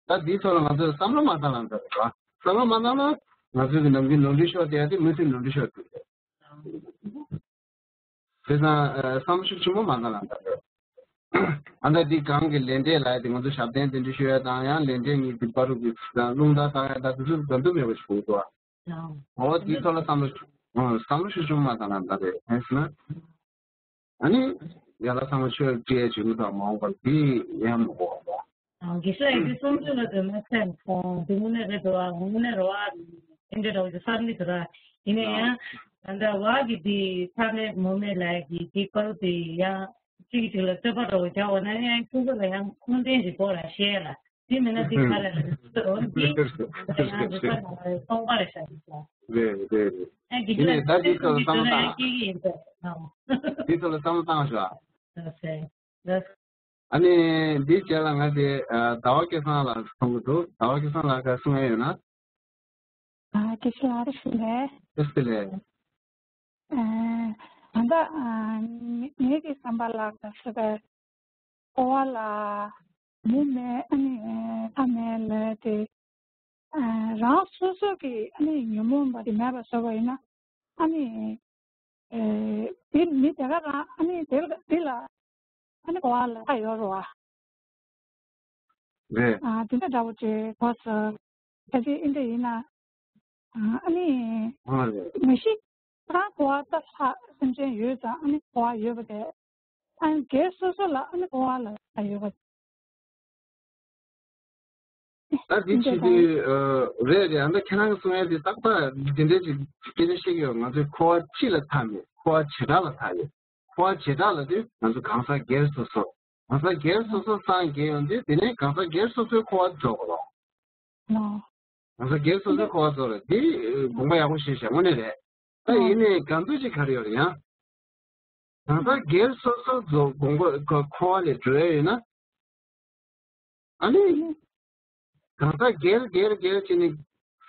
ད་འདིའི་ཐོག་ལ་ང་ཚོས་བསམ་བློ་མ་བཏང་ན་འདྲ་རེད་བ། བསམ་བློ་མ་བཏང་ན་ང་ཚོའི་གི་ནམ་རྒྱུན་ནོར་འཁྲུལ་ཤོར་བསྡད་ཡ་དེ་མི་ཚེ་ནོར་འཁྲུལ་ཤོར་བསྡད་ཡ། དེ་ཙང་བསམ་བློ་ཤུགས་ཆེན་པོ་མ་བཏང་ན་འདྲ་རེད། ཨ་ད་འདི་གང་གི་ལས་འབྲས་ལ་ཡ་དེ་ང་ཚོ་ཞབས་བརྟན་དེ་འདྲ་ཞུ་ཡ་དང་ཡང་ལས་འབྲས་གཉིས་དེ་བར་དུ་གི་རླུང་རྟ་བཏང་ཡ་ད་དེ་ཚོ་འགྲོ་འདུག་མེད་པ་ཞིག་དགོས་འདུག་ཨ། འོ་དེའི་ཐོག་ལ་བསམ་བློ་བསམ་བློ་ཤུགས་ཆེན་པོ་མ་བཏང་ན་འདྲ་རེད། ཧེ་ན། ཨ་ནི་ཡ་ལ་ཚང་མ་ཆོས་བྲིས་བྱེད་མི་དང་མ་འོངས་པར་དེ་ཡང་མི་གོ་བ། དགེ་བཤེས་ཡིན་གྱི་གསུང་ཆོས་ལ་དོན་ན་ཚད་མཐོང་དེ་དངོས་གནས་རེད་འགྲོ་བ་དངོས་གནས་རེད་བ། དེ་འདྲ་འདྲ་བོ་ཞིག་བསམ་གྱི་འདུག་ར། ཡིན་ན་ཡང་ད་ལྟ་བ་གི་དེ་ཚ་མེད་མོ་མེད་ལ་གི་དེ་སྐོར་དེ་ཡང་གཅིག་གཅིག་ལ་རྩོད་པ་འདྲ་བོ་རྒྱག་འོ་ན་ཡང་ཁྱོད་ཚོ་ལ་ཡང་ཁུངས་ལྡན་གྱི་སྐོར་ལ་བཤད་ལ། དེ་མིན་ན་དེ་ག་རེ་རེད་ཟེར་འོ་འདི་ང་ཚོ་ཡང་རིག་པ་ནང་ལ་སྟོང་པ་རེད་ཤག་རེད་ཤག་རེད་རེད་རེད། ཨ་དགེ་ཡིན་ནའི་ད་འདི་ཚོ་ལ་བསམ་བློ་བཏང་། སྐྱེ་གི་ཡིན་ཟེར་ཨང་། འདི་ཚོ་ལ་བསམ་བློ་བཏང་ཤོག་ཨ། ལགས་སེ། ལགས། ཨ་ནི་འདིའི་རྗེས་ལ་ང་དེ་ཟླ་བ་སྐལ་བཟང་ལགས་མཐོང་གི་འདུག་ཟླ་བ་སྐལ་བཟང་ལགས་ག་གསུང་ཡ་ཡོད་ན། ཨ་སྐད་ཆ་ལ་རེ་ཞུ་ལེ། ཨེ་སྐད་ལེ། ཨ་ད་ཨ་ངེད་ཀྱི་བསམ་པ་ལ་ག་ཟེར་བའི་འཁོར་བ་ལ་མུ་མེད་ཨ་ནི་མཐའ་མེད་ལས་དེ་ཨ་རང་སོ་སོ་གི་ཨ་ནི་ཉོན་མོངས་པ་དེ་མེད་པ་བཟོ་བ་ཡིན་ན་ཨ་ནི་ཨེ་དེ་མི་དེ་ག་རང་ཨ་ནི་དེ་དེ་ལ་ཨ་ནི་འཁོར་བ་ལ་ཡོད་རེད་བ། རེད། ཨ་དེ་འདྲ་འདྲ་བོ་ཅིག་གོ་སོང་། ཕལ་ཆེར་ཨིན་འདྲ་ཡིན་ན། ཨ་ནི། ཨ་རེད། མ་གཞི་རང་འཁོར་བ་ལྟ་ལྷག་སེམས་ཅན་ཡོད་ཙང་ཨ་ནི་འཁོར་བ་ཡོད་པ་དེ། ཨ་ནི་སྒེར་སོ་སོ་ལ་ཨ་ནི་འཁོར་བ་ལ་ཡོད་པ། ད་འདི་བྱེད་དུས་རེད་རེད། ཨ་ནི་ཁྱེད་རང་གི་གསུང་ཡ་དེ་ཏག་ཏག་འདི་འདྲའི་ཅིག་སྐད་ཆ་བཤད་ཀྱི་ཡོད། ང་ཚོས་འཁོར་བ་སྤྱི་ལ་མཐའ་མེད། འཁོར་བ་བྱེ་བྲག་ལ་མཐའ་ཡོད། འཁོར་བ་བྱེ་བྲག་ལ་དེ་ང་ཚོ་གང་ཟག་སྒེར་སོ་སོ། གང་ཟག་སྒེར་སོ་སོ་སངས་རྒྱས་ཡོང་དུས་དེ་ནས་གང་ཟག་སྒེར་སོ་སོའི་འཁོར་བ་རྫོགས་པ་རེད། ལོ། གང་ཟག་སྒེར་སོ་སོའི་འཁོར་བ་རྫོགས་རེད། དེ་དགོངས་པ་ཡག་པོ་བཞེས་བཞག་དངོས་གནས་རེད། ད་ཡིན་ནའི་གང་འདུག་ཅིག་ག་རེ་ཡོད་རེད་ཡང་། གང་ཟག་སྒེར་སོ་སོ་རྫོགས་དགོངས་པ་འཁོར་བ་ལས་གྲོལ་ཡ་ཡོད་ན། ཨ་ནི། གང་ཟག་སྒེར་སྒེར་སྒེར་བྱས་ནས་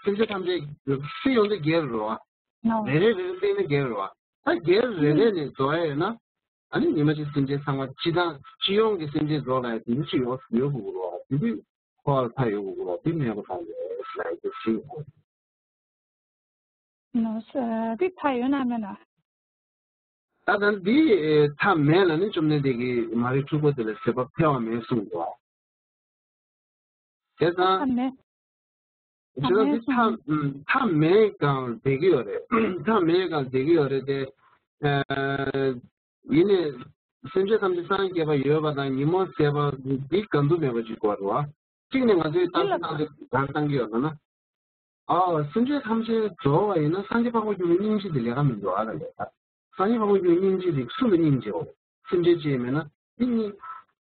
སེམས་ཅན་ཐམས་ཅད་སུ་ཡོང་དུས་སྒེར་རེད་བ། རེ་རེ་རེ་རེ་བལྟས་ན་སྒེར་རེད་བ། ད་སྒེར་རེ་རེ་ནས་རྫོགས་ཡ་ཡོད་ན། ཨ་ནི་ཉི་མ་གཅིག་སེམས་ཅན་ཚང་མ་སྤྱི་དང་སྤྱི་ཡོངས་ཀྱི་སེམས་ཅན་རྫོགས་ལ་ཡ་དེ་འདྲ་ཞིག་ཡོང་ཡོང་དགོས་རེད་བ། དེ་དུས་འཁོར་བ་ལ་མཐའ་ཡོད་དགོས་རེད་བ། དེ་མེད་པ་གང་རེད་ཟེར་ཡ་དེ་ཞིག་ཡོད། ནོ་སི་འདི་མཐའ་ཡོད་ན་མེད་ན། ད་ལྟ་འདི་མཐའ་མེད་ལ་ནི་བཅོམ་ལྡན་འདས་ཀྱིས་མ་རིག་འཁྲུལ་པ་དེ་ལ་ཟད་པ་འཕེལ་བ་མེད་གསུངས་འདུག། བྱས་ཙང་མཐའ་མེད། བྱས་ཙང་འདི་མཐའ་མཐའ་མེད་གང་བསྡད་ཀྱི་ཡོད་རེད། མཐའ་མེད་གང་བསྡད་ཀྱི་ཡོད་རེད་དེ། ཡིན་ནའི་སེམས་ཅན་ཐམས་ཅད་སངས་རྒྱས་པ་ཡོད་པ་དང་ཉིན་མོ་ཟད་པ་འདི་གང་དུ་མེད་པ་ཅིག་དགོས་རེད་བ། གཅིག་ནས་ང་ཚོས་བཏང་ཚུལ་བཏང་ཚུལ་ག་རེ་བཏང་གི་ཡོད་ལབ་ན། ཨ་སེམས་ཅན་ཐམས་ཅད་རྫོགས་པ་ཡིན་ན་སངས་རྒྱས་འཕགས་པ་སྤྱོད་པའི་སྙིང་རྗེ་དེ་ལས་ཀ་མི་འདུག་ཨ་ལ་ལས་ཀ། སངས་རྒྱས་འཕགས་པ་སྤྱོད་པའི་སྙིང་རྗེ་དེ་སུ་ལ་སྙིང་རྗེ་འོ། སེམས་ཅན་ཅིག་མེད་ན་དེ་སྙིང་།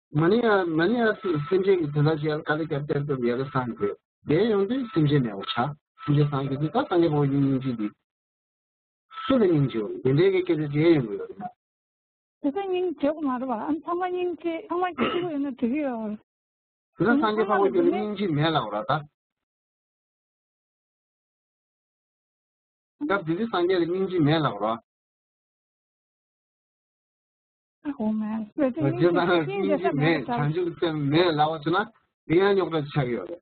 མ་ནི་ཡ་མ་ནི་ཡ་སེམས་ཅན་གྱི་དོན་དག་ཅིག་ཡར་དཀའ་ལས་བརྒྱབ་སྟེར་སྐབས་ཡ་གི་སངས་རྒྱས་དེ་ཡོང་དུས་སེམས་ཅན་མེད་པ་ཆགས། སེམས་ཅན་སངས་རྒྱས་དུས་ད་སངས་རྒྱས་འཕགས་པ་སྤྱོད་པའི་སྙིང་རྗེ་དེ་སུ་ལ་སྙིང་རྗེ་འོ། དེ་འདྲའི་གི་སྐད་ཆ་ཅིག་ཡོང་གི་ཡོད་རེད་ན། དེ་ཚོ་སྙིང་རྗེ་པོ་མ་རེད་བ། ཨ་ཚང་མ་སྙིང་རྗེ་ཚང་མ་སྐྱིད་པོ་ཡོད་ན་འགྲིག་གི་ཡོད། དེ་ལ་སངས་རྒྱས་འཕགས་པ་སྤྱོད་པའི་སྙིང་རྗེ་མེད་ལབ་ར་ད། སྐབས་དེ་དུས་སངས་རྒྱས་ལ་སྙིང་རྗེ་མེད་ལབ་ར། ཨོ་མ། བོད་དུ་སྙིང་རྗེ་སྙིང་རྗེ་མེད། བྱང་ཆུབ་སེམས་མེད་ལབ་པ་བྱུང་ན་དེ་ཡང་རྙོག་དྲ་ཆགས་ཡོད་རེད།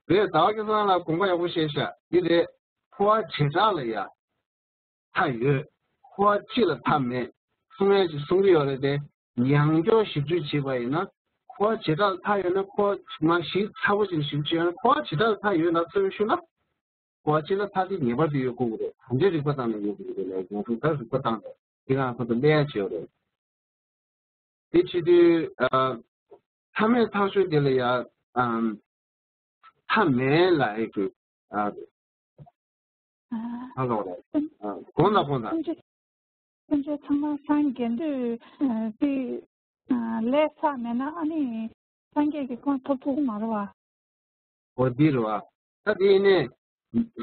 རེད། ཟླ་བ་སྐལ་བཟང་ལགས་དགོངས་པ་ཡག་པོ་བཞེས་ཤག་འདི་རེད། འཁོར་བ་བྱེ་བྲག་ལ་ཡ་མཐའ་ཡོད། འཁོར་བ་སྤྱི་ལ་མཐའ་མེད་གསུང་ཡ་ཅིག་གསུང་གི་ཡོད་རེད་དེ། ཡང་བསྐྱར་ཞིབ་འཇུག་བྱས་པ་ཡིན་ན། འཁོར་བ་བྱེ་བྲག་ལ་མཐའ་ཡོད་ན་འཁོར་བ་མ་ཞིབ་ཚགས་པོ་ཅིག་ཞིབ་འཇུག་ཡོད་ན་འཁོར་བ་བྱེ་བྲག་ལ་མཐའ་ཡོད་ལབ་ཚར་བའི་ཤུལ་ལ། འཁོར་བ་སྤྱི་ལ་མཐའ་དེ་ངེས་པར་དུ་ཡོད་དགོས་ཀྱི་རེད། གང་ཅིའི་རིགས་པ་བཏང་ནས་ཡོད་དགོས་ཀྱི་རེད་ལབ་ཡ་ང་ཚོ་ད་རིགས་པ་བཏང་རེད། དེ་ག་ང་ཚོ་གླེང་ཡ་བྱས་ཡོད་རེད། དེ་བྱེད་དུས་ཨ་མཐའ་མེད་ཐག་ཆོད་དེ་ལ་ཡ་ཨམ་མཐའ་མེད་ལ་ཨེ་གི་ཨ་ཨ་ཧ་ལོ་རེད། ཨ་དགོངས་དག་དགོངས་དག་སེམས་ཅན་སེམས་ཅན་ཚང་མ་སངས་རྒྱས་འདོད་ཨ་དེ་ཨ་ལས་བསགས་མེད་ན་ཨ་ནི་སངས་རྒྱས་ཀྱི་གོ་འཕང་ཐོབ་ཐུབ་ཀྱི་མ་རེད་བ། འོ་འདི་རེད་བ། ད་དེ་ཡིན་ནའི།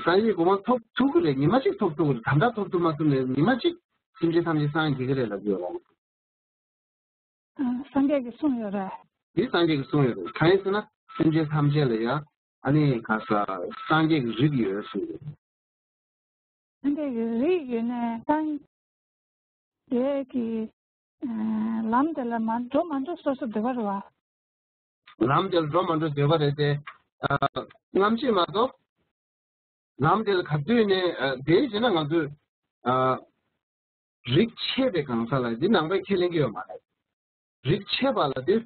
སངས་རྒྱས་གོ་འཕང་ཐོབ་ཐུབ་ཀྱི་རེད། ཉི་མ་གཅིག་ཐོབ་ཐུབ་ཀྱི་རེད། ད་ལྟ་ཐོབ་ཐུབ་མ་ཐུབ་ནའི་ཉི་མ་གཅིག་སེམས་ཅན་ཐམས་ཅད་སངས་རྒྱས་ཀྱི་རེད་ལབ་ཀྱི་ཡོད་རེད། ཨ་སངས་རྒྱས་ཀྱིས་གསུངས་ཡོད་རེད། འདི་སངས་རྒྱས་ཀྱིས་གསུངས་ཡོད་རེད། གང་ཡིན་ཟེར་ན་སེམས་ཅན་ཐམས་ཅད་ལ་ཡང་ཨ་ནི་ག་ས་སངས་རྒྱས་ཀྱི་རིགས་ཡོད་གསུངས་ཡོད་རེད། སངས་རྒྱས་ཀྱི་རིགས་ཡོད་ནའི་སངས་རྒྱས་ཀྱི་ཨ་ལམ་དེ་ལ་མ་འགྲོ་མ་འགྲོ་སོ་སོ་འདོད་པ་རེད་བ། ལམ་དེ་ལ་འགྲོ་མ་འགྲོ་འདོད་པ་རེད་དེ། ཨ་རྔམ་བརྗིད་མ་གཏོགས། ལམ་དེ་ལ་ག་དུས་ནས་ཨ་དེ་བྱས་ན་ང་ཚོས་ཨ་རིགས་ཆད་པའི་གང་ཟག་ལ་འདི་ནང་པའི་ཁས་ལེན་གྱི་ཡོད་མ་རེད། རིགས་ཆད་པ་ལ་དེ་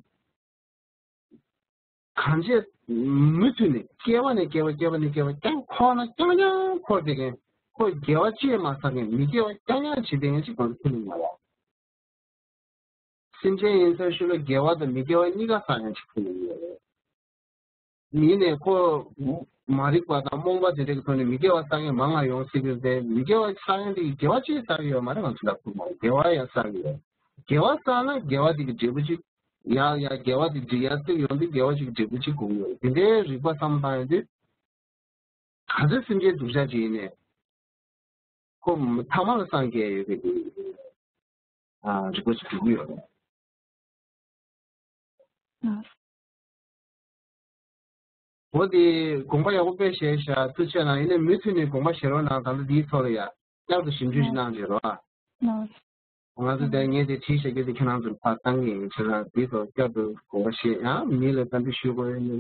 གང་བྱས་མུ་མཐུད་ནས་སྐྱེ་བ་ནས་སྐྱེ་བ་སྐྱེ་བ་ནས་སྐྱེ་བ་རྐྱང་འཁོར་ན་རྐྱང་རྐྱང་འཁོར་བསྡད་མཁན། ཁོ་དགེ་བ་ཅི་ཡང་མ་བསགས་མཁན། མི་དགེ་བ་རྐྱང་རྐྱང་བྱེད་བསྡད་མཁན་ཅིག་གང་དུ་ཁས་ལེན་མ་རེད། སེམས་ཅན་ཡིན་ཚར་ཤུལ་ལ་དགེ་བ་དང་མི་དགེ་བ་གཉིས་ཀ་བསགས་མཁན་ཅིག་ཁས་ལེན་ཡོད་རེད། ཡིན་ནའི་ཁོ་མ་རིག་པ་དང་རྨོངས་པ་དེ་འདྲ་གི་ཐོག་ནས་མི་དགེ་བ་བསགས་མཁན་མང་ང་ཡོང་སྲིད་ཀྱི་རེད། མི་དགེ་བ་བསགས་མཁན་དེ་གིས་དགེ་བ་ཅི་བསགས་ཀྱི་ཡོད་མ་རེད། ང་ཚོ་ལ་ཁུར་མང་དགེ་བ་ཡང་བསགས་ཀྱི་ཡོད། དགེ་བ་བསགས་ན་དགེ་བ་དེ་གི་འབྲས་བུ་ཅིག་ཡར་ཡར་དགེ་བ་དེ་འབྲི་ཡར་སྲིད་ཡོང་དུས་དགེ་བ་ཅིག་གི་འབྲས་བུ་ཅིག་དགོས་ཀྱི་ཡོད་རེད། དེ་འདྲའི་རིག་པ་བསམ་བློ་བཏང་ཡོང་དུས། ག་ཚོད་སེམས་ཅན་སྡུག་ཅག་ཅིག་ཡིན་ནའི། ཁོ་མཐའ་མ་ལ་སངས་རྒྱས་ཡོད་པའི་གི་ཨ་རིག་པ་ཅིག་འགྲོ་གི་ཡོད་རེད། ཨ། འོ་དེ་དགོངས་པ་ཡག་པོ་དཔེ་བཞེས་ཤག་ཐུགས་རྗེ་གནང་། ཡིན་ནའི་མུ་མཐུད་ནས་དགོངས་པ་བཞེས་རོགས་གནང་། ད་ལྟ་འདིའི་ཐོག་ལ་ཡ་བསྐྱར་དུ་ཞིབ་འཇུག་ཞིག་གནང་བྱས་རོགས་ཨ། ང་ཚོ་དེ་ངས་དེ་བྲིས་བཞག་རྒྱུ་དེ་ཁྱེད་རང་ཚོར་ཕར་བཏང་གི་ཡིན། ཁྱེད་རང་འདིའི་ཐོག་བསྐྱར་དུ་དགོངས་པ་བཞེས། ཡང་མི་ལ་བཀའ་འདྲི་ཞུ་དགོས་ཡོད་མེད་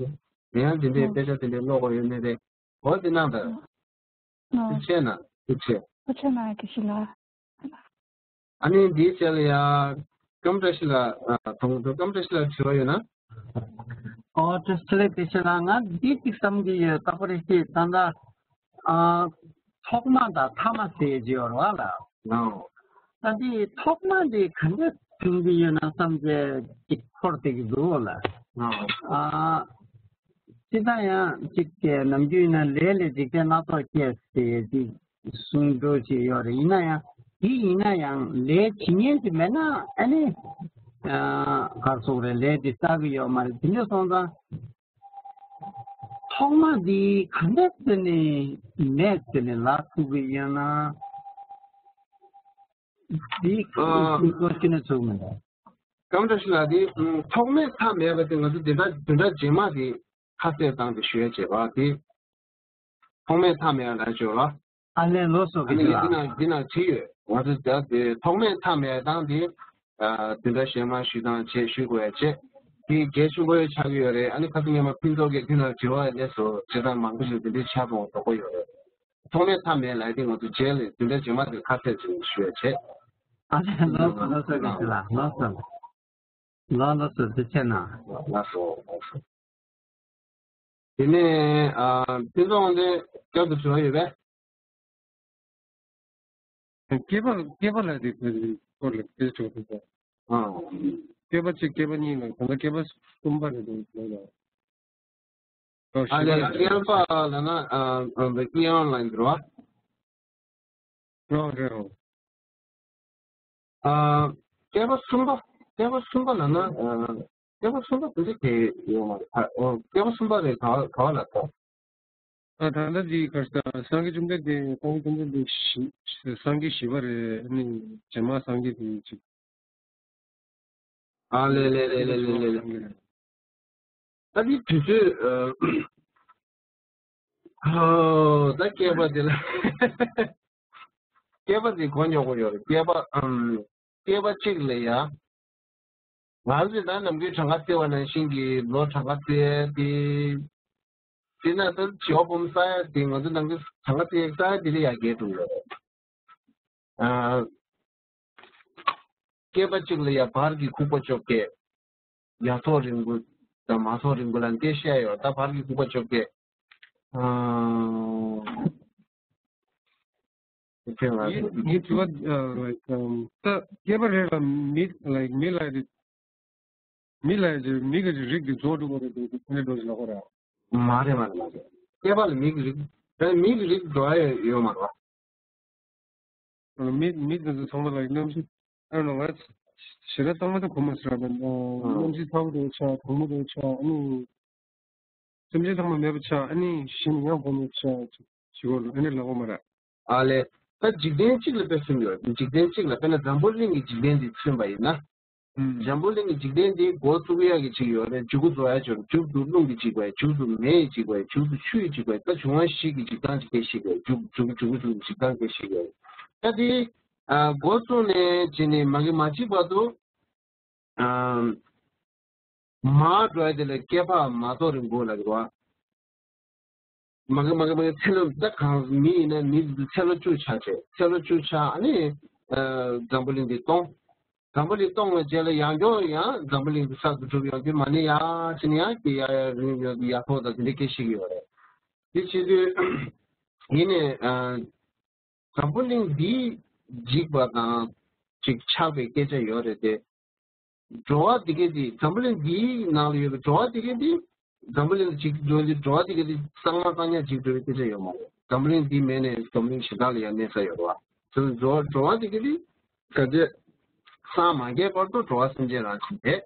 རེད། ཡང་དེ་འདྲའི་དཔེ་ཆ་དེ་འདྲའི་ཀློག་དགོས་ཡོད་མེད་རེད། འོ་དེ་གནང་དང་། ཨོ། ཐུགས་རྗེ་གནང་། ཐུགས་རྗེ། ཐུགས་རྗེ་གནང་། དགེ་བཤེས་ལགས། ཨ་ནི་འདིའི་རྗེས་ལ་ཡང་སྐྱབས་མགོན་བཀྲ་ཤིས་ལགས། ཨ་དང་པོ་སྐྱབས་མགོན་བཀྲ་ཤིས་ལགས་དྲི་བ་ཡོད་ན། ཨོ་བཀྲ་ཤིས་བདེ་ལེགས། དགེ་བཤེས་ལགས། ང་འདི་གཅིག་བསམ་གྱི་ཡོད། རྟག་པར་ཤེས་ད་ལྟ་ཨ་ཐོག་མ་དང་ཐ་མ་ཟེར་གྱི་ཡོད་རེད་བ་ལགས། ཨོ། ད་འདི་ཐོག་མ་འདི་ག་འདྲ་ གསུང་གི་ཡོད་ན་བསམ་བྱས་ཅིག་འཁོར་བསྡད་ཀྱི་འདུག་ལ། ཨ། སྤྱིར་བཏང་ཡང་ཅིག་ནམ་རྒྱུན་ཡིན་ན་ལས་ལས་འཇིག་རྟེན་སྣ་ཚོགས་སྐྱེས་ཟེར་ཅིག་གསུང་འདྲ་ཅིག་ཡོད་རེད། ཡིན་ན་ཡང་དེ་ཡིན་ན་ཡང་ལས་བྱེད་མཁན་ཅིག་མེད་ན་ཨ་ནི་ག་རེ་ཟེར་དགོས་རེད། ལས་དེ་བསགས་ཀྱི་ཡོད་མ་རེད། དེ་འདྲ་སོང་ཙང་ཐོག་མ་འདི་ག་འདྲ་བྱས་ནས་མེད་ཟེར་ནས་ལབ་ཐུབ་ཀྱི་ཡོད་ན། འདི་ཨ། ཁོ་ཁྱོད་ནས་ཚུགས་མི་འདུག་སྐར་མ་བཀྲ་ཤིས་ལགས། འདི་ཐོག་མེད་མཐའ་མེད་པ་དེ་ང་ཚོ་འདི་འདྲ་འདི་འདྲ་རྗེས་མ་དེ་ཁ་གསལ་བཏང་སྟེ་ཞུ་ཡ་བྱེད་པ་དེ། ཐོག་མེད་མཐའ་མེད་ལ་བརྗོད་ལ། ཨ་ལས། ལགས་སོ། ཨ་ནི་ངས་འདི་ན་འདི་ན་བྲིས་ཡོད། ང་ཚོ་ད་དེ་ཐོག་མེད་མཐའ་མེད་དང་དེ། ཨ། དེ་འདྲ་གཞན་མ་ཞུ་དང་བྱེད་ཞུ་དགོས་ཡ་བྱེད། དེ་གལ་ཆེན་པོ་ཡོད་ཆགས་ཀྱི་ཡོད་རེད། ཨ་ནི་ཁ་སང་ཉི་མ་ཕུན་ཚོགས་ཀྱིས་དེ་ན་དྲི་བ་ལས་སོ་བྱེད་སྟངས་མང་པོ་ཞིག་དེ་འདྲའི་ཆགས་སོང་དོགས་པ་ཡོད་རེད། ཐོག་མེད་མཐའ་མེད་ལ་དེ་ང་ཚོ་རྗེས་ལ་དེ་འདྲ་རྗེས་མ་དེ་ཁ་གསལ་ཞིག་ཞུ་ཡ་བྱེད། ཨ་ལས། ལགས་སོ། ལགས་སོ། དགེ་བཤེས་ལགས། ལགས་སོ། ལགས། ལགས་སོ། ཐུགས་རྗེ་གནང་། ལགས་སོ། ལགས་སོ། དེ་ནས་ཨ། ཕུན་ཚོགས་དབང་ལྡན་སྐྱབས་སུ་དྲི་བ་ཡོད་པས། སྐྱེས་པ་སྐྱེས་པ་ལ་དེ་སྐོར་ལ་དེ་ཆོག་ཐུབ་པ། ཨ། སྐྱེས་པ་གཅིག་སྐྱེས་པ་གཉིས་ལ་ད་ལྟ་སྐྱེས་པ་གསུམ་པ་རེད་འདུག་ལ། ཨ་ལས། སྐྱེས་པ་ལ་ན་ཨ་ཨ་ཨི་ཨོན་ལ་ཡིན་འགྲོ་བ། རོ་རེད་རོ། ཨ། སྐྱེས་པ་གསུམ་པ། སྐྱེས་པ་གསུམ་པ་ལ་ན། ཨ། སྐྱེས་པ་གསུམ་པ་དེ་འདྲ་དེ་ཡོད་མ་རེད། ཨ། ཨོ། སྐྱེས་པ་གསུམ་པ་རེད། ག་ག་བ་ལ་ཐོག་ཨ། ད་ལྟ་འདི་གར་ས་སངས་རྒྱས་བཅོམ་ལྡན་འདས། སངས་རྒྱས་བཅོམ་ལྡན་འདས་བཞི། སངས་རྒྱས་བཞི་པ་རེད། ཨ་ནི་རྗེས་མ་སངས་རྒྱས་དེ་གཅིག་ཨ་ལས་ལས་ལས་ལས་ལས་ལས་ལས། ད་འདི་དུས་ཚོད་ཨ། ཨོ། ད་སྐྱེས་པ་དེ་ལ། སྐྱེས་པ་དེ་གོ་མྱོང་གི་ཡོད་རེད། སྐྱེས་པ་ཨམ། སྐྱེས་པ་གཅིག་ལ་ཡ། ང་ཚོས་ད་ནམ་རྒྱུན་གྲངས་ཀ་བརྩི་བ་ནང་བཞིན་གྱི་ལོ་གྲངས་ཀ་བརྩི་ཡ་དེ། དེ་ན་ད་བྱིས་པ་ཕོ་མོ་ས་ཡ་དེ་ང་ཚོ་ནམ་རྒྱུན་གྲངས་ཀ་བརྩི་ཡ་ས་ཡ་དེ་ལ་ཡ་བརྒལ་འགྲོ་གི་ཡོད་རེད། ཨ། སྐྱེས་པ་གཅིག་ལ་ཡ་བར་གྱི་ཁུག་པ་བཅོ་བརྒྱད། ཡ་ཐོག་རིང་པོ་དང་མ་ཐོག་རིང་པོ་ལ་འདི་བཤད་ཡོད། ད་བར་གྱི་ཁུག་པ་བཅོ་བརྒྱད། ཨ། དེ་ལ་ངའི་ངའི་དྲི་བ་ཨ། ད་སྐྱེས་པ་རེ་ལ་མི་ལ་མི་ལ་རེ། མི་ལ་ཡ་མི་གི་རིགས་དེ་རྫོགས་འགྲོ་གི་རེད་འདུག་དེ་འདྲ་འགྲོ་བཞིན་ལ་ཧོ་ར། མ་རེད་མ་རེད་མ་རེད། སྐྱེས་པ་ལ་མི་གི་རིགས། ད་མི་གི་རིགས་འགྲོ་ཡ་ཡོད་མ་རེད་བ། མི་མི་དེ་ཚོ་ཚང་མ་ལ་རྣམ་ཤེས། ཨ་ནི་ང་ཞེ་དྲག་གཙང་མ་དེ་གོ་མ་སོང་ར། རྣམ་ཤེས་ཚ་པོ་དེ་ཆགས། གྲང་མོ་དེ་ཆགས། ཨ་ནི། སེམས་ཅན་ཚང་མ་མེད་པ་ཆགས། ཨ་ནི་གཞན་ཡང་གོ་མེད་ཆགས། ཞི་གོ་ལ་ཨ་ནི་ལ་གོ་མ་ར། ཨ་ལས། ད་འཇིག་རྟེན་གཅིག་ལ་དཔེ་མཚོན་ཡོད། འཇིག་རྟེན་གཅིག་ལ་དཔེར་ན་འཛམ་བུ་གླིང་གི་འཇིག་རྟེན་འདི་མཚོན་པ་ཡིན་ན། ཨུམ། འཛམ་བུ་གླིང་གི་འཇིག་རྟེན་འདི་འགོ་བཙུགས་ཡག་གི་ཅིག་ཡོད་རེད། མཇུག་གུ་རྫོགས་ཡག་ཅིག་ཡོད་རེད། མཇུག་ཏུ་རླུང་གིས་འཇིག་པ་ཡིན། མཇུག་ཏུ་མེ་ཡིས་འཇིག་པ་ཡིན། མཇུག་ཏུ་ཆུ་ཡིས་འཇིག་པ་ཡིན། ད་འབྱུང་བ་བཞི་གི་འཇིག་སྟངས་ཅིག་སྐད་ཤེས་དགོས། མཇུག་མཇུག་མཇུག་ཏུ་འཇིག་སྟངས་སྐད་ཤེས་དགོས། ད་དེ་ཨ་འགོ་བཙུགས་ནས་བྱས་ནས་མ་གི་མ་འཇིག་བར་དུ། ཨམ། མར་འགྲོ་ཡ་དེ་ལ་སྐྱེ་འཕགས་མ་ཐོག་རིང་པོ་ལ་གི་རོ། མ་གི་མ་གི་མ་གི་ཚེ་ལོ་ད་གང་མི་ཡིན་ན་མི་དེ་ཚེ་ལོ་བཅུ་ཆགས་བྱས། ཚེ་ལོ་བཅུ་ཆགས། ཨ་ནི་ཨ་འཛམ་བུ་གླིང་འདི་སྟོང་། འཛམ་བུ་གླིང་སྟོང་བའི་རྗེས་ལ་ཡང་བསྐྱར་ཡང་འཛམ་བུ་གླིང་འདི་གསར་དུ་གྲུབ། ཡང་བསྐྱར་མ་ནི་ཡ་ཕྱིན་ཡང་སྐྱེ་ཡ་ཡ་རིང་ཡ་ཡ་ཐོག་དང་དེ་འདྲ་སྐད་ཤེས་ཀྱི་ཡོད་རེད། དེ་བྱེད་དུས་ཡིན་ནའི་ཨ་འཛམ་བུ་གླིང་འདི་འཇིག་པ་དང་ཅིག་ཆགས་པའི་སྐད་ཆ་ཡོད་རེད་དེ། འགྲོ་བ་འདི་གས་འདི་འཛམ་བུ་གླིང་འདིའི་ནང་ལ་ཡོད་པའི་འགྲོ་བ་འདི་གས་འདི་འཛམ་བུ་གླིང་ལ་འཇིག་འགྲོ་འདི་འགྲོ་བ་འདི་གས་འདི་གཙང་མ་གཙང་རྐྱང་འཇིག་འགྲོ་བའི་སྐད་ཆ་ཡོད་མ་རེད། འཛམ་བུ་གླིང་འདི་མེད་ནས་འཛམ་བུ་གླིང་གཞན་དག་ལ་ཡང་གནས་ས་ཡོད་རེད་བ། དེ་ཚོ་འགྲོ་འགྲོ་བ་འདི་གས་འདི་ག་ཚོད་སངས་མ་རྒྱས་བར་དུ་འགྲོ་བ་སེམས་ཅན་རང་བཞིན་རེད།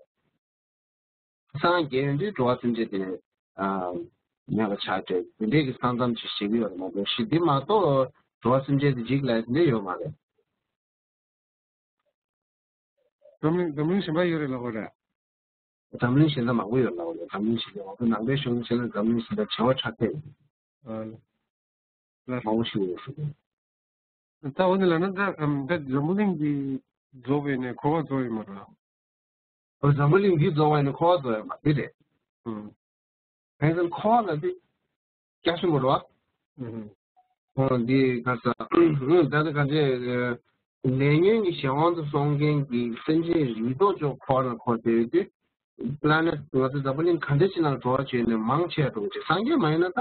སངས་རྒྱས་ཡོང་དུས་འགྲོ་བ་སེམས་ཅན་དེ་ནས་ཨ་མེད་པ་ཆགས་བྲལ། དེ་འདྲས་ཀྱི་ས་མཚམས་ཅིག་ཞིག་ཡོད་རེད་མ་གཏོགས་ཤི་འདི་མ་གཏོགས་འགྲོ་བ་སེམས་ཅན་དེ་འཇིག་ལ་དེ་འདྲས་ཡོད་མ་རེད། འཛམ་གླིང་འཛམ་གླིང་གཞན་པ་ཡོད་རེད་ལབ་པ་རེད། འཛམ་གླིང་གཞན་དུ་མང་པོ་ཡོད་ལབ་པ་རེད། འཛམ་གླིང་གཞན་དུ་མང་པོ། ནང་པའི་གཞུང་བྱས་ན་འཛམ་གླིང་གཞན་དུ་བྱེ་བ་ཕྲག་ཕེབས་ཡོད། ཨ་ལ། མང་པོ་ཞིག་ཡོད་ཟེར། ད་འོ་ནི་ལ་ན་ད་ཨམ་ད་འཛམ་བུ་གླིང་འདི་རྫོགས་པའི་ནས་འཁོར་བ་རྫོགས་ཡོད་མ་རེད། འོ་འཛམ་བུ་གླིང་འདི་རྫོགས་པའི་ནས་འཁོར་བ་རྫོགས་ཡོད་མ་རེད་དེ། ཨུམ། གང་ཟེར་འཁོར་བ་ལ་དེ་སྐྱག་ཤོད་མོ་རོ། ཨུམ། འོ་འདི་ག་ས་ཨུམ་ད་ལྟ་ག་ཚད་ལས་ཉོན་གྱི་གཞན་དབང་དུ་སོང་མཁན་གྱི་སེམས་ཅན་རིགས་ཐོག་ཅོག་འཁོར་ན་འཁོར་བསྡད་ཡོད་དུས། པ་ལ་ནེ་ཊི་ང་ཚོ་འཛམ་བུ་གླིང་ག་འདྲ་ཅིག་ནང་འགྲོ་བ་བྱས་ནས་མང་ཆེ་བ་འགྲོ་གི་ཅིག་སངས་རྒྱས་མ་ཡིན་ན་ད་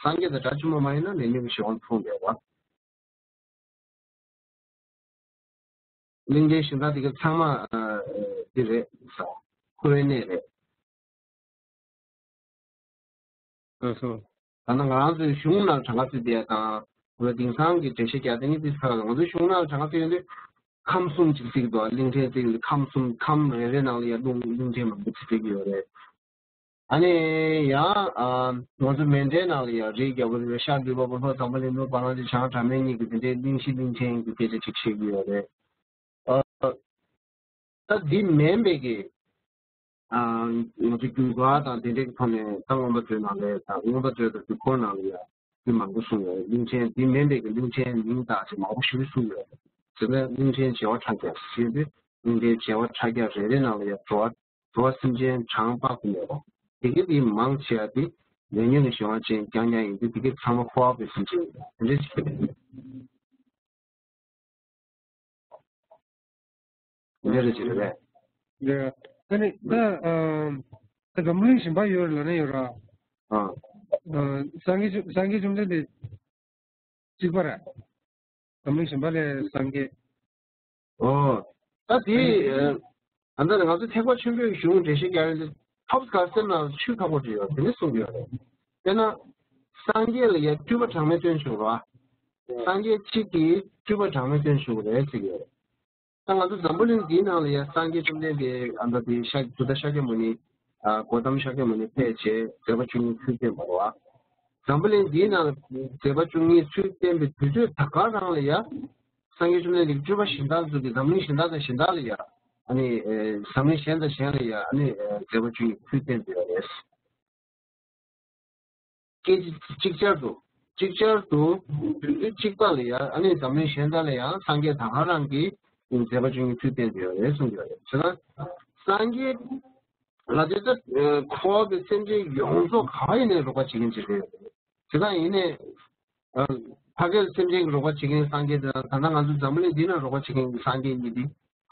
སངས་རྒྱས་དང་དགྲ་བཅོམ་པ་མ་ཡིན་ན་ལས་ཉོན་གྱི་གཞན་དབང་དུ་སོང་བསྡད་པ། གླིང་ཕྲན་གཞན་དག་དེ་ག་ཚང་མ་ དེ་རེད་ས། འཁོར་བའི་གནས་རེད། ལགས་སོ། ད་ནང་ང་རང་ཚོའི་གཞུང་ནང་གྲངས་ཀ་ཚུད་བསྡད་དང་། ང་ཚོ་དེང་སང་གི་འགྲེལ་བཤད་རྒྱག་དེ་ཉིད་དེ་ཚར། ང་ཚོའི་གཞུང་ནང་གྲངས་ཀ་ཚུད་ཡོད་དུས། ཁམས་གསུམ་ཅིག་ཟེར་གྱི་འདུག་གླིང་ཕྲན་ཟེར་གྱི་འདུག་ཁམས་གསུམ། ཁམས་རེ་རེ་ནང་ལ་ཡང་གླིང་གླིང་ཕྲན་མང་པོ་ཅིག་ཟེར་གྱི་ཡོད་རེད། ཨ་ནི་ཡང་ང་ཚོ་མཎྜལ་ནང་ལ་ཡང་རིའི་རྒྱལ་པོ་རེད། ཤར་འདུས་པ་པོ། ལྷོ་འཛམ་བུ་གླིང་པ། བར་སྣང་བཅུ། བྱང་སྒྲ་མེད་གཉིས་ཀྱི་དེ་འདྲའི་གླིང་བཞི་གླིང་ཕྲན་གྱི་སྐད་ཆ་ཅིག་བཤད་ཀྱི་ཡོད་རེད། ཨ། ད་འདི་མིན་པའི་གི། ཨ། ང་ཚོ་རྒྱུད་པ་དང་དེ་འདྲའི་ཐོག་ནས་ད་མངོན་པ་མཛོད་ནང་ལས་དང་མངོན་པ་མཛོད་དང་དུས་འཁོར་ནང་ལ་ཡང་འདི་མང་པོ་གསུངས་ཡོད། གླིང་ཕྲན་འདི་མིན་པའི་གི་གླིང་ཕྲན་མིང་བཏགས་ཅིག་མང་པོ་ཞིག་གསུངས་ཡོད། དེ་ནས་གླིང་ཕྲན་བྱེ་བ་ཕྲག་བརྒྱ་ཞེས་པའི་གླིང་ཕྲན་བྱེ་བ་ཕྲག་བརྒྱ་རེ་རེ་ནང་ལ་ཡང་འགྲོ་བ་འགྲོ་བ་སེམས་ཅན་གྲངས་དཔག་ཏུ་མེད་པ། དེ་གི་འདི་མང་ཆེ་བ་འདི་ཉུང་ཉུང་གི་གཞན་དབང་ཅན་རྐྱང་རྐྱང་ཡིན་དུས། དེ་གི་ཚང་མ་འཁོར་བ་པའི་སེམས་ཅན་ཡིན་པ་དེ་འདྲ་ཞིག་རེད། འདི་རེད་ཅེས་རེད་པས། ཡ། ད་ནི་ད་ཨ་ད་འཛམ་བུ་གླིང་གཞན་པ་ཡོད་རེད་ལབ་ན་ཡོད་ར། ཨ། ཨ། སངས་རྒྱས་བཅོམ་སངས་རྒྱས་བཅོམ་ལྡན་འདས་གཅིག་པ་རེད། འཛམ་བུ་གླིང་གཞན་པ་ལ་སངས་རྒྱས། ཨོ། ད་དེ་ཨ་ད་ང་ཚོ་ཐེག་པ་ཆེན་པོའི་གཞུང་འགྲེལ་བཤད་རྒྱག་ཡོང་དུས། ཐོབ་དཀའ་སེམས་ནང་ཆུ་ཁ་པོ་ཅིག་ཡོད་དེ་ནི་གསུང་གི་ཡོད་རེད། དཔེར་ན། སངས་རྒྱས་ལ་ཡ་སྤྲུལ་པ་གྲངས་མེད་སྟོན་བཅུག་ར། སངས་རྒྱས་གཅིག་གིས་སྤྲུལ་པ་གྲངས་མེད་སྟོན་བཅུག་རེད་ཟེར་གྱི་ཡོད་རེད། ད་ང་ཚོ་འཛམ་བུ་གླིང་འདིའི་ནང་ལ་ཡང་སངས་རྒྱས་བཅོམ་ལྡན་འདས་ཨ་མདོ་དེ་ཤཱཀྱ་བུདྡྷ་ཤཱཀྱ་མུ་ནི། ཨ། གོ་ཏམ་ཤཱཀྱ་མུ་ནི་ཕེབས་བྱས་མཛད་པ་བཅུ་གཉིས་ཚུལ་བསྟན་པ་རེད་བ། འཛམ་བུ་གླིང་འདིའི་ནང་ལ་མཛད་པ་བཅུ་གཉིས་ཚུལ་བསྟན་པའི་དུས་ཚོད་ད་ག་རང་ལ་ཡང་། སངས་རྒྱས་བཅོམ་ལྡན་འདས་ཀྱི་སྤྲུལ་པ་གཞན་དག་ཚོ་གིས་འཛམ་གླིང་གཞན་དག་དང་གཞན་དག་ལ་ཡང་། ཨ་ནི། ཨེ། འཛམ་གླིང་གཞན་དང་གཞན་ལ་ཡང་། ཨ་ནི། ཨེ། མཛད་པ་བཅུ་གཉིས་ཚུལ་བསྟན་བསྡད་ཡོད་རེད། སྐད་ཅིག་ཅིག་ཅར་དུ། ཅིག་ཅར་དུ་དུས་ཚོད་གཅིག་པ་ལ་ཡང་། ཨ་ནི་འཛམ་གླིང་གཞན་དག་ལ་ཡང་སངས་རྒྱས་ད་ག་རང་གིས་མཛད་པ་བཅུ་གཉིས་ཚུལ་བསྟན་བསྡད་ཡོད་རེད་གསུངས་ཡོད་རེད། བྱས་ན་སངས་རྒྱས་ལ་དེ་ལྟར་འཁོར་བའི་སེམས་ཅན་ཡོངས་རྫོགས་ག་པར་ཡིན་ནའི་རོགས་པ་བྱེད་མཁན་ཅིག་རེད། བྱས་ཙང་ཡིན་ནའི། ཨ། ཕ་གིར་སེམས་ཅན་གྱི་རོགས་པ་བྱེད་མཁན་སངས་རྒྱས་དེ་དང་། ད་ལྟ་ང་ཚོ་འཛམ་བུ་གླིང་འདི་ནང་རོགས་པ་བྱེད་མཁན་གྱི་སངས་རྒྱས་གཉིས་འདི་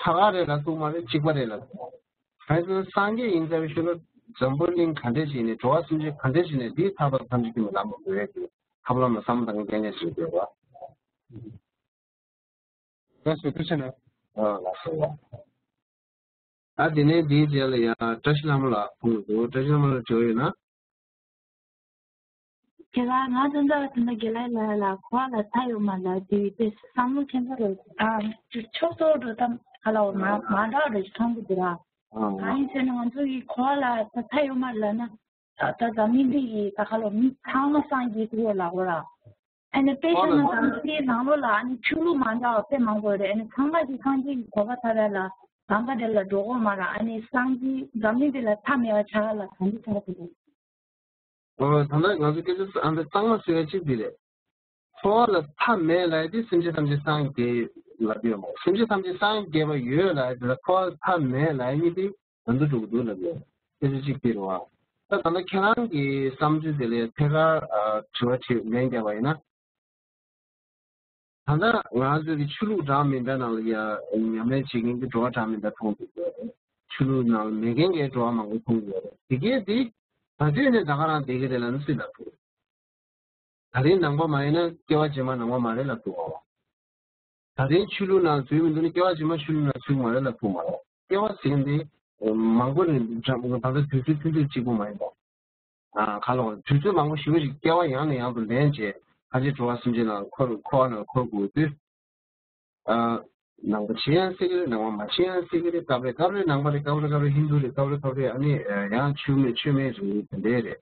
ཁ་ཁ་རེད་ལབ་ཐུབ་མ་རེད། གཅིག་པ་རེད་ལབ་ཐུབ་མ་རེད། གང་ཡིན་ཟེར་ན་སངས་རྒྱས་ཡིན་ཚར་བའི་ཤུལ་ལ་འཛམ་བུ་གླིང་ག་འདྲས་ཞིག་ནས། འགྲོ་བ་སེམས་ཅན་ག་འདྲས་ཞིག་ནས་འདིའི་ཐར་པ་ཐམས་ཅད་ཀྱི་མི་ལམ་ལ་འགྲོ་ཡས་ཀྱི་ཐབས་ལམ་ལ་བསམ་བློ་བཏང་མཁན་རྐྱང་རྐྱང་ཞིག་ཡོད་པ། ལགས་སོ། ཐུགས་རྗེ་གནང་། ཨ། ལགས་སོ། ཨ། དེ་ནས་དེའི་རྗེས་ལ་ཡང་བཀྲ་ཤིས་ལྷ་མོ་ལགས་ཕུང་འདུག་བཀྲ་ཤིས་ལྷ་མོ་ལགས་དྲི་བ་ཡོད་ན། དེ་ག་ང་ཚོ་འདྲ་དེ་འདྲ་དགེ་ལགས་ལ་ལ་འཁོར་བ་ལ་མཐའ་ཡོད་མ་ལ་དེ་བས་བསམ་བློ་ཁྱེད་ཚོ་རུ་ཨ་ཕྱོགས་གཏོགས་འགྲོ་སྟངས་ག་ལ་འོ་མ་མ་འདྲ་རུ་མཐོང་གི་འདུག་ཨ། ཨ། གང་ཡིན་ཟེར་ན་ང་ཚོ་ཡི་འཁོར་བ་ལ་ད་མཐའ་ཡོད་མ་ལ་ན། ད་ད་འཛམ་གླིང་འདི་ཡི་ད་ག་ལ་མི་ཚང་མ་སངས་རྒྱས་ཐུབ་ཡོད་ལ་འོ་ར། ཨ་ནི་དཔེ་བཞག་ན་འཛམ་བུ་གླིང་ནང་ལོགས་ལ་ཨ་ནི་ཆོས་ལུགས་མ་འདྲ་བ་དཔེ་མང་པོ་ཡོད་རེད། ཨ་ནི་ཚང་མ་གི་སངས་རྒྱས་ཀྱི་གོ་འཕང་ཐོབ་ཡ་ལ་གདམས་པ་དེ་ལ་འགྲོ་དགོས་མ་ར། ཨ་ནི་སངས་རྒྱས་འཛམ་གླིང་འདི་ལ་མཐའ་མེད་པ་ཆགས་ཡ་ལ་གང་ཅི་ཆགས་ཐུབ་རེད། ཨོ། ད་ལྟ་ང་ཚོ་སྐད་ཆ་ཨ་འདི་གཙང་མ་བཟོ་ཡ་གཅིག་འདི་རེད། འཁོར་བ་ལ་མཐའ་མེད་ལབ་ཡ་དེ་སེམས་ཅན་ཐམས་ཅད་སངས་རྒྱས་ལབ་ཡོད་མ་རེད། སེམས་ཅན་ཐམས་ཅད་སངས་རྒྱས་པ་ཡོད་ལབ་ཡ་དེ་ལ་འཁོར་བ་ལ་མཐའ་མེད་ལབ་ཡ་གཉིས་དེ་ད་འདུ་འགྲོ་གི་འདུག་ལབ་ཡོད། སྐད་ཆ་གཅིག་དེ་རེད་བ། ད་ད་ལྟ་ཁྱེད་རང་གི་བསམ་ཚུལ་དེ་ལ་ཐད་ཀར་ཨ་དྲི་བ་དྲིས་ལན་བརྒྱབ་པ་ཡིན་ན། ད་ལྟ་ང་ཚོའི་གི་ཆོས་ལུགས་འདྲ་མི་འདྲ་ནང་ལ་ཡ་ཉམས་ལེན་བྱེད་མཁན་གྱི་འགྲོ་བ་འདྲ་མི་འདྲ་མཐོང་གི་ཡོད་རེད། ཆོས་ལུགས་ནང་ལ་མེད་མཁན་གྱི་འགྲོ་བ་མང་པོ་མཐོང་གི་ཡོད་རེད། དེ་གས་དེ་ད་དུས་ནས་ད་ག་རང་བསྡད་ཀྱི་རེད་ལབ་ན་སུས་ལབ་ཐུབ། ད་རིང་ནང་པ་མ་ཡིན་ན་སྐྱེ་བ་རྗེས་མ་ནང་པ་མ་རེད་ལབ་ཐུབ་བ། ད་རིང་ཆོས་ལུགས་ནང་འཛུལ་མི་འདུག་ན་སྐྱེ་བ་རྗེས་མ་ཆོས་ལུགས་ནང་འཛུལ་མ་རེད་ལབ་ཐུབ་མ་རེད། སྐྱེ་བ་ཟེར་མཁན་དེ་མང་པོ་རེད། ད་ལྟ་དུས་ཚོད་ཐུང་ཐུང་གཅིག་པོ་མ་ཡིན་པ། ཨ། ཁ་ལོ་དུས་ཚོད་མང་པོ་ཞེ་པོ་ཞིག་སྐྱེ་བ་ཡང་ནས་ཡང་དུ་ལེན་བྱས། ཕལ་ཆེར་འགྲོ་བ་སེམས་ཅན་ནང་འཁོར་འཁོར་བ་ནང་འཁོར་དགོས་དུས། ཨ། ནང་པ་བྱེད་ཡང་སྲིད་ཀྱི་རེད། ནང་པ་མ་བྱེད་ཡང་སྲིད་ཀྱི་རེད། སྐབས་རེ་སྐབས་རེ་ནང་པ་རེད། སྐབས་རེ་སྐབས་རེ་ཧིན་དུ་རེད། སྐབས་རེ་སྐབས་རེ་ཨ་ནི་ཡང་ཆོས་མེད་ཆོས་མེད་རེད། དེ་འདྲས་རེད།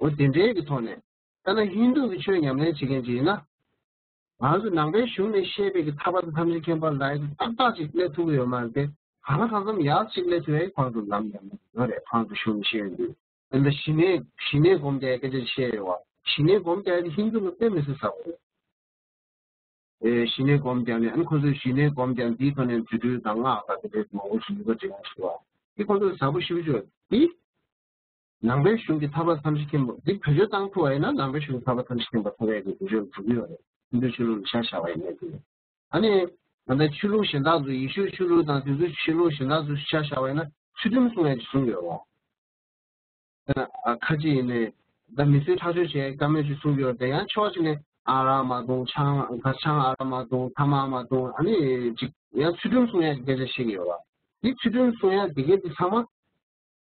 འོ་དེ་འདྲའི་གི་ཐོག་ནས། ད་ནི་ཧིན་དུ་གི་ཆོས་ཉམས་ལེན་བྱེད་མཁན་ཅིག་ཡིན་ན། ང་ཚོ་ནང་པའི་གཞུང་ནས་བཤད་པའི་གི་ཐར་པ་དང་ཐམས་ཅད་མཁྱེན་པ་ལ་ཡི་ཏག་ཏག་ཅིག་སླེབས་ཐུབ་ཀྱི་ཡོད་མ་རེད་དེ། གང་ལ་གང་འཚམ་ཡག་ཅིག་སླེབས་ཐུབ་ཡའི་ཁོང་ཚོ་ལམ་ཡང་ཡོད་རེད། ཁོང་ཚོ་གཞུང་ནས་བཤད་ཡོང་དུས། འདི་འདྲ་ཞི་གནས་ཞི་གནས་སྒོམ་བསྡད་སྐད་ཆ་བཤད་ཡོད་བ། ཞི་གནས་སྒོམ་བསྡད་དེ་ཧིན་དུ་ལ་དཔེ་མི་སྲིད་ཟབ་པོ་རེད། ཨེ། ཞི་གནས་སྒོམ་བརྒྱབ་ནས། ཨ་ནི་ཁོ་ཚོས་ཞི་གནས་སྒོམ་བརྒྱབ་འདིའི་ཐོག་ནས་རྫུ་འཕྲུལ་དང་སྔགས་དང་དེ་འདྲའི་མང་པོ་ཞིག་ནུས་པ་འདྲེན་ཡོང་ཞུ་བ། འདི་ཁོ་ཚོས་ཟབ་པོ་ཞེ་པོ་ཅིག་ཡོད། འདི་ནང་པའི་གཞུང་གི་ཐར་པ་ཐམས་ཅད་མཁྱེན་པ་འདི་བེད་སྤྱོད་བཏང་ཐུབ་པ་ཡིན་ན། ནང་པའི་གཞུང་གི་ཐར་པ་ཐམས་ཅད་མཁྱེན་པ་ཐོབ་ཡས་ཀྱི་བེད་སྤྱོད་འགྲོ་གི་ཡོད་རེད། ཧིན་དུ་ཆོས་ལུགས་ལ་ཆ་བཞག་པ་ཡིན་ན། དེ་ཨ་ནི་ད་ལྟ་ཆོས་ལུགས་གཞན་དག་ཚོ། ཡེ་ཤུ་ཆོས་ལུགས་དང་དེ་ཚོའི་ཆོས་ལུགས་གཞན་དག་ཚོ་ཆ་བཞག་པ་ཡིན་ན། ཚུལ་ཁྲིམས་སྲུང་ཡས་ཀྱི་གཞུང་ཡོད་རེད། ཨ། ཁ་ཅིག་ཡིན་ནའི་ད་མི་གསོད་ཁྲག་སྦྱོར་བྱས་དཀའ་མོས་ཅིག་གསུང་གི་ཡོད་རེད། ཡང་ཕྱོགས་གཅིག་ནས་ ཨ་རག་མ་འཐུང་། ཆང་། གར་ཆང་ཨ་རག་མ་འཐུང་། ཐ་མག་མ་འཐུང་། ཨ་ནི་ཅིག་ཡང་ཚུལ་ཁྲིམས་སྲུང་ཡ་གི་སྐད་ཆ་བཤད་ཀྱི་ཡོད་པ། འདི་ཚུལ་ཁྲིམས་སྲུང་ཡ་འདི་གའི་འདི་ཚང་མ་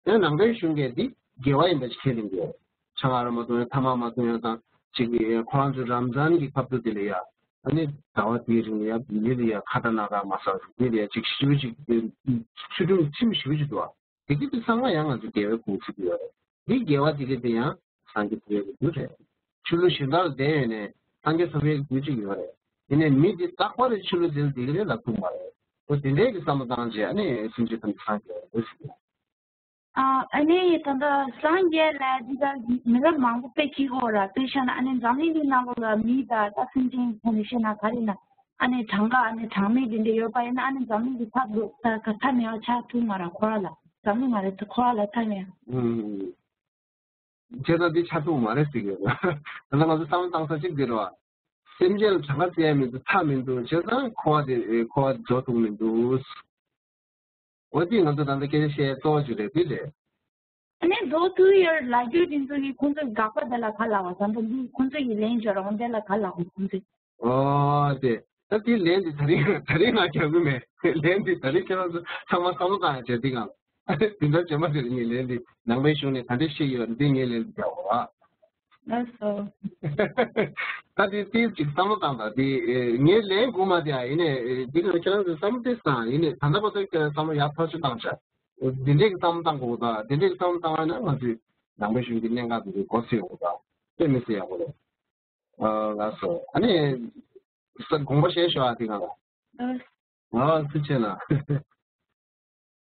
ཡང་ནང་པའི་གཞུང་གིས་འདི་དགེ་བ་ཡིན་པ་ཞིག་ཁས་ལེན་གྱི་ཡོད། ཆང་ཨ་རག་མ་འཐུང་ཡ། ཐ་མག་མ་འཐུང་ཡ་དང་ཅིག་ཁོ་རང་ཚོའི་རམ་ཛཱན་གྱི་སྐབས་དུས་དེ་ལ་ཡ། ཨ་ནི་ཟླ་བ་དེའི་རིང་ལ་ཡ་མི་ལ་ཡ་ཁ་ཏ་ན་ཁ་མ་ཟ། མི་ལ་ཡ་ཅིག་ཞི་བ་ཅིག་ཚུལ་ཁྲིམས་ཁྲིམས་ཞི་བ་ཅིག་འདུག་པ། དེ་གི་དེ་ཚང་མ་ཡང་ང་ཚོ་དགེ་བའི་ཁུངས་ཚུད་ཀྱི་ཡོད་རེད། འདི་དགེ་བ་དེ་གི་དེ་ཡང་སངས་རྒྱས་ཐོབ་ཡག་གི་རྒྱུ་རེད། ཆོས་ལུགས་གཞན་དག་ལ་བསྡད་ཡོད་ནས་སངས་རྒྱས་ཐོབ་ཡག་གི་རྒྱུ་གཅིག་ཡོད་རེད། དེ་ནས་མི་དེ་རྟག་པར་ཆོས་ལུགས་དེ་ལ་བསྡད་ཀྱི་རེད་ལབ་ཐུབ་མ་རེད། འོ་དེ་འདྲའི་གི་བསམ་བློ་བཏང་རྗེས་ཨ་ནི་སེམས་ཅན་ཐམས་ཅད་སངས་རྒྱས་རེད་ཟེར་གྱི་ཡོད། ཨ་ཨ་ནི་ད་ལྟ་སངས་རྒྱས་ལ་འདི་ལྟར་མི་རབས་མང་པོ་དཔེ་ཁྱི་ཁོ་ར་དཔེ་བཤད་ན། ཨ་ནི་འཛམ་གླིང་འདི་ནང་ལོགས་ལ་མི་དང་ད་སེམས་ཅན་ཁོ་ནས་བཤད་ན་ག་རེ་ན། ཨ་ནི་གྲངས་ཀ་ཨ་ནི་གྲངས་མེད་དེ་འདྲ་ཡོད་པ་ཡིན་ན། ཨ་ནི་འཛམ་གླིང་འདི་ཐབས་ད་ད་ཐ་མེད་པ་ཆགས་ཐུབ་མ་རེད་ཁོ་ར་ལ། འཛམ་གླིང་མ་རེད་ད་ཁོ་ར་ལ་ཐ་མེད། ཨུམ། བྱས་ཙང་འདི་ཆགས་ཐུབ་མ་རེད་ཟེར་གྱི་ཡོད། ད་ལྟ་ང་ཚོ་བསམ་བློ་བཏང་ས་གཅིག་འདི་རེད་བ། སེམས་ཅན་ལ་གྲངས་ཀ་བཙལ་ཡ་མི་འདུག་ཐབས་མི་འདུག་བྱས་ཙང་འཁོར་བ་དེ་འཁོར་བ་རྫོགས་ཐུབ་མི་འདུག་འོ་དེ་ང་ཚོ་ད་ལྟ་སྐད་ཆ་བཤད་གཙོ་བོ་ཅིག་རེད། དེ་རེད། ཨ་ནི་མདོ་ཐུ་ཡར་ལ་རྒྱུ་དེ་ཚོ་གི་ཁོང་ཚོའི་དགག་པ་དེ་ལ་ག་ལབ་པ། ད་ལྟ་འདི་ཁོང་ཚོ་ཡི་ལན་བརྗོད་རོགས་དེ་ལ་ག་ལབ་པ་ཁོང་ཚོས། ཨོ་དེ་ད་དེ་ལན་དེ་ད་རིང་ད་རིང་ང་རྒྱག་གི་མེད། ལན་དེ་ད་རིང་ཁྱེད་རང་ཚོ་ཚང་མ་བསམ་བློ་བཏང་ཡ་བྱས་དེ་གང་དེ་འདྲ་བྱེད་མ་ཟེར། ངས་ལན་དེ་ནང་པའི་གཞུང་ནས་ག་འདྲ་བཤད་ཡོད་རེད། དེ་ངས་ལན་དེ་རྒྱག་འོ། ལགས་སོ། ད་དེ་ཏིས་ཅིག་བསམ་བློ་བཏང་དང་། དེ་ངས་ལན་དགོས་མ་དེ་ཨ་ཡིན་ནས་འདི་ལ་ཁྱེད་རང་ཚོས་བསམ་བློ་ཏིས་བཏང་ཡིན་ནས། ད་ལྟ་བར་དུ་ཁྱེད་རང་བསམ་བློ་ཡག་ཐག་ཆོད་བཏང་བྱ། འདི་འདྲས་ཀྱི་བསམ་བློ་བཏང་དགོས་དང་། འདི་འདྲས་ཀྱི་བསམ་བློ་བཏང་བ་ན་ང་ཚོས་ནང་པའི་གཞུང་གི་གནད་འགག་དེ་ཚོ་མགོ་ཚོས་ཡོང་དང་། དཔེ་མི་སྲིད་ཡག་པོ་རེད། ཨ་ལགས་སོ། ཨ་ནི་ས་དགོངས་པ་བཞེས་ཤོག་ཨ། དེ་གང་ལ། ཨ་ཐུགས་རྗེ་ཆེ་གནང་།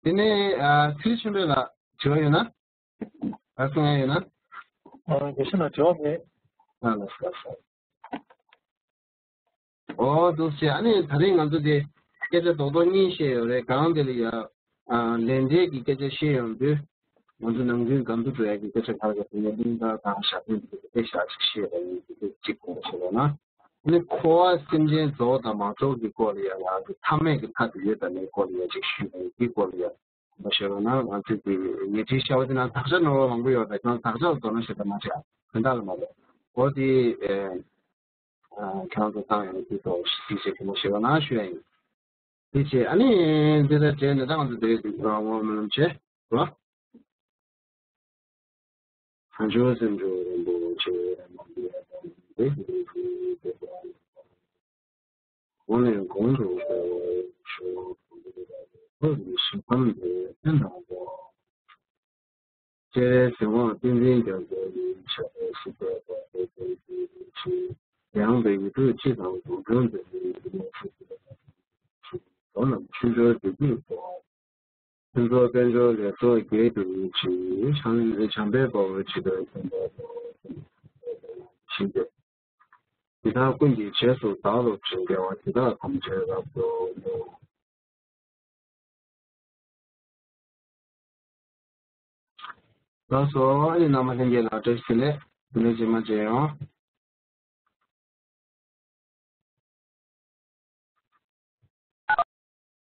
དེ་ནས་ཨ་ཚེ་རིང་ཆོས་འཕེལ་ལགས་དྲི་བ་ཡོད་ན། ཨ་གསུང་ཡ་ཡོད་ན། ཨ་དགེ་བཤེས་ལགས་དྲི་བ་མེད། ཨ་ལགས་སོ་ལགས་སོ། ཨོ་འདུག་སེ། ཨ་ནི་ད་རིང་ང་ཚོ་དེ་སྐད་ཆ་རྡོག་རྡོག་གཉིས་བཤད་ཡོད་རེད། གང་དེ་ལ་ཡ་ཨ་ལན་འདེབས་ཀྱི་སྐད་ཆ་བཤད་ཡོང་དུས། ང་ཚོ་ནམ་རྒྱུན་གང་དུ་འགྲོ་ཡ་གི་སྐད་ཆ་ག་རེ་ག་རེ་ཡིན་ན། གླིང་ཁ་དང་ཞྭ་སྟོན་དེ་དེ་ཞག་ཅིག་བཤད་པ་ཡིན། དེ་དེ་གཅིག་དགོངས་པ་བཞེས་རོགས་གནང་། ཨ་ནི་འཁོར་བ་སེམས་ཅན་རྫོགས་དང་མ་རྫོགས་ཀྱི་སྐོར་ལ་ཡ། ང་ཚོ་ཐ་མལ་གྱི་མཐའ་དེ་ཡོད་དང་མེད་སྐོར་ལ་ཡ་ཅིག་ཞུས་པ་ཡིན། དེའི་སྐོར་ལ་ཡ། མ་ཤེས་པ་ན་ང་ཚོས་དེ་ཉལ་ཁྲིའི་ཤ་བ་དེ་ནང་དག་ཆ་ནོར་བ་མང་པོ་ཡོད་པས། ཀྱང་དག་ཆ་ལ་དོ་སྣང་བྱེད་པ་མ་བྱས། དོན་དག་ལ་མ་ལོག་འོ་དེ་ཨེ་ཨ་ཁྱེད་རང་ཚོ་བཏང་ཡོང་དུས་ཐོག་ཞིབ་བྱེད་གི་མ་ཤེས་པ་ན་ཞུ་ཡ་ཡིན། དེ་བྱས་ཨ་ནི་འདི་ལ་དྲན་ནས་ད་ང་ཚོ་དེ་རིང་འདི་རང་ངོ་མ་ལོན་བྱས་རོ། བྱང་ཆུབ་སེམས་མཆོག་རིན་པོ་ཆེ། མ་འདས་པ་དེ་ཉིད་ཀྱི་བདེ་བ། གོང་ནས་གོང་དུ་འཕེལ་བར་ཤོག །ཐུགས་རྗེ་ཆེ། ཕྱག་འཚལ་ལོ། ཏིང་ངེ་འཛིན་རྒྱ་མཚོ་ཉིད་ཕྱག་འཚལ་ཞིང་བདག་པོ་དེ་ཚེ་ཆེན་ཡང་དག་ཡིག་དྲུག་སྤྱི་དང་དུག་སྦྲུལ་མཛད་པའི་ཉི་མ་ཤར་བའི་ལྷ་ཁང་དུ། ལྷ་ཁང་ནམ་ཆོས་འབྱོར་བདེ་སྐྱིད་སོགས། ཕུན་ཚོགས་དཔལ་འབྱོར་ལེགས་ཚོགས་རྒྱས་གྱུར་ཅིག །བྱམས་པའི་དཔའ་བོས་ཇི་ལྟར་མཁྱེན་པ་དང་། ཞིང་དེ། འདི་དག་ཀུན་གྱི་རྗེས་སུ་བདག་སློབ་ཅིང་། དགེ་བ་འདི་དག་ཐམས་ཅད་རབ་ཏུ་བསྔོ། ལགས་སོ། ཨ་ནི་རྣམ་པ་ལྷན་རྒྱས་ལ་བཀྲ་ཤིས་བདེ་ལེགས། དེ་ནས་རྗེས་མ་མཇལ་ཡོང་།